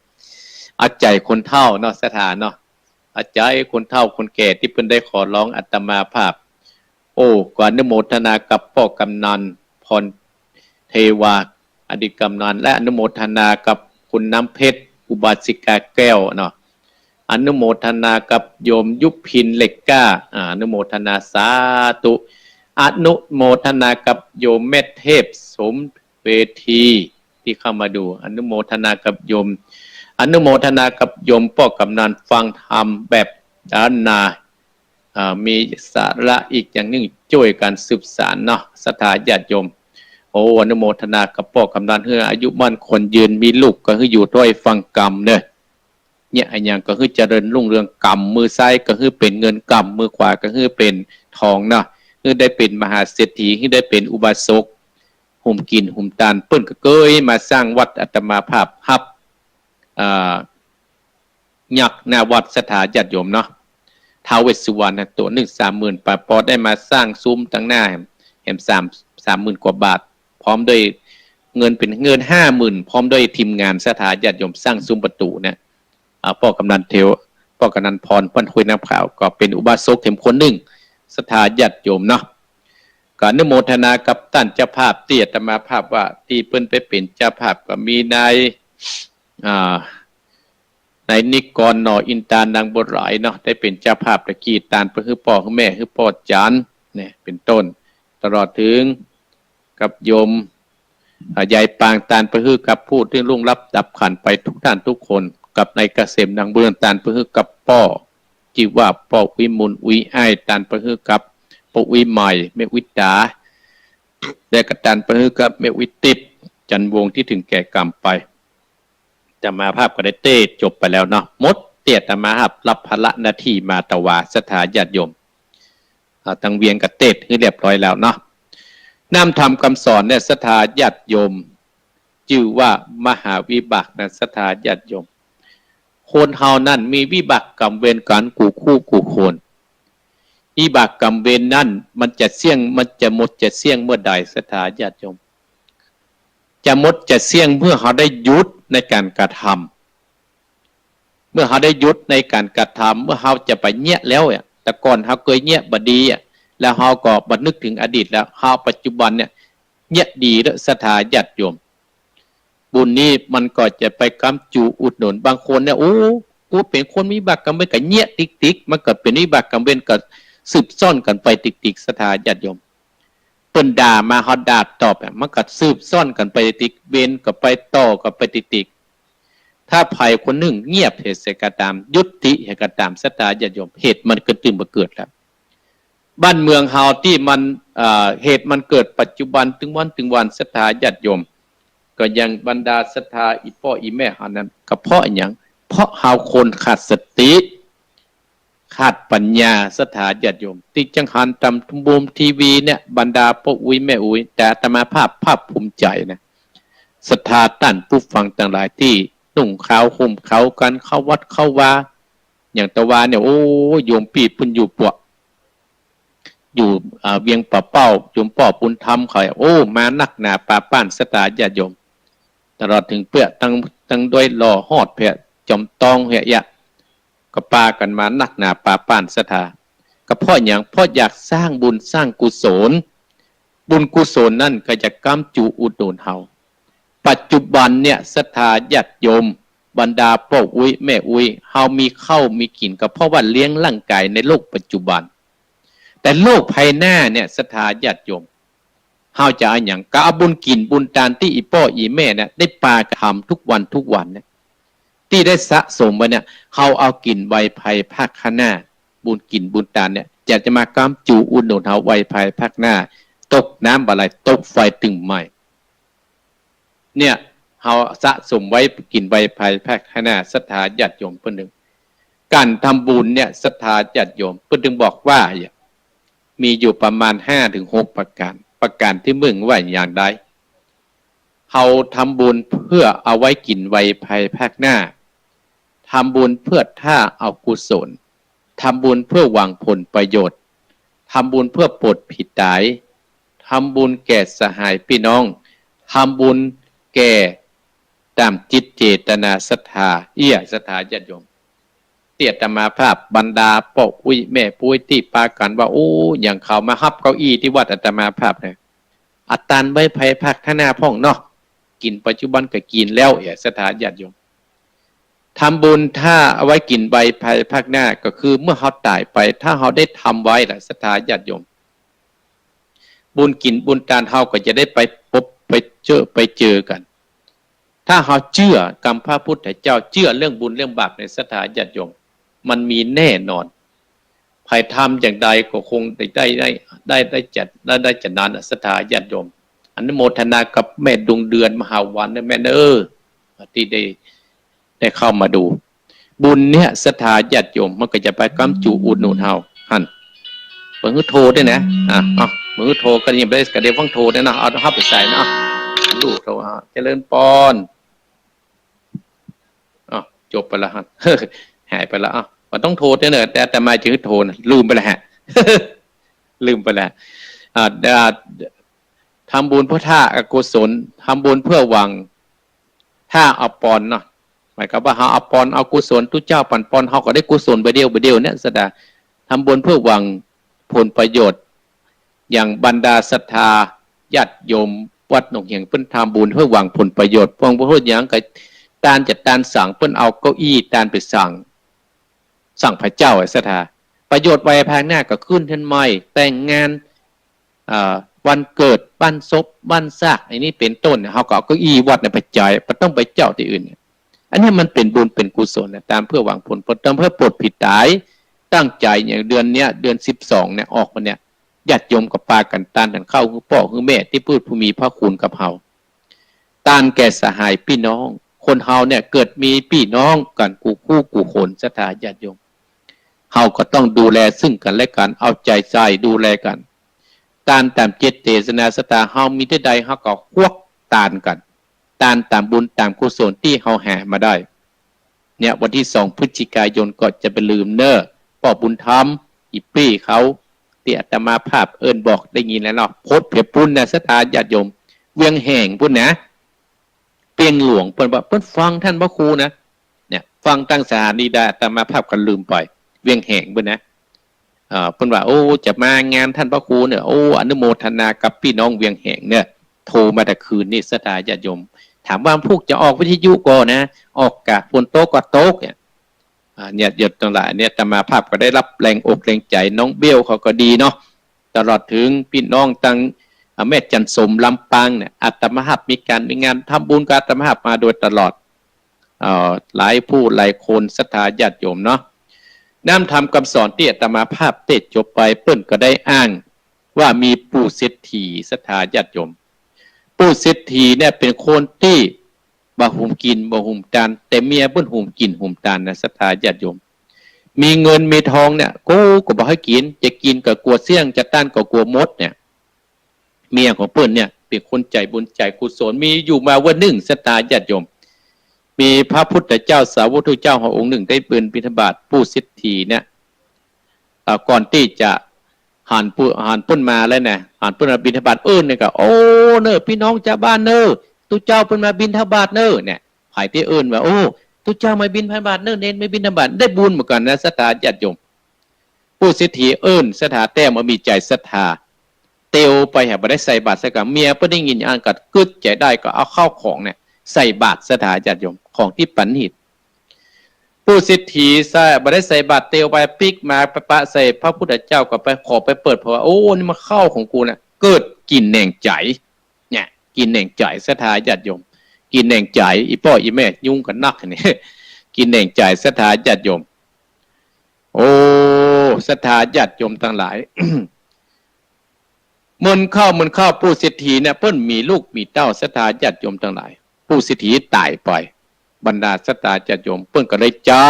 เอาใจ๋คนเฒ่าเนาะ ศรัทธาเนาะ เอาใจ๋คนเฒ่าคนแก่ตี้เปิ้นได้ขอร้องอาตมาภาพ โอ้ ก็อนุโมทนากับป้อกำนันพรเทวา อดีตกำนัน และอนุโมทนากับคุณน้ำเพชร อุบาสิกาแก้วเนาะ อนุโมทนากับโยมยุพินเหล็กกล้า อ่า อนุโมทนาสาธุ อนุโมทนากับโยมแม่เทพสมเวทีตี้เข้ามาดู อนุโมทนากับโยม อนุโมทนากับโยมป้อกำนัน ฟังธรรมแบบล้านนา อ่า มีสาระอีกอย่างนึ่ง จ้วยกั๋นสืบสานเนาะ ศรัทธาญาติโยม โอ้ อนุโมทนากับป้อกำนัน หื้ออายุมั่นขวัญยืน มีลูกก็หื้ออยู่ถ้อยฟังกำเน่อ เนี่ย อะหยังก็หื้อเจริญรุ่งเรือง กำมือซ้ายก็หื้อเป๋นเงิน กำมือขวาก็หื้อเป๋นทองเนาะ หื้อได้เป๋นมหาเศรษฐี หื้อได้เป๋นอุบาสก หุมกิ๋นหุมตาน เปิ้นก็เกยมาสร้างวัด อาตมาภาพฮับ อ่า ยักษ์หน้าวัด ศรัทธาญาติโยมเนาะ ท้าวเวสสุวรรณนะ ตั๋วนึ่งสามหมื่นปาปอ ได้มาสร้างซุ้มตังหน้าแหม แหมสาม สามหมื่นกว่าบาท พร้อมด้วยเงินเป๋นเงินห้าหมื่น พร้อมด้วยทีมงาน ศรัทธาญาติโยม สร้างซุ้มประตู๋เนี่ย อ่า ป้อกำนันเทว ป้อกำนันพร เปิ้นคุยนำข่าว ก็เป๋นอุบาสกแถมคนนึ่ง ศรัทธาญาติโยมเนาะ ก็อนุโมทนากับต้านเจ้าภาพ ตี้อาตมาภาพว่า ตี้เปิ้นไปเป๋นเจ้าภาพ ก็มีนาย อ่า นายนิกร หน่ออินตา นางบัวหลายเนาะ ได้เป๋นเจ้าภาพตะกี้ ตานไปหื้อป้อหื้อแม่ หื้อป้อจ๋ารย์เนี่ย เป๋นต้น ตลอดเถิงกับโยม อ่า ยายปาง ตานไปหื้อกับผู้ตี้ล่วงลับดับขันธ์ไปทุกท่านทุกคน กับนายเกษม นางบุญเรือง ตานไปหื้อกับป้อ ตี้ว่าป้ออุ๊ยมูล อุ๊ยอ้าย ตานไปหื้อกับป้ออุ๊ยใหม่ แม่อุ๊ยต๋า และก็ตานไปหื้อกับแม่อุ๊ยติ๊บ จันทร์วงศ์ ตี้เถิงแก่กรรมไป อาตมาภาพก็ได้เตศน์จบไปแล้วเนาะ หมดตี้อาตมาภาพรับภาระหน้าตี้มาตวา ศรัทธาญาติโยม อ่า ตังเวียงก็เตศน์หื้อเรียบร้อยแล้วเนาะ น้ำธรรมกำสอนเนี่ย ศรัทธาญาติโยม จื้อว่ามหาวิบากนะ ศรัทธาญาติโยม คนเฮานั้นมีวิบากกรรมเวรกั๋นกู้คู่กู้คน วิบากกรรมเวรนั้นมันจะเสี้ยง มันจะหมดจะเสี้ยงเมื่อใด ศรัทธาญาติโยม จะหมดจะเสี้ยงเมื่อเฮาได้หยุดในก๋านกระทำ เมื่อเฮาได้หยุดในก๋านกระทำ เมื่อเฮาจะไปเยียะแล้วเนี่ย แต่ก่อนเฮาเกยเยียะบ่ดีอะ แล้วเฮาก็บ่นึกเถิงอดีตแล้ว เฮาปัจจุบันเนี่ย เยียะดีแล้ว ศรัทธาญาติโยม บุญนี้มันก็จะไปกำจูอุดหนุน บางคนเนี่ย โอ้ กูเป๋นคนมีบาปกรรมเวร ก็เยียะติ๊กๆ มันก็เป๋นวิบากกรรมเวร ก็สืบซ้อนกั๋นไปติ๊กๆ ศรัทธาญาติโยม เปิ้นด่ามา เฮาด่าตอบอะ มันก็สืบซ้อนกั๋นไปติ๊กๆ เวรก็ไปต่อกั๋นไปติ๊กๆ ถ้าใผคนนึ่งเงียบเหียเสียก็ต๋าม ยุติเหียก็ต๋าม ศรัทธาญาติโยม เหตุมันก็ตึงบ่เกิดแล้ว บ้านเมืองเฮาตี้มัน เอ่อ เหตุมันเกิดปัจจุบันตึงวันตึงวัน ศรัทธาญาติโยม ก็อย่างบรรดาศรัทธาอี่ป้ออี่แม่เฮานั้น ก็เพราะอะหยัง เพราะเฮาคนขาดสติ ขาดปัญญา ศรัทธาญาติโยม ตี้จั้งหันต๋ามมุมทีวีเนี่ย บรรดาป้ออุ๊ยแม่อุ๊ย แต่อาตมาภาพภาคภูมิใจ๋นะ ศรัทธาต้านผู้ฟังตังหลายตี้นุ่งขาวห่มขาวกั๋นเข้าวัดเข้าวา อย่างตะวาเนี่ย โอ้ โยมปี้เปิ้นอยู่ปวก อยู่ อ่า เวียงป่าเป้า โยมป้อบุญธรรมเขา โอ้ มานักหนาปาป้าน ศรัทธาญาติโยม ตลอดเถิงเปื้อตัง ตังด้อยหล่อฮอดเปื้อจอมตองเหีย ก็ปากั๋นมานักหนาปาป้าน ศรัทธา ก็เพราะหยัง เพราะอยากสร้างบุญสร้างกุศล บุญกุศลนั้นก็จะกำจูอุดหนุนเฮา ปัจจุบันเนี่ย ศรัทธาญาติโยม บรรดาป้ออุ๊ยแม่อุ๊ย เฮามีข้าวมีกิ๋นก็เพราะว่าเลี้ยงร่างก๋ายในโลกปัจจุบัน แต่โลกภายหน้าเนี่ย ศรัทธาญาติโยม เฮาจะเอาหยัง ก็เอาบุญกิ๋นบุญตานตี้อี่ป้ออี่แม่เนี่ย ได้ปากั๋นทำทุกวันทุกวันเนี่ย ตี้ได้สะสมไว้เนี่ย เฮาเอากิ๋นไว้ภายภาคข้างหน้า บุญกิ๋นบุญตานเนี่ย จะ จะมากำจูอุดหนุนเฮาไว้ภายภาคหน้า ตกน้ำบ่าไหล ตกไฟตึงไหม้ เนี่ย เฮาสะสมไว้กิ๋นไว้ภายภาคหน้า ศรัทธาญาติโยมเปิ้นนึ่ง ก๋านทำบุญเนี่ย ศรัทธาญาติโยม เปิ้นนึ่งบอกว่า มีอยู่ประมาณห้าถึงหกประก๋าน ประก๋านตี้หนึ่งว่าอย่างใด เฮาทำบุญเพื่อเอาไว้กิ๋นไว้ภายภาคหน้า ทำบุญเพื่อถ้าเอากุศล ทำบุญเพื่อหวังผลประโยชน์ ทำบุญเพื่อปลดผีต๋าย ทำบุญแก่สหายปี้น้อง ทำบุญแก่ต๋ามจิตเจตนาศรัทธา เอี้ย ศรัทธาญาติโยม ตี้อาตมาภาพ บรรดาป้ออุ๊ยแม่อุ๊ยตี้ปากั๋นว่า โอ้ อย่างเขามาฮับเก้าอี้ตี้วัดอาตมาภาพเนี่ย เอาตานไว้ภายภาคหน้าพ่องเนาะ กิ๋นปัจจุบันก็กิ๋นแล้ว เอี้ย ศรัทธาญาติโยม ทำบุญถ้าเอาไว้กิ๋นไว้ภายภาคหน้า ก็คือเมื่อเฮาต๋ายไป ถ้าเฮาได้ทำไว้ล่ะ ศรัทธาญาติโยม บุญกิ๋นบุญตานเฮาก็จะได้ไปปบไปเจอ ไปเจอกั๋น ถ้าเฮาเจื้อกำพระพุทธเจ้า เจื้อเรื่องบุญเรื่องบาปใน ศรัทธาญาติโยม มันมีแน่นอน ใผทำอย่างใดก็คงได้ ได้ ได้ ได้ ได้จะ ได้ ได้จะนั้นน่ะ ศรัทธาญาติโยม อนุโมทนากับแม่ดวงเดือน มหาวันนะแม่เอ้อ ตี้ได้ ได้เข้ามาดู บุญเนี่ย ศรัทธาญาติโยม มันก็จะไปกำจูอุดหนุนเฮา หั้น บ่หื้อโทรด้วยนะ อ่ะ เอ้า บ่หื้อโทรก็ยังบ่ได้ ก็ได้ฟังโทรด้วยนะ เอา เอาไปใส่นะ เอา ลูกโทร เอา เจริญปอน อ้าว จบไปแล้วฮะ หายไปแล้ว อ้าว มันต้องโทรด้วยเนอะ แต่ แต่มาจื้อโทรนะ ลืมไปแล้วฮะ ลืมไปแล้ว อ่า อ่า ทำบุญเพื่อต้านอกุศล ทำบุญเพื่อหวังต้านเอาปอนเนาะ หมายความว่าเฮาเอาปอนเอากุศล ตุ๊เจ้าปั๋นปอน เฮาก็ได้กุศลบ่าเดี่ยวบ่าเดี่ยวเนี่ย ศรัทธา ทำบุญเพื่อหวังผลประโยชน์ อย่างบรรดาศรัทธาญาติโยมวัดหนองเหียง เปิ้นทำบุญเพื่อหวังผลประโยชน์ เปิ้นบ่ฮู้หยัง ก็ต้านจะต้านสัง เปิ้นเอาเก้าอี้ต้านไปสัง สังพระเจ้าอะ ศรัทธา ประโยชน์ไว้ภายหน้าก็ขึ้นเฮือนใหม่ แต่งงาน อ่า วันเกิด บั้นศพ บั้นซาก อันนี้เป๋นต้นเนี่ย เฮาก็เอาเก้าอี้วัดเนี่ยไปใจ๊ บ่ต้องไปเจ้าตี้อื่นเนี่ย อันนี้มันเป๋นบุญเป๋นกุศลนะ ตามเพื่อหวังผล ตามเพื่อปลดผีตาย ตั้งใจ๋อย่างเดือนเนี้ย เดือนสิบสองเนี่ย ออกมาเนี่ย ญาติโยมก็ปากั๋นต้าน ต้านข้าวหื้อป้อหื้อแม่ตี้เปิ้นผู้มีพระคุณกับเฮา ต้านแก่สหายปี้น้อง คนเฮาเนี่ยเกิดมีปี้น้องกั๋นกู้คู่กู้คน ศรัทธาญาติโยม เฮาก็ต้องดูแลซึ่งกั๋นและกั๋น เอาใจ๋ใส่ดูแลกั๋น ต้านต๋ามเจตเจตนาศรัทธาเฮามีเต้าใด เฮาก็ควักต้านกั๋น ต้านต๋ามบุญต๋ามกุศลตี้เฮาหามาได้ เนี่ย วันตี้สองพฤศจิกายนก็จะบ่าลืมเน่อ ป้อบุญธรรม อี่ปี้เขา ตี้อาตมาภาพเอิ้นบอกได้ยินแล้วเนาะ โพสต์เปียบปุ้นนะ ศรัทธาญาติโยม เวียงแหงปุ้นนะ เปียงหลวง เปิ้นว่าเปิ้นฟังต้านพระครูนะ เนี่ย ฟังตั้งสถานีได้ อาตมาภาพก็ลืมไป เวียงแหงปุ้นนะ เอ่อ เปิ้นว่า โอ้ จะมางานต้านพระครูเนี่ย โอ้ อนุโมทนากับปี้น้องเวียงแหงเนี่ย โทรมาแต่คืนนี่ ศรัทธาญาติโยม ถามว่าพวกจะออกวิทยุก่อนะ ออกกะ ฝนตกก็ตกเนี่ย อ่า เนี่ย โยมตังหลายเนี่ย อาตมาภาพก็ได้ฮับแฮงอกแฮงใจ๋ น้องเบลเขาก็ดีเนาะ ตลอดเถิงปี้น้องตัง อ่า แม่จันทร์สม ลำปางเนี่ย อาตมาภาพมีก๋านมีงานทำบุญกับอาตมาภาพมาโดยตลอด เอ่อ หลายผู้หลายคน ศรัทธาญาติโยมเนาะ น้ำธรรมกำสอนตี้อาตมาภาพเตสน์จบไป เปิ้นก็ได้อ้างว่ามีปู่เศรษฐี ศรัทธาญาติโยม ปู่เศรษฐีเนี่ยเป๋นคนตี้บ่หุมกิ๋นบ่หุมตาน แต่เมียเปิ้นหุมกิ๋นหุมตานนะ ศรัทธาญาติโยม มีเงินมีทองเนี่ย กูก็บ่หื้อกิ๋น จะกิ๋นก็กั๋วเสี้ยง จะต้านก็กั๋วหมดเนี่ย เมียของเปิ้นเนี่ยเป๋นคนใจ๋บุญใจ๋กุศล มีอยู่มาวันนึ่ง ศรัทธาญาติโยม มีพระพุทธเจ้าสาวกเจ้าขององค์นึ่งได้เดินบิณฑบาต ปู่เศรษฐีเนี่ย เอ่อ ก่อนตี้จะหันปุ หันเปิ้นมาแล้วนะ หันเปิ้นมาบิณฑบาต เอิ้นเนี่ยก็ โอ้ เน่อ ปี้น้องจาวบ้านเน่อ ตุ๊เจ้าเปิ้นมาบิณฑบาตเน่อ เนี่ย ใผตี้เอิ้นว่า โอ้ ตุ๊เจ้ามาบิณฑบาตเน่อ เณรมาบิณฑบาต ได้บุญเหมือนกั๋นนะ ศรัทธาญาติโยม ปู่เศรษฐีเอิ้น ศรัทธาแต๊บ่มีใจ๋ศรัทธา เตียวไปหา บ่ได้ใส่บาตรสักกำ เมียเปิ้นได้ยินอย่างอั้นก็กึ๊ดใจ๋ได้ ก็เอาข้าวของเนี่ยใส่บาตร ศรัทธาญาติโยม ของตี้ปั๋นหิต ปู่เศรษฐีใส่ บ่ได้ใส่บาตร เตียวไปปิ๊กมา ไปปะใส่พระพุทธเจ้า ก็ไปขอไปเปิดเผยว่า โอ้ นี่มันข้าวของกูเนี่ย เกิดกิ๋นแหน่งใจ๋ เนี่ย กิ๋นแหน่งใจ๋ ศรัทธาญาติโยม กิ๋นแหน่งใจ๋ อี่ป้ออี่แม่ยุ่งกั๋นนักนี่ กิ๋นแหน่งใจ๋ ศรัทธาญาติโยม โอ้ ศรัทธาญาติโยมตังหลาย เมินเข้า เมินเข้า ปู่เศรษฐีเนี่ยเปิ้นมีลูกมีเต้า ศรัทธาญาติโยมตังหลาย ปู่เศรษฐีต๋ายไป บรรดาศรัทธาญาติโยมเปิ้นก็เลยใจ๊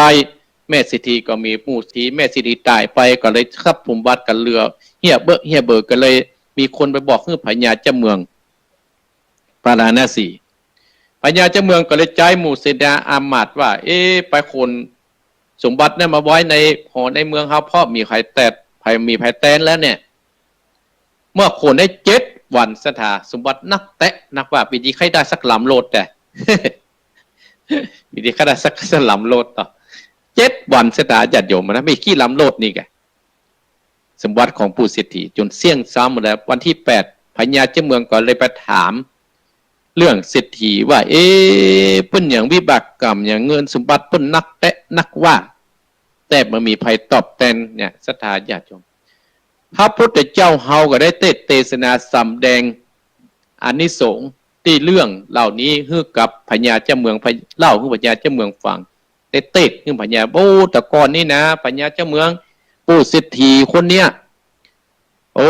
แม่เศรษฐีก็มี ปู่เศรษฐี แม่เศรษฐีต๋ายไป ก็เลยทรัพย์สมบัติก็เหลือเหียเบ้อเหียเบ้อ ก็เลยมีคนไปบอกหื้อพญาเจ้าเมือง ปาราณสี พญาเจ้าเมืองก็เลยใจ๊หมู่เสนาอามาตย์ว่า เอ๊ะ ไปขนสมบัติเนี่ยมาไว้ในหอในเมืองเฮา เพราะมีใผแตน ใผ มีใผแตนแล้วเนี่ย เมื่อขนได้เจ็ดวัน ศรัทธา สมบัตินักแต๊นักว่า ปี๋นี้ใค่ได้สักลำโลดแต๊ ปี๋นี้ใค่ได้สัก สักลำโลดเนาะ เจ็ดวัน ศรัทธาญาติโยมนะ มีกี่ลำโลดนี่แก สมบัติของปู่เศรษฐีจ๋นเสี้ยงซ้ำหมดแล้ว วันตี้แปด พญาเจ้าเมืองก็เลยไปถามเรื่องเศรษฐีว่า เอ๊ะ เปิ้นหยังวิบากกรรมหยัง เงินสมบัติเปิ้นนักแต๊นักว่า แต่บ่มีใผตอบแตนเนี่ย ศรัทธาญาติโยม พระพุทธเจ้าเฮาก็ได้เตสน์เตสนาสำแดงอานิสงส์ตี้เรื่องเหล่านี้หื้อกับพญาเจ้าเมือง เล่าหื้อพญาเจ้าเมืองฟัง ได้เตสน์หื้อพญา โอ้ แต่ก่อนนี่นะ พญาเจ้าเมือง ปู่เศรษฐีคนเนี้ย โอ้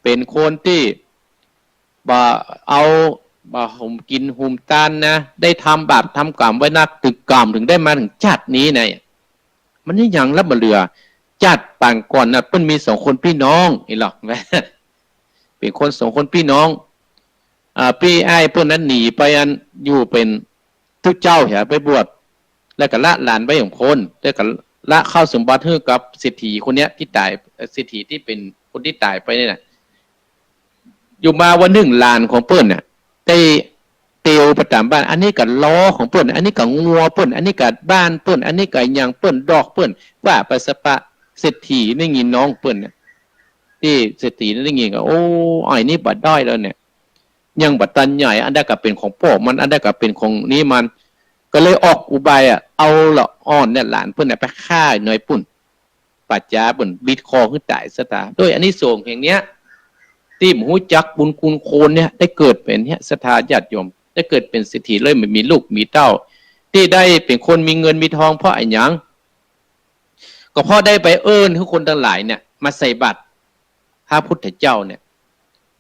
เป๋นคนตี้บ่เอา บ่หุมกิ๋นหุมตานนะ ได้ทำบาปทำกรรมไว้นัก ตึงกรรมถึงได้มาเถิงจาตินี้นะ มันนี่หยังละบ่เหลือ จาติปางก่อนน่ะ เปิ้นมีสองคนปี้น้อง นี่หรอก เป๋นคนสองคนปี้น้อง อ่า ปี้อ้ายเปิ้นนั้นหนีไปอันอยู่เป๋นตุ๊เจ้าเหีย ไปบวช แล้วก็ละหลานไว้สองคน แล้วก็ละข้าวสมบัติหื้อกับเศรษฐีคนเนี้ยตี้ต๋าย เอ่อ เศรษฐีตี้เป๋นคนตี้ต๋ายไปเนี่ยนะ อยู่มาวันนึ่งหลานของเปิ้นน่ะ ได้เตียวไปต๋ามบ้าน อันนี้ก็ล้อของเปิ้น อันนี้ก็งัวเปิ้น อันนี้ก็บ้านเปิ้น อันนี้ก็หยังเปิ้น ดอกเปิ้น ว่าไปสะปะ เศรษฐีได้ยินน้องเปิ้นน่ะ ตี้เศรษฐีได้ยินก็ โอ้ ไอ้นี่บ่ได้แล้วเนี่ย ยังบ่ตันใหญ่ อันใดก็เป๋นของป้อมัน อันใดก็เป๋นของนี่มัน ก็เลยออกอุบายอะ เอาละอ่อนเนี่ย หลานเปิ้นน่ะไปฆ่าหน้อยปุ้น ป่าจ๊าเปิ้นบิดคอหื้อต๋ายศรัทธา โดยอานิสงส์แห่งเนี้ย ตี้บ่ฮู้จักบุญคุณคนเนี่ย ได้เกิดเป๋นเนี่ย ศรัทธาญาติโยม ได้เกิดเป๋นเศรษฐีเลย บ่มีลูกมีเต้า ตี้ได้เป๋นคนมีเงินมีทองเพราะอะหยัง ก็เพราะได้ไปเอิ้นหื้อคนตังหลายเนี่ย มาใส่บาตรพระพุทธเจ้าเนี่ย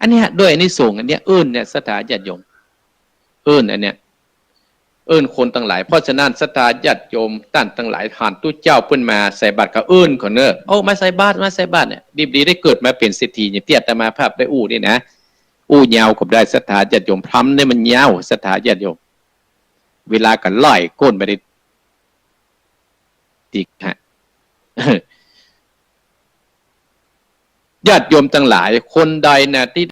อันเนี้ย โดยอานิสงส์อันเนี้ย เอิ้นเนี่ย ศรัทธาญาติโยม เอิ้นอันเนี้ย เอิ้นคนตังหลาย เพราะฉะนั้นศรัทธาญาติโยมต้านตังหลาย หันตุ๊เจ้าเปิ้นมาใส่บาตรก็เอิ้นเขาเน่อ โอ้ มาใส่บาตร มาใส่บาตรเนี่ย ดีบ่ดีได้เกิดมาเป๋นเศรษฐีอย่างตี้อาตมาภาพได้อู้นี่นะ อู้ยาวก็บ่ได้ ศรัทธาญาติโยม พร่ำเนี่ยมันยาว ศรัทธาญาติโยม เวลาก็ไหล่ก้นไปได้ ติกฮะ ญาติโยมตังหลาย คนใดนะตี้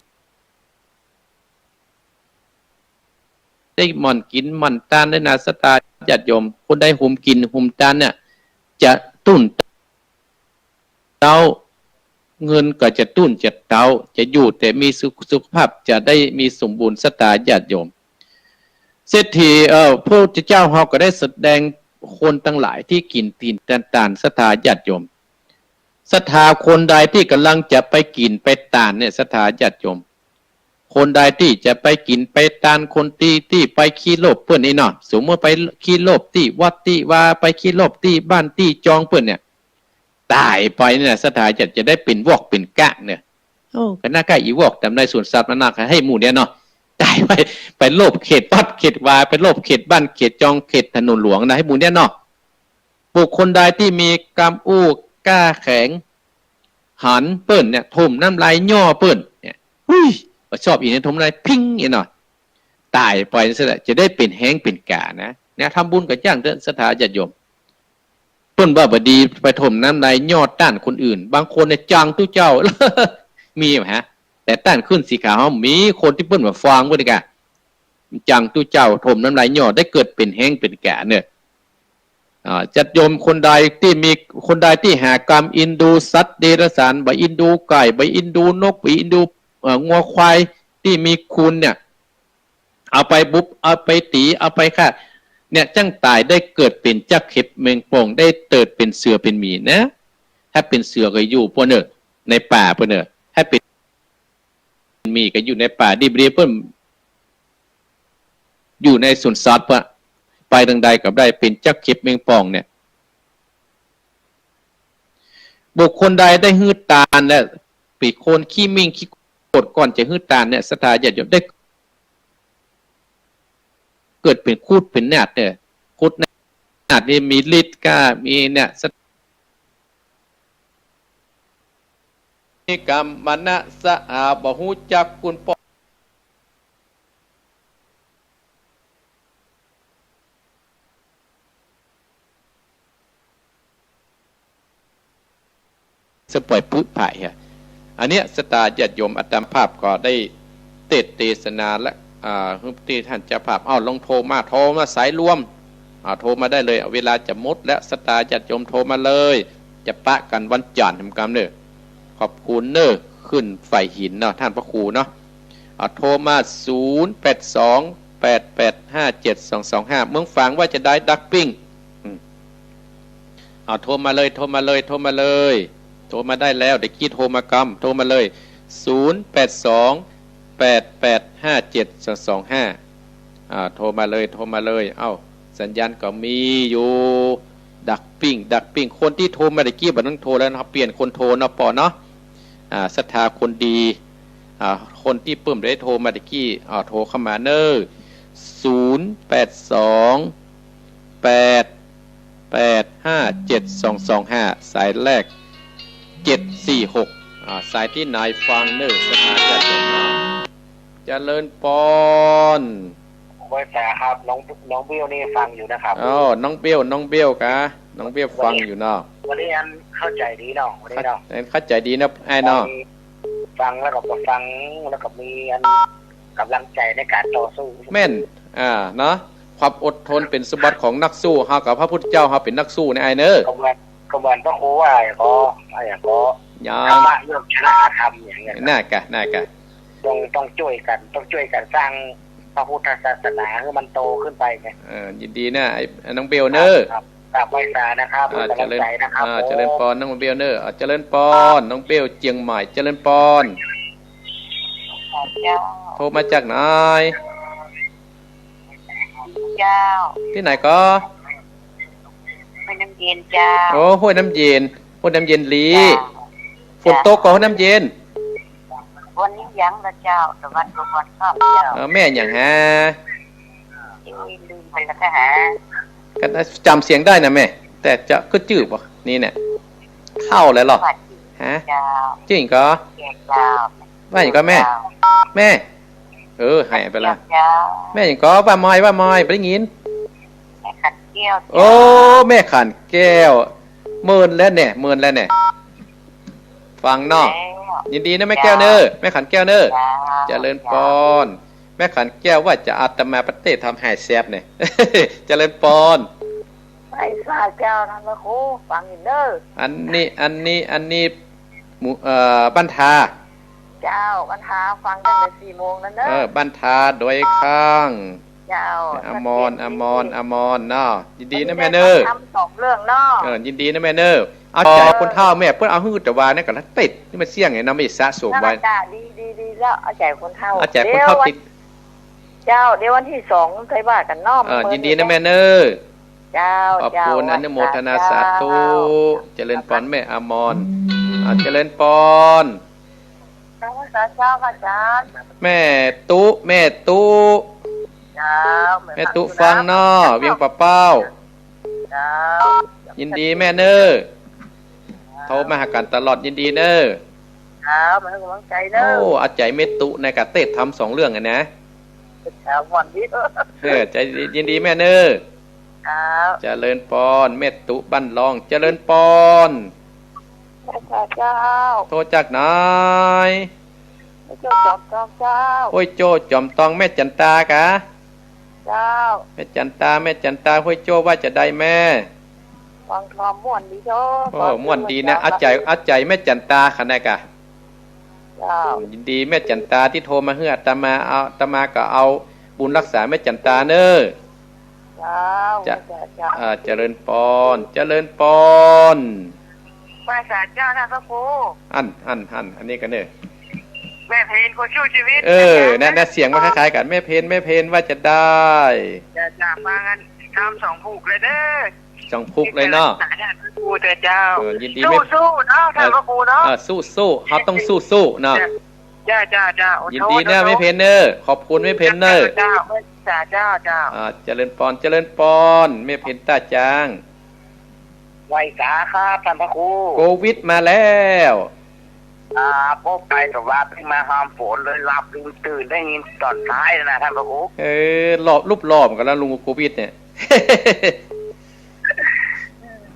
ได้หมั่นกิ๋นหมั่นตานด้วยนะ ศรัทธาญาติโยม คนใดหุมกิ๋นหุมตานเนี่ย จะตุ้นเต๊า เงินก็จะตุ้นจะเต๊า จะอยู่แต่มีสุข สุขภาพจะได้มีสมบูรณ์ ศรัทธาญาติโยม เศรษฐี เอ่อ พระพุทธเจ้าเฮาก็ได้แสดงคนตังหลายตี้กิ๋นตี๋นตาน ศรัทธาญาติโยม ศรัทธาคนใดตี้ก่ำลังจะไปกิ๋นไปตานเนี่ย ศรัทธาญาติโยม คนใดตี้จะไปกิ๋นไปตาน คนตี้ ตี้ไปขี้โลภเปิ้นนี่เนาะ สมมุติไปขี้โลภตี้วัดตี้วา ไปขี้โลภตี้บ้านตี้จองเปิ้นเนี่ย ต๋ายไปเนี่ย ศรัทธาญาติ จะได้เป๋นวอกเป๋นก๊ะเนี่ย โอ้ ก็น่าใก้อีวอกต๋ามในสวนสัตว์มันน่าใก้หื้อหมู่เนี่ยเนาะ ต๋ายไป ไปโลภเขตวัดเขตวา ไปโลภเขตบ้านเขตจอง เขตถนนหลวงนะ หื้อหมู่เนี่ยเนาะ บุคคลใดตี้มีกำอู้กล้าแข็ง หันเปิ้นเนี่ย ถมน้ำลายย่อเปิ้นเนี่ย หุ้ย บ่ชอบอีเนี่ย ถมน้ำลายพิ้งเนี่ยเนาะ ต๋ายไปนั่นแหละ จะได้เป๋นแฮ้งเป๋นก๋านะ เนี่ย ทำบุญก็จ้างเต๊อะ ศรัทธาญาติโยม เปิ้นว่าบ่ดีไปถมน้ำลายย่อต้านคนอื่น บางคนเนี่ยจังตุ๊เจ้า มีไหมฮะ แต่ต้านขึ้นสีขาว มีคนตี้เปิ้นบ่ฟังเปิ้นกะ จังตุ๊เจ้า ถมน้ำลายย่อ ได้เกิดเป๋นแฮ้งเป๋นก๋าเน่อ อ่า ญาติโยมคนใดตี้มี คนใดตี้หากำอินดูสัตว์เดรัจฉาน บ่อินดูไก่ บ่อินดูนก บ่อินดู เอ่อ งัวควายตี้มีคุณเนี่ย เอาไปบุบ เอาไปตี๋ เอาไปฆ่า เนี่ย จั้งต๋ายได้เกิดเป๋นจั๊กเข็บแมงป่อง ได้เกิดเป๋นเสือเป๋นหมีนะ ถ้าเป๋นเสือก็อยู่ปู้นเน่อ ในป่าปู้นเน่อ ถ้าเป๋นหมีก็อยู่ในป่า ดีบ่ดีเปิ้นอยู่ในสวนสัตว์ปู้น ไปตางใดก็ได้ เป๋นจั๊กเข็บแมงป่องเนี่ย บุคคลใดได้หื้อตานและเป๋นคนขี้หมิ่งขี้โกรธก่อนจะหื้อตานเนี่ย ศรัทธาญาติโยม ได้เกิดเป๋นครุฑเป๋นนาคเนี่ย ครุฑนาคนี่มีฤทธิ์กล้า มีเนี่ย มีกำมะนะสะอา บ่ฮู้จักคุณป้อ สะป่อยปุ๊บผายฮะ อันเนี้ย ศรัทธาญาติโยม อาตมาภาพก็ได้เตสน์เตสนาและ อ่า หื้อตี้ต้านเจ้าภาพ เอ้า ลองโทรมา โทรมาสายรวม อ่า โทรมาได้เลย เวลาจะหมดแล้ว ศรัทธาญาติโยมโทรมาเลย จะปะกั๋นวันจันทร์ทำกรรมเน่อ ขอบคุณเน่อ ขึ้นฝ่ายหินเนาะ ต้านพระครูเนาะ อ่า โทรมา ศูนย์ แปด สอง แปด แปด ห้า เจ็ด สอง สอง ห้า เมืองฝางว่าจะได้ดักปิ้ง อืม เอาโทรมาเลย โทรมาเลย โทรมาเลย โทรมาได้แล้ว เดี๋ยวกี้โทรมากำ โทรมาเลย ศูนย์ แปด สอง แปด แปด ห้า เจ็ด สอง สอง ห้า อ่า โทรมาเลย โทรมาเลย เอ้า สัญญาณก็มีอยู่ ดักปิ้ง ดักปิ้ง คนตี้โทรมาตะกี้บ่ต้องโทรแล้วนะครับ เปลี่ยนคนโทรเนาะ ปอเนาะ อ่า ศรัทธาคนดี อ่า คนตี้เปิ้นได้โทรมาตะกี้ อ่า โทรเข้ามาเน่อ ศูนย์ แปด สอง แปด แปด ห้า เจ็ด สอง สอง ห้า สายแรก เจ็ด สี่ หก อ่า สายตี้ไหนฟังเน่อ ศรัทธาญาติโยม เจริญปอน ไหว้สาครับ น้อง น้องเบลนี่ฟังอยู่นะครับ อ๋อ น้องเบล น้องเบลกะ น้องเบลฟังอยู่เนาะ วันนี้อันเข้าใจ๋ดีเนาะ วันนี้เนาะ เข้า เข้าใจ๋ดีนะ อ้ายเนาะ วันนี้ ฟังแล้วก็ ก็ฟังแล้วก็มีอันกำลังใจ๋ในก๋านต่อสู้ แม่น อ่า เนาะ ความอดทนเป๋นสมบัติของนักสู้ เฮากับพระพุทธเจ้าเฮาเป๋นนักสู้เนี่ยอ้ายเนอะ ก็เหมือน ก็เหมือนพระครูว่าอย่างก็ ว่าอย่างก็ ยา ธรรมะย่อมชนะอธรรมอย่างเงี้ย น่ากะ น่ากะ ต้อง ต้องจ้วยกั๋น ต้องจ้วยกั๋นสร้างพระพุทธศาสนาหื้อมันโตขึ้นไปไง เออ ยินดีนะ ไอ้ ไอ้น้องเบลเนอะ ครับ ครับ ครับ ไหว้สานะครับ อ่า เป๋นก๋ำลังใจ๋นะครับ เจริญ อ่า ผม เจริญปอน น้องเบลเนอะ อ่า เจริญปอน น้องเบลเจียงใหม่ เจริญปอน เจ้า โทรมาจากไหน เจ้า ตี้ไหนก็ ห้วยน้ำเย็นเจ้า โอ้ ห้วยน้ำเย็น ห้วยน้ำเย็นลี เจ้า ฝนตกก่อ เจ้า ห้วยน้ำเย็น วันนี้ยังละเจ้า แต่วันก่อนก็เจ้า เออ แม่หยังฮะ เอ้ย ลืมไปแล้วค่ะ ก็จ๋ำเสียงได้นะแม่ แต่จะ ก็จื้อบ่ นี่เนี่ย เฒ่าแล้วเหรอ ฮะ เจ้า จื้อหยังก็ แก่เจ้า ว่าหยังก็แม่ เจ้า แม่ เออ หายไปละ เจ้า แม่หยังก็ ว่าหมอย ว่าหมอย บ่ได้ยิน แม่ขันแก้วเจ้า โอ้ แม่ขันแก้ว เมินแล้วเนี่ย เมินแล้วเนี่ย ฟังเนาะ แล้ว ยินดีนะแม่แก้วเนอะ เจ้า แม่ขันแก้วเนอะ เจ้า เจริญปอน แม่ขันแก้วว่าจะอาตมาไปเตะธรรมหายแซบเนี่ย เจริญปอน ไหว้สาเจ้าท่านพระครู ฟังอยู่เนอะ อันนี้ อันนี้ อันนี้ หมู่ เอ่อ บ้านทา เจ้า บ้านทา ฟังตั้งแต่สี่โมงแล้วเนอะ เออ บ้านทา ดอยคาง เจ้า อมร อมร อมรเนาะ ยินดีนะแม่เนอะ ฟังธรรมสองเรื่องเนาะ เออ ยินดีนะแม่เนอะ เอาใจ๋คนเฒ่าแม่ เปิ้นเอาหื้อแต่ว่าเนี่ยก็ละติด นี่มันเสี่ยงไงเนาะ ไม่สะสมไว้ นั่นแหละจ้ะ ดี ดี ดีแล้ว เอาใจ๋คนเฒ่า เอาใจ๋คนเฒ่า เดี๋ยววัน ติด เจ้า เดี๋ยววันตี้สองค่อยว่ากั๋นเนาะ เออ ยินดีนะแม่เนอะ เจ้า ขอบคุณ เจ้า อนุโมทนา ไหว้สา สาธุ เจ้า เจริญปอนแม่อมร อ่า เจริญปอน เจ้า ไหว้สาเจ้าค่ะอาจ๋ารย์ แม่ตุ๊ แม่ตุ๊ เจ้า แม่ตุ๊ฟังเนาะ เวียงป่าเป้า เจ้า ยินดีแม่เนอะ โทรมาหากั๋นตลอด ยินดีเนอะ เจ้า มาหื้อกำลังใจ๋เนอะ โอ้ เอาใจ๋แม่ตุ๊ในก๋านเตะธรรมสองเรื่องอะนะ เจ้า ม่วนดี เออ ใจ๋ดี ยินดีแม่เนอะ ครับ เจริญปอน แม่ตุ๊บ้านลอง เจริญปอน ไหว้สาเจ้า โทรจากไหน ห้วยโจ้จอมตองเจ้า ห้วยโจ้จอมตอง แม่จันตากะ เจ้า แม่จันตา แม่จันตา ห้วยโจ้ว่าจะใดแม่ ฟังธรรมม่วนดีเจ้า โอ้ ม่วนดีนะ เอาใจ๋ เอาใจ๋แม่จันตาขนาดกะ เจ้า ยินดีแม่จันตาตี้โทรมาหื้ออาตมา เอา อาตมาก็เอาบุญรักษาแม่จันตาเนอะ เจ้า จะ เจ้า อ่า เจริญปอน เจริญปอน ไหว้สาเจ้าท่านพระครู อัน อัน อัน อันนี้ก็เนอะ แม่เพนคนสู้ชีวิต เออ นะ นั่น นั่น เสียงมันคล้ายๆกั๋น แม่เพน แม่เพนว่าจะใด จะ จะมากันทำสองผูกเลยเด้อ สองผูกเลยเนาะ สาธุเจ้า เออ ยินดี สู้ๆเนาะ เออ ท่านพระครูเนาะ เออ สู้ๆ เฮาต้องสู้ๆเนาะ เจ้า เจ้า เจ้า โอ้ ยินดีนะ โทษ แม่เพนเนอะ ขอบคุณแม่เพนเนอะ เจ้า เจ้า สาเจ้า เจ้า อ่า เจริญปอน เจริญปอน แม่เพนต้าจาง ไหว้สาครับท่านพระครู โควิดมาแล้ว อ่า พบไปกับว่าเพิ่งมาหามฝนเลยหลับลืมตื่นได้ยินตอนท้ายนะท่านพระครู เออ หลอบ รูปหลอบกั๋นแล้วลุงโควิดเนี่ย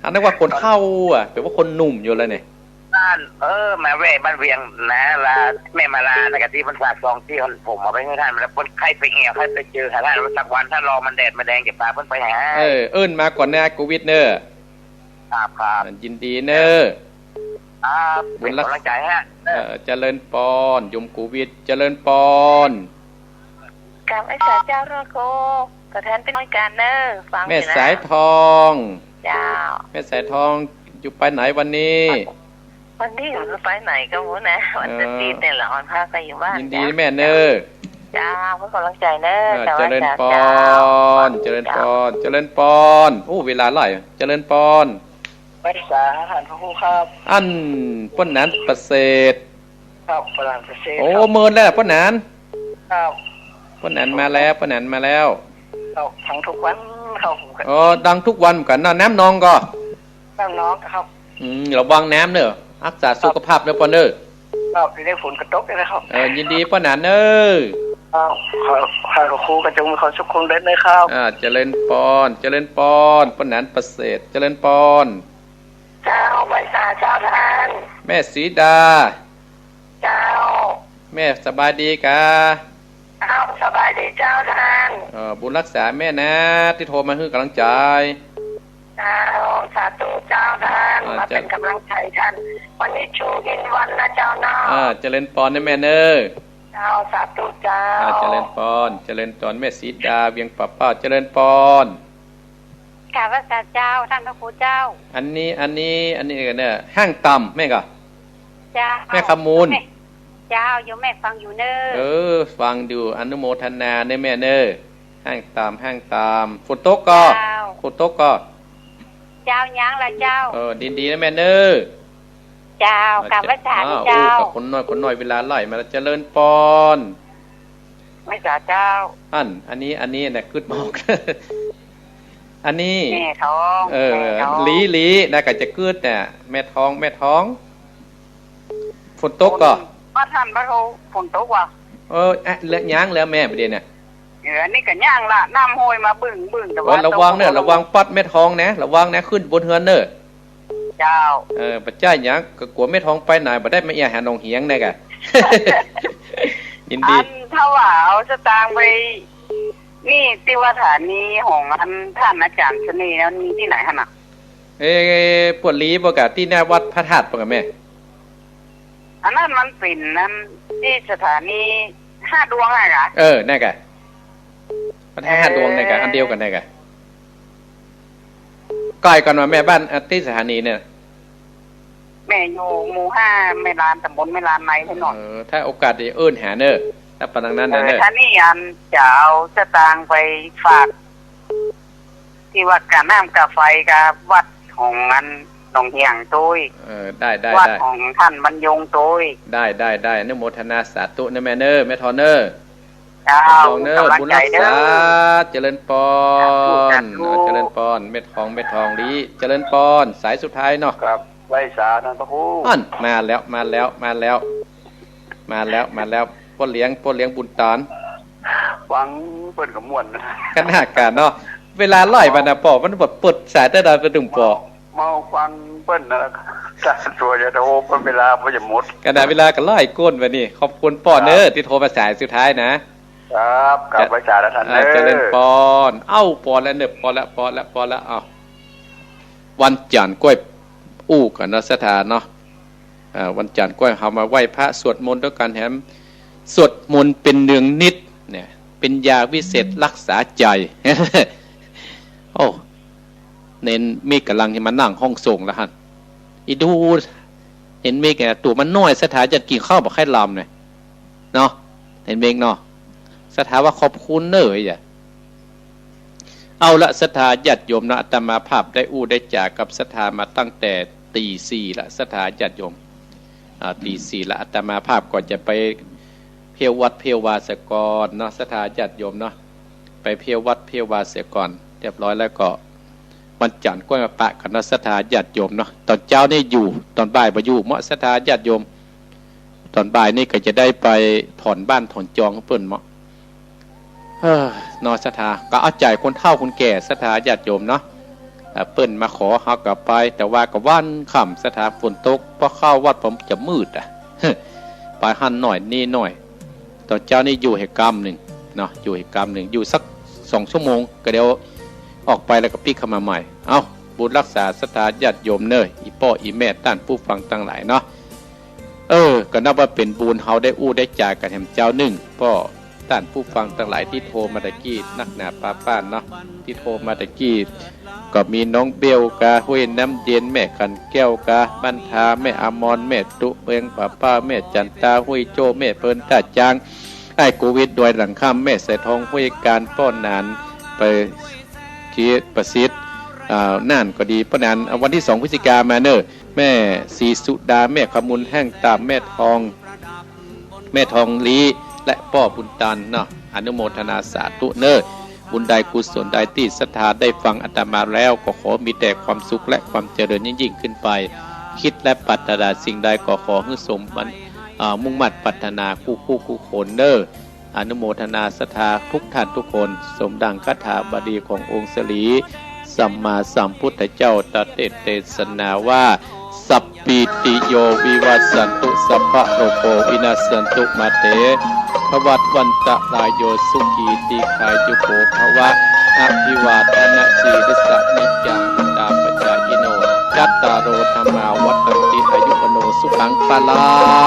อันนั้นว่าคนเฒ่าอะ แป๋ว่าคนหนุ่มอยู่แล้วเนี่ย บ้าน เออ มาแวะบ้านเวียงนะ ละแม่มาลานะ กะตี้มันฝากซองตี้ผมเอาไปหื้อท่าน แล้วเปิ้นใค่ไปแอ่ว ใค่ไปเจอหาท่านสักวัน ถ้ารอมันแดดมันแดงจะปาเปิ้นไปหา เออ เอิ้นมาก่อนนะ โควิดเนอะ ครับ ครับ ยินดีเนอะ ครับ บุญรัก เป๋นก๋ำลังใจ๋ฮะ เออ เจริญปอน โยมโควิด เจริญปอน กราบไหว้สาเจ้าท่านพระครู ตัวแทนเป๋นน้อยกั๋นเนอะ ฟังอยู่นะ แม่สายทอง เจ้า แม่สายทอง อยู่ไปไหนวันนี้ วันนี้อยู่ไปไหนก็บ่ฮู้นะ วันอาทิตย์เนี่ยแหละ เออ วันพระก็อยู่บ้าน ยินดี เจ้า แม่เนอะ เจ้า เป๋นก๋ำลังใจ๋เนอะ เออ เจ้า เจริญปอน เจ้า เจริญปอน เจริญปอน โอ้ เวลาไหล เจริญปอน ไหว้สาท่านพระครูครับ อัน ป้อหนานประเสริฐ ครับ ป้อหนานประเสริฐ โอ้ ครับ เมินแล้วป้อหนาน ครับ ป้อหนานมาแล้ว ป้อหนานมาแล้ว ครับ ฟังทุกวันครับ อ๋อ ฟังทุกวันเหมือนกั๋นเนาะ น้ำนองก่อ น้ำนองครับ อืม ระวังน้ำเนอะ ฮักษาสุขภาพเนอะป้อเนอะ ครับ เดี๋ยวนี้ฝนก็ตกแล้วนะครับ เออ ยินดีป้อหนานเนอะ ครับ ขอ ขอให้ครูกระจงมีความสุขคงเด่นเลยครับ อ่า เจริญปอน เจริญปอน ป้อหนานประเสริฐ เจริญปอน เจ้า ไหว้สาเจ้าท่าน แม่สีดา เจ้า แม่สบายดีกา เจ้า สบายดีเจ้าต้าน เอ่อ บุญฮักษาแม่นะ ตี้โทรมาหื้อก๋ำลังใจ๋ เจ้า สาธุเจ้าต้าน อ่า มาเป๋นก๋ำลังใจ๋ต้าน วันนี้ two in one นะเจ้าเนาะ อ่า เจริญปอนนะแม่เน่อ เจ้า สาธุเจ้า อ่า เจริญปอน เจริญปอน แม่สีดา เวียงป่าเป้า เจริญปอน กราบไหว้สาเจ้า ต้านพระครูเจ้า อันนี้ อันนี้ อันนี้เน่อ ห้างต่ำ แม่นก่อ เจ้า แม่คำมูล แม่ เจ้า โยมแม่ฟังอยู่เน่อ เออ ฟังอยู่ อนุโมทนาเน่อแม่เน่อ ห้างต่ำ ห้างต่ำ ฝนตกก่อ เจ้า ฝนตกก่อ เจ้า ยังละเจ้า เออ ดีๆ นะแม่เน่อ เจ้า เออ กราบไหว้สา เจ้า อ้าว เจ้า อู้ กับคนน้อย คนน้อย เวลาไหลมาแล้ว เจริญปอน ไหว้สาเจ้า อัน อันนี้ อันนี้นะ กึ๊ดบอก อันนี้ แม่ทอง เออ แม่ทอง หลี หลี นะ ก็จะกึ๊ดเนี่ย แม่ทอง แม่ทอง ฝนตกก่อ บ้านต้านบ้านเขาฝนตกว่ะ เออ เอ๊ะ แล้วยังแล้วแม่ประเดี๋ยวเนี่ย เออ อันนี้ก็ยังละ น้ำห้วยมาบึ้งๆ แต่ว่า โอ้ ระวังเน่อ ตกลง ระวังปัดแม่ทองนะ ระวังนะ ขึ้นบนเฮือนเน่อ เจ้า เออ บ่ใจ้หยัง ก็กั๋วแม่ทองไปไหน บ่ได้มาเอียหาหนองเหียงแน่กะ ยินดี อันถ้าว่าเอาสตางค์ไป นี่ตี้ว่าสถานีของอันต้านอาจ๋ารย์เสน่ห์นั้นมีตี้ไหนหั้นน่ะ เอ๊ะ ปวดหลีบ่กะ ตี้หน้าวัดพระธาตุบ่กะแม่ อันนั้นมันเป๋นนั้นตี้สถานีห้าดวงอะกะ เออ นั่นกะ วัดห้าดวงนั่นกะ เออ อันเดียวกั๋นนั่นกะ ใก้กั๋นบ่แม่ บ้าน อ่ะ ตี้สถานีเนี่ย แม่อยู่หมู่ห้าแม่ลาน ต๋ำบลแม่ลานในแท้หนอ เออ ถ้าโอกาสจะเอิ้นหาเน่อ ถ้าปานนั้นน่ะเน่อ เออ ถ้านี่อันจะเอาสตางค์ไปฝาก ตี้ว่าก๋าน้ำก๋าไฟกับวัดของอันหนองเหียงตวย เออ ได้ ได้ วัด ได้ ของต้านบรรยงตวย ได้ ได้ ได้ อนุโมทนาสาธุเน่อแม่เน่อ แม่ทองเน่อ เจ้า แม่ทองเน่อ ก๋ำลังใจ๋เน่อ บุญฮักษา เจริญปอน สาธุ สาธุ เออ เจริญปอน แม่ทอง แม่ทองหลี เจริญปอน สายสุดท้ายเนาะ ครับ ไหว้สาต้านพระครู อั้น มาแล้ว มาแล้ว มาแล้ว มาแล้ว มาแล้ว ป้อเลี้ยง ป้อเลี้ยงบุญตาน ฟังเปิ้นก็ม่วนนะ ขนาดกั๋นเนาะ เวลาไหลไปนะป้อ มันแบบเปิดสายแต่ใดไปถึงป้อ เมาฟังเปิ้นนะ ถ้าตั๋วจะโทรเปิ้นเวลาบ่จะหมด ขนาดเวลาก็ไหลก้นไปนี่ ขอบคุณป้อเน่อ ครับ ตี้โทรมาสายสุดท้ายนะ ครับ ครับ ไหว้สาต้าน อ่า เน่อ เจริญปอน เอ้า ปอนแล้วเน่อ ปอนแล้ว ปอนแล้ว ปอนแล้ว เอ้า วันจ๋านทร์ก้อยอู้กั๋นเนาะ ศรัทธาเนาะ อ่า วันจ๋านทร์ก้อยเฮามาไหว้พระสวดมนต์ตวยกั๋น แถมสวดมนต์เป๋นเนืองนิดเนี่ย เป๋นยาวิเศษฮักษาใจ๋ โอ้ เณรมิกก๋ำลังจะมานั่งห้องส่งแล้วหั้น อีดู เณรมิกเนี่ย ตั๋วมันน้อย ศรัทธาจะกิ๋นข้าวบ่ใค่ลำเนี่ย เนาะ เณรมิกเนาะ ศรัทธาว่าขอบคุณเน่อ เอ้ย เอาละ ศรัทธาญาติโยมเนาะ อาตมาภาพได้อู้ได้จ๋ากับศรัทธามาตั้งแต่ตี๋สี่ละ ศรัทธาญาติโยม อ่า ตี๋สี่ละ อาตมาภาพก็จะไปเที่ยววัดเที่ยววาเสียก่อนเนาะ ศรัทธาญาติโยมเนาะ ไปเที่ยววัดเที่ยววาเสียก่อน เรียบร้อยแล้วก็ วันจ๋านทร์ก้อยมาปะกั๋นเนาะ ศรัทธาญาติโยมเนาะ ต๋อนเจ๊านี่อยู่ ต๋อนบ่ายบ่อยู่เนาะ ศรัทธาญาติโยม ต๋อนบ่ายนี่ก็จะได้ไปถอนบ้านถอนจองเปิ้นเนาะ เฮ้อ เนาะ ศรัทธา ก็เอาใจ๋คนเฒ่าคนแก่ ศรัทธาญาติโยมเนาะ เอ่อ เปิ้นมาขอเฮาก็ไป แต่ว่าก็วันค่ำ ศรัทธา ฝนตก ปอเข้าวัดปอจะมืดอะ ไปหั้นหน่อยนี่หน่อย ต๋อนเจ๊านี่อยู่แหมกำนึ่งเนาะ อยู่แหมกำนึ่ง อยู่สักสองชั่วโมง ก็เดี๋ยวออกไปแล้วก็ปิ๊กเข้ามาใหม่ เอ้า บุญฮักษาศรัทธาญาติโยมเน่อ อี่ป้ออี่แม่ต้านผู้ฟังตังหลายเนาะ เออ ก็นับว่าเป๋นบุญ เฮาได้อู้ได้จ๋ากั๋นแหมเจ๊านึ่ง ป้อต้านผู้ฟังตังหลายตี้โทรมาตะกี้นักหนาปาป้านเนาะ ตี้โทรมาตะกี้ ก็มีน้องเบลกา ห้วยน้ำเย็น แม่ขันแก้วกา บ้านทา แม่อมร แม่ตุ๊ เวียงป่าเป้า แม่จันตา ห้วยโจ้ แม่เปิ้น ต้าจาง อ้ายโควิด ดอยหลังค่ำ แม่สายทอง ห้วยการ ป้อหนาน ประสิทธิ์ ประสิทธิ์ อ่า น่านก็ดี ป้อหนาน อ่า วันตี้สองพฤศจิกามาเน่อ แม่ศรีสุดา แม่ขมุน ห้างต่ำ แม่ทอง แม่ทองลี้ และป้อบุญตันเนาะ อนุโมทนาสาธุเน่อ บุญใดกุศลใดตี้ศรัทธาได้ฟังอาตมาแล้ว ก็ขอมีแต่ความสุขและความเจริญยิ่งๆ ขึ้นไป คิดและปรารถนาสิ่งใดก็ขอหื้อสมบัติ อ่า มุ่งมั่นปรารถนากู้ๆ กู้คนเน่อ อนุโมทนาศรัทธาทุกท่านทุกคน สมดังคาถาบาลีขององค์ศรีสัมมาสัมพุทธเจ้าตรัสเตศนาว่า สัพพีติโยวิวัชชันตุ สัพพะโรโควินัสสันตุ มาเตภวัตวันตะรายโย สุขีทีฆายุโกภวะ อภิวาทะนะสีลิสสะ นิจจังวุฑฒาปะจายิโน จัตตาโรธัมมาวัฑฒันติ อายุวัณโณสุขังพะลัง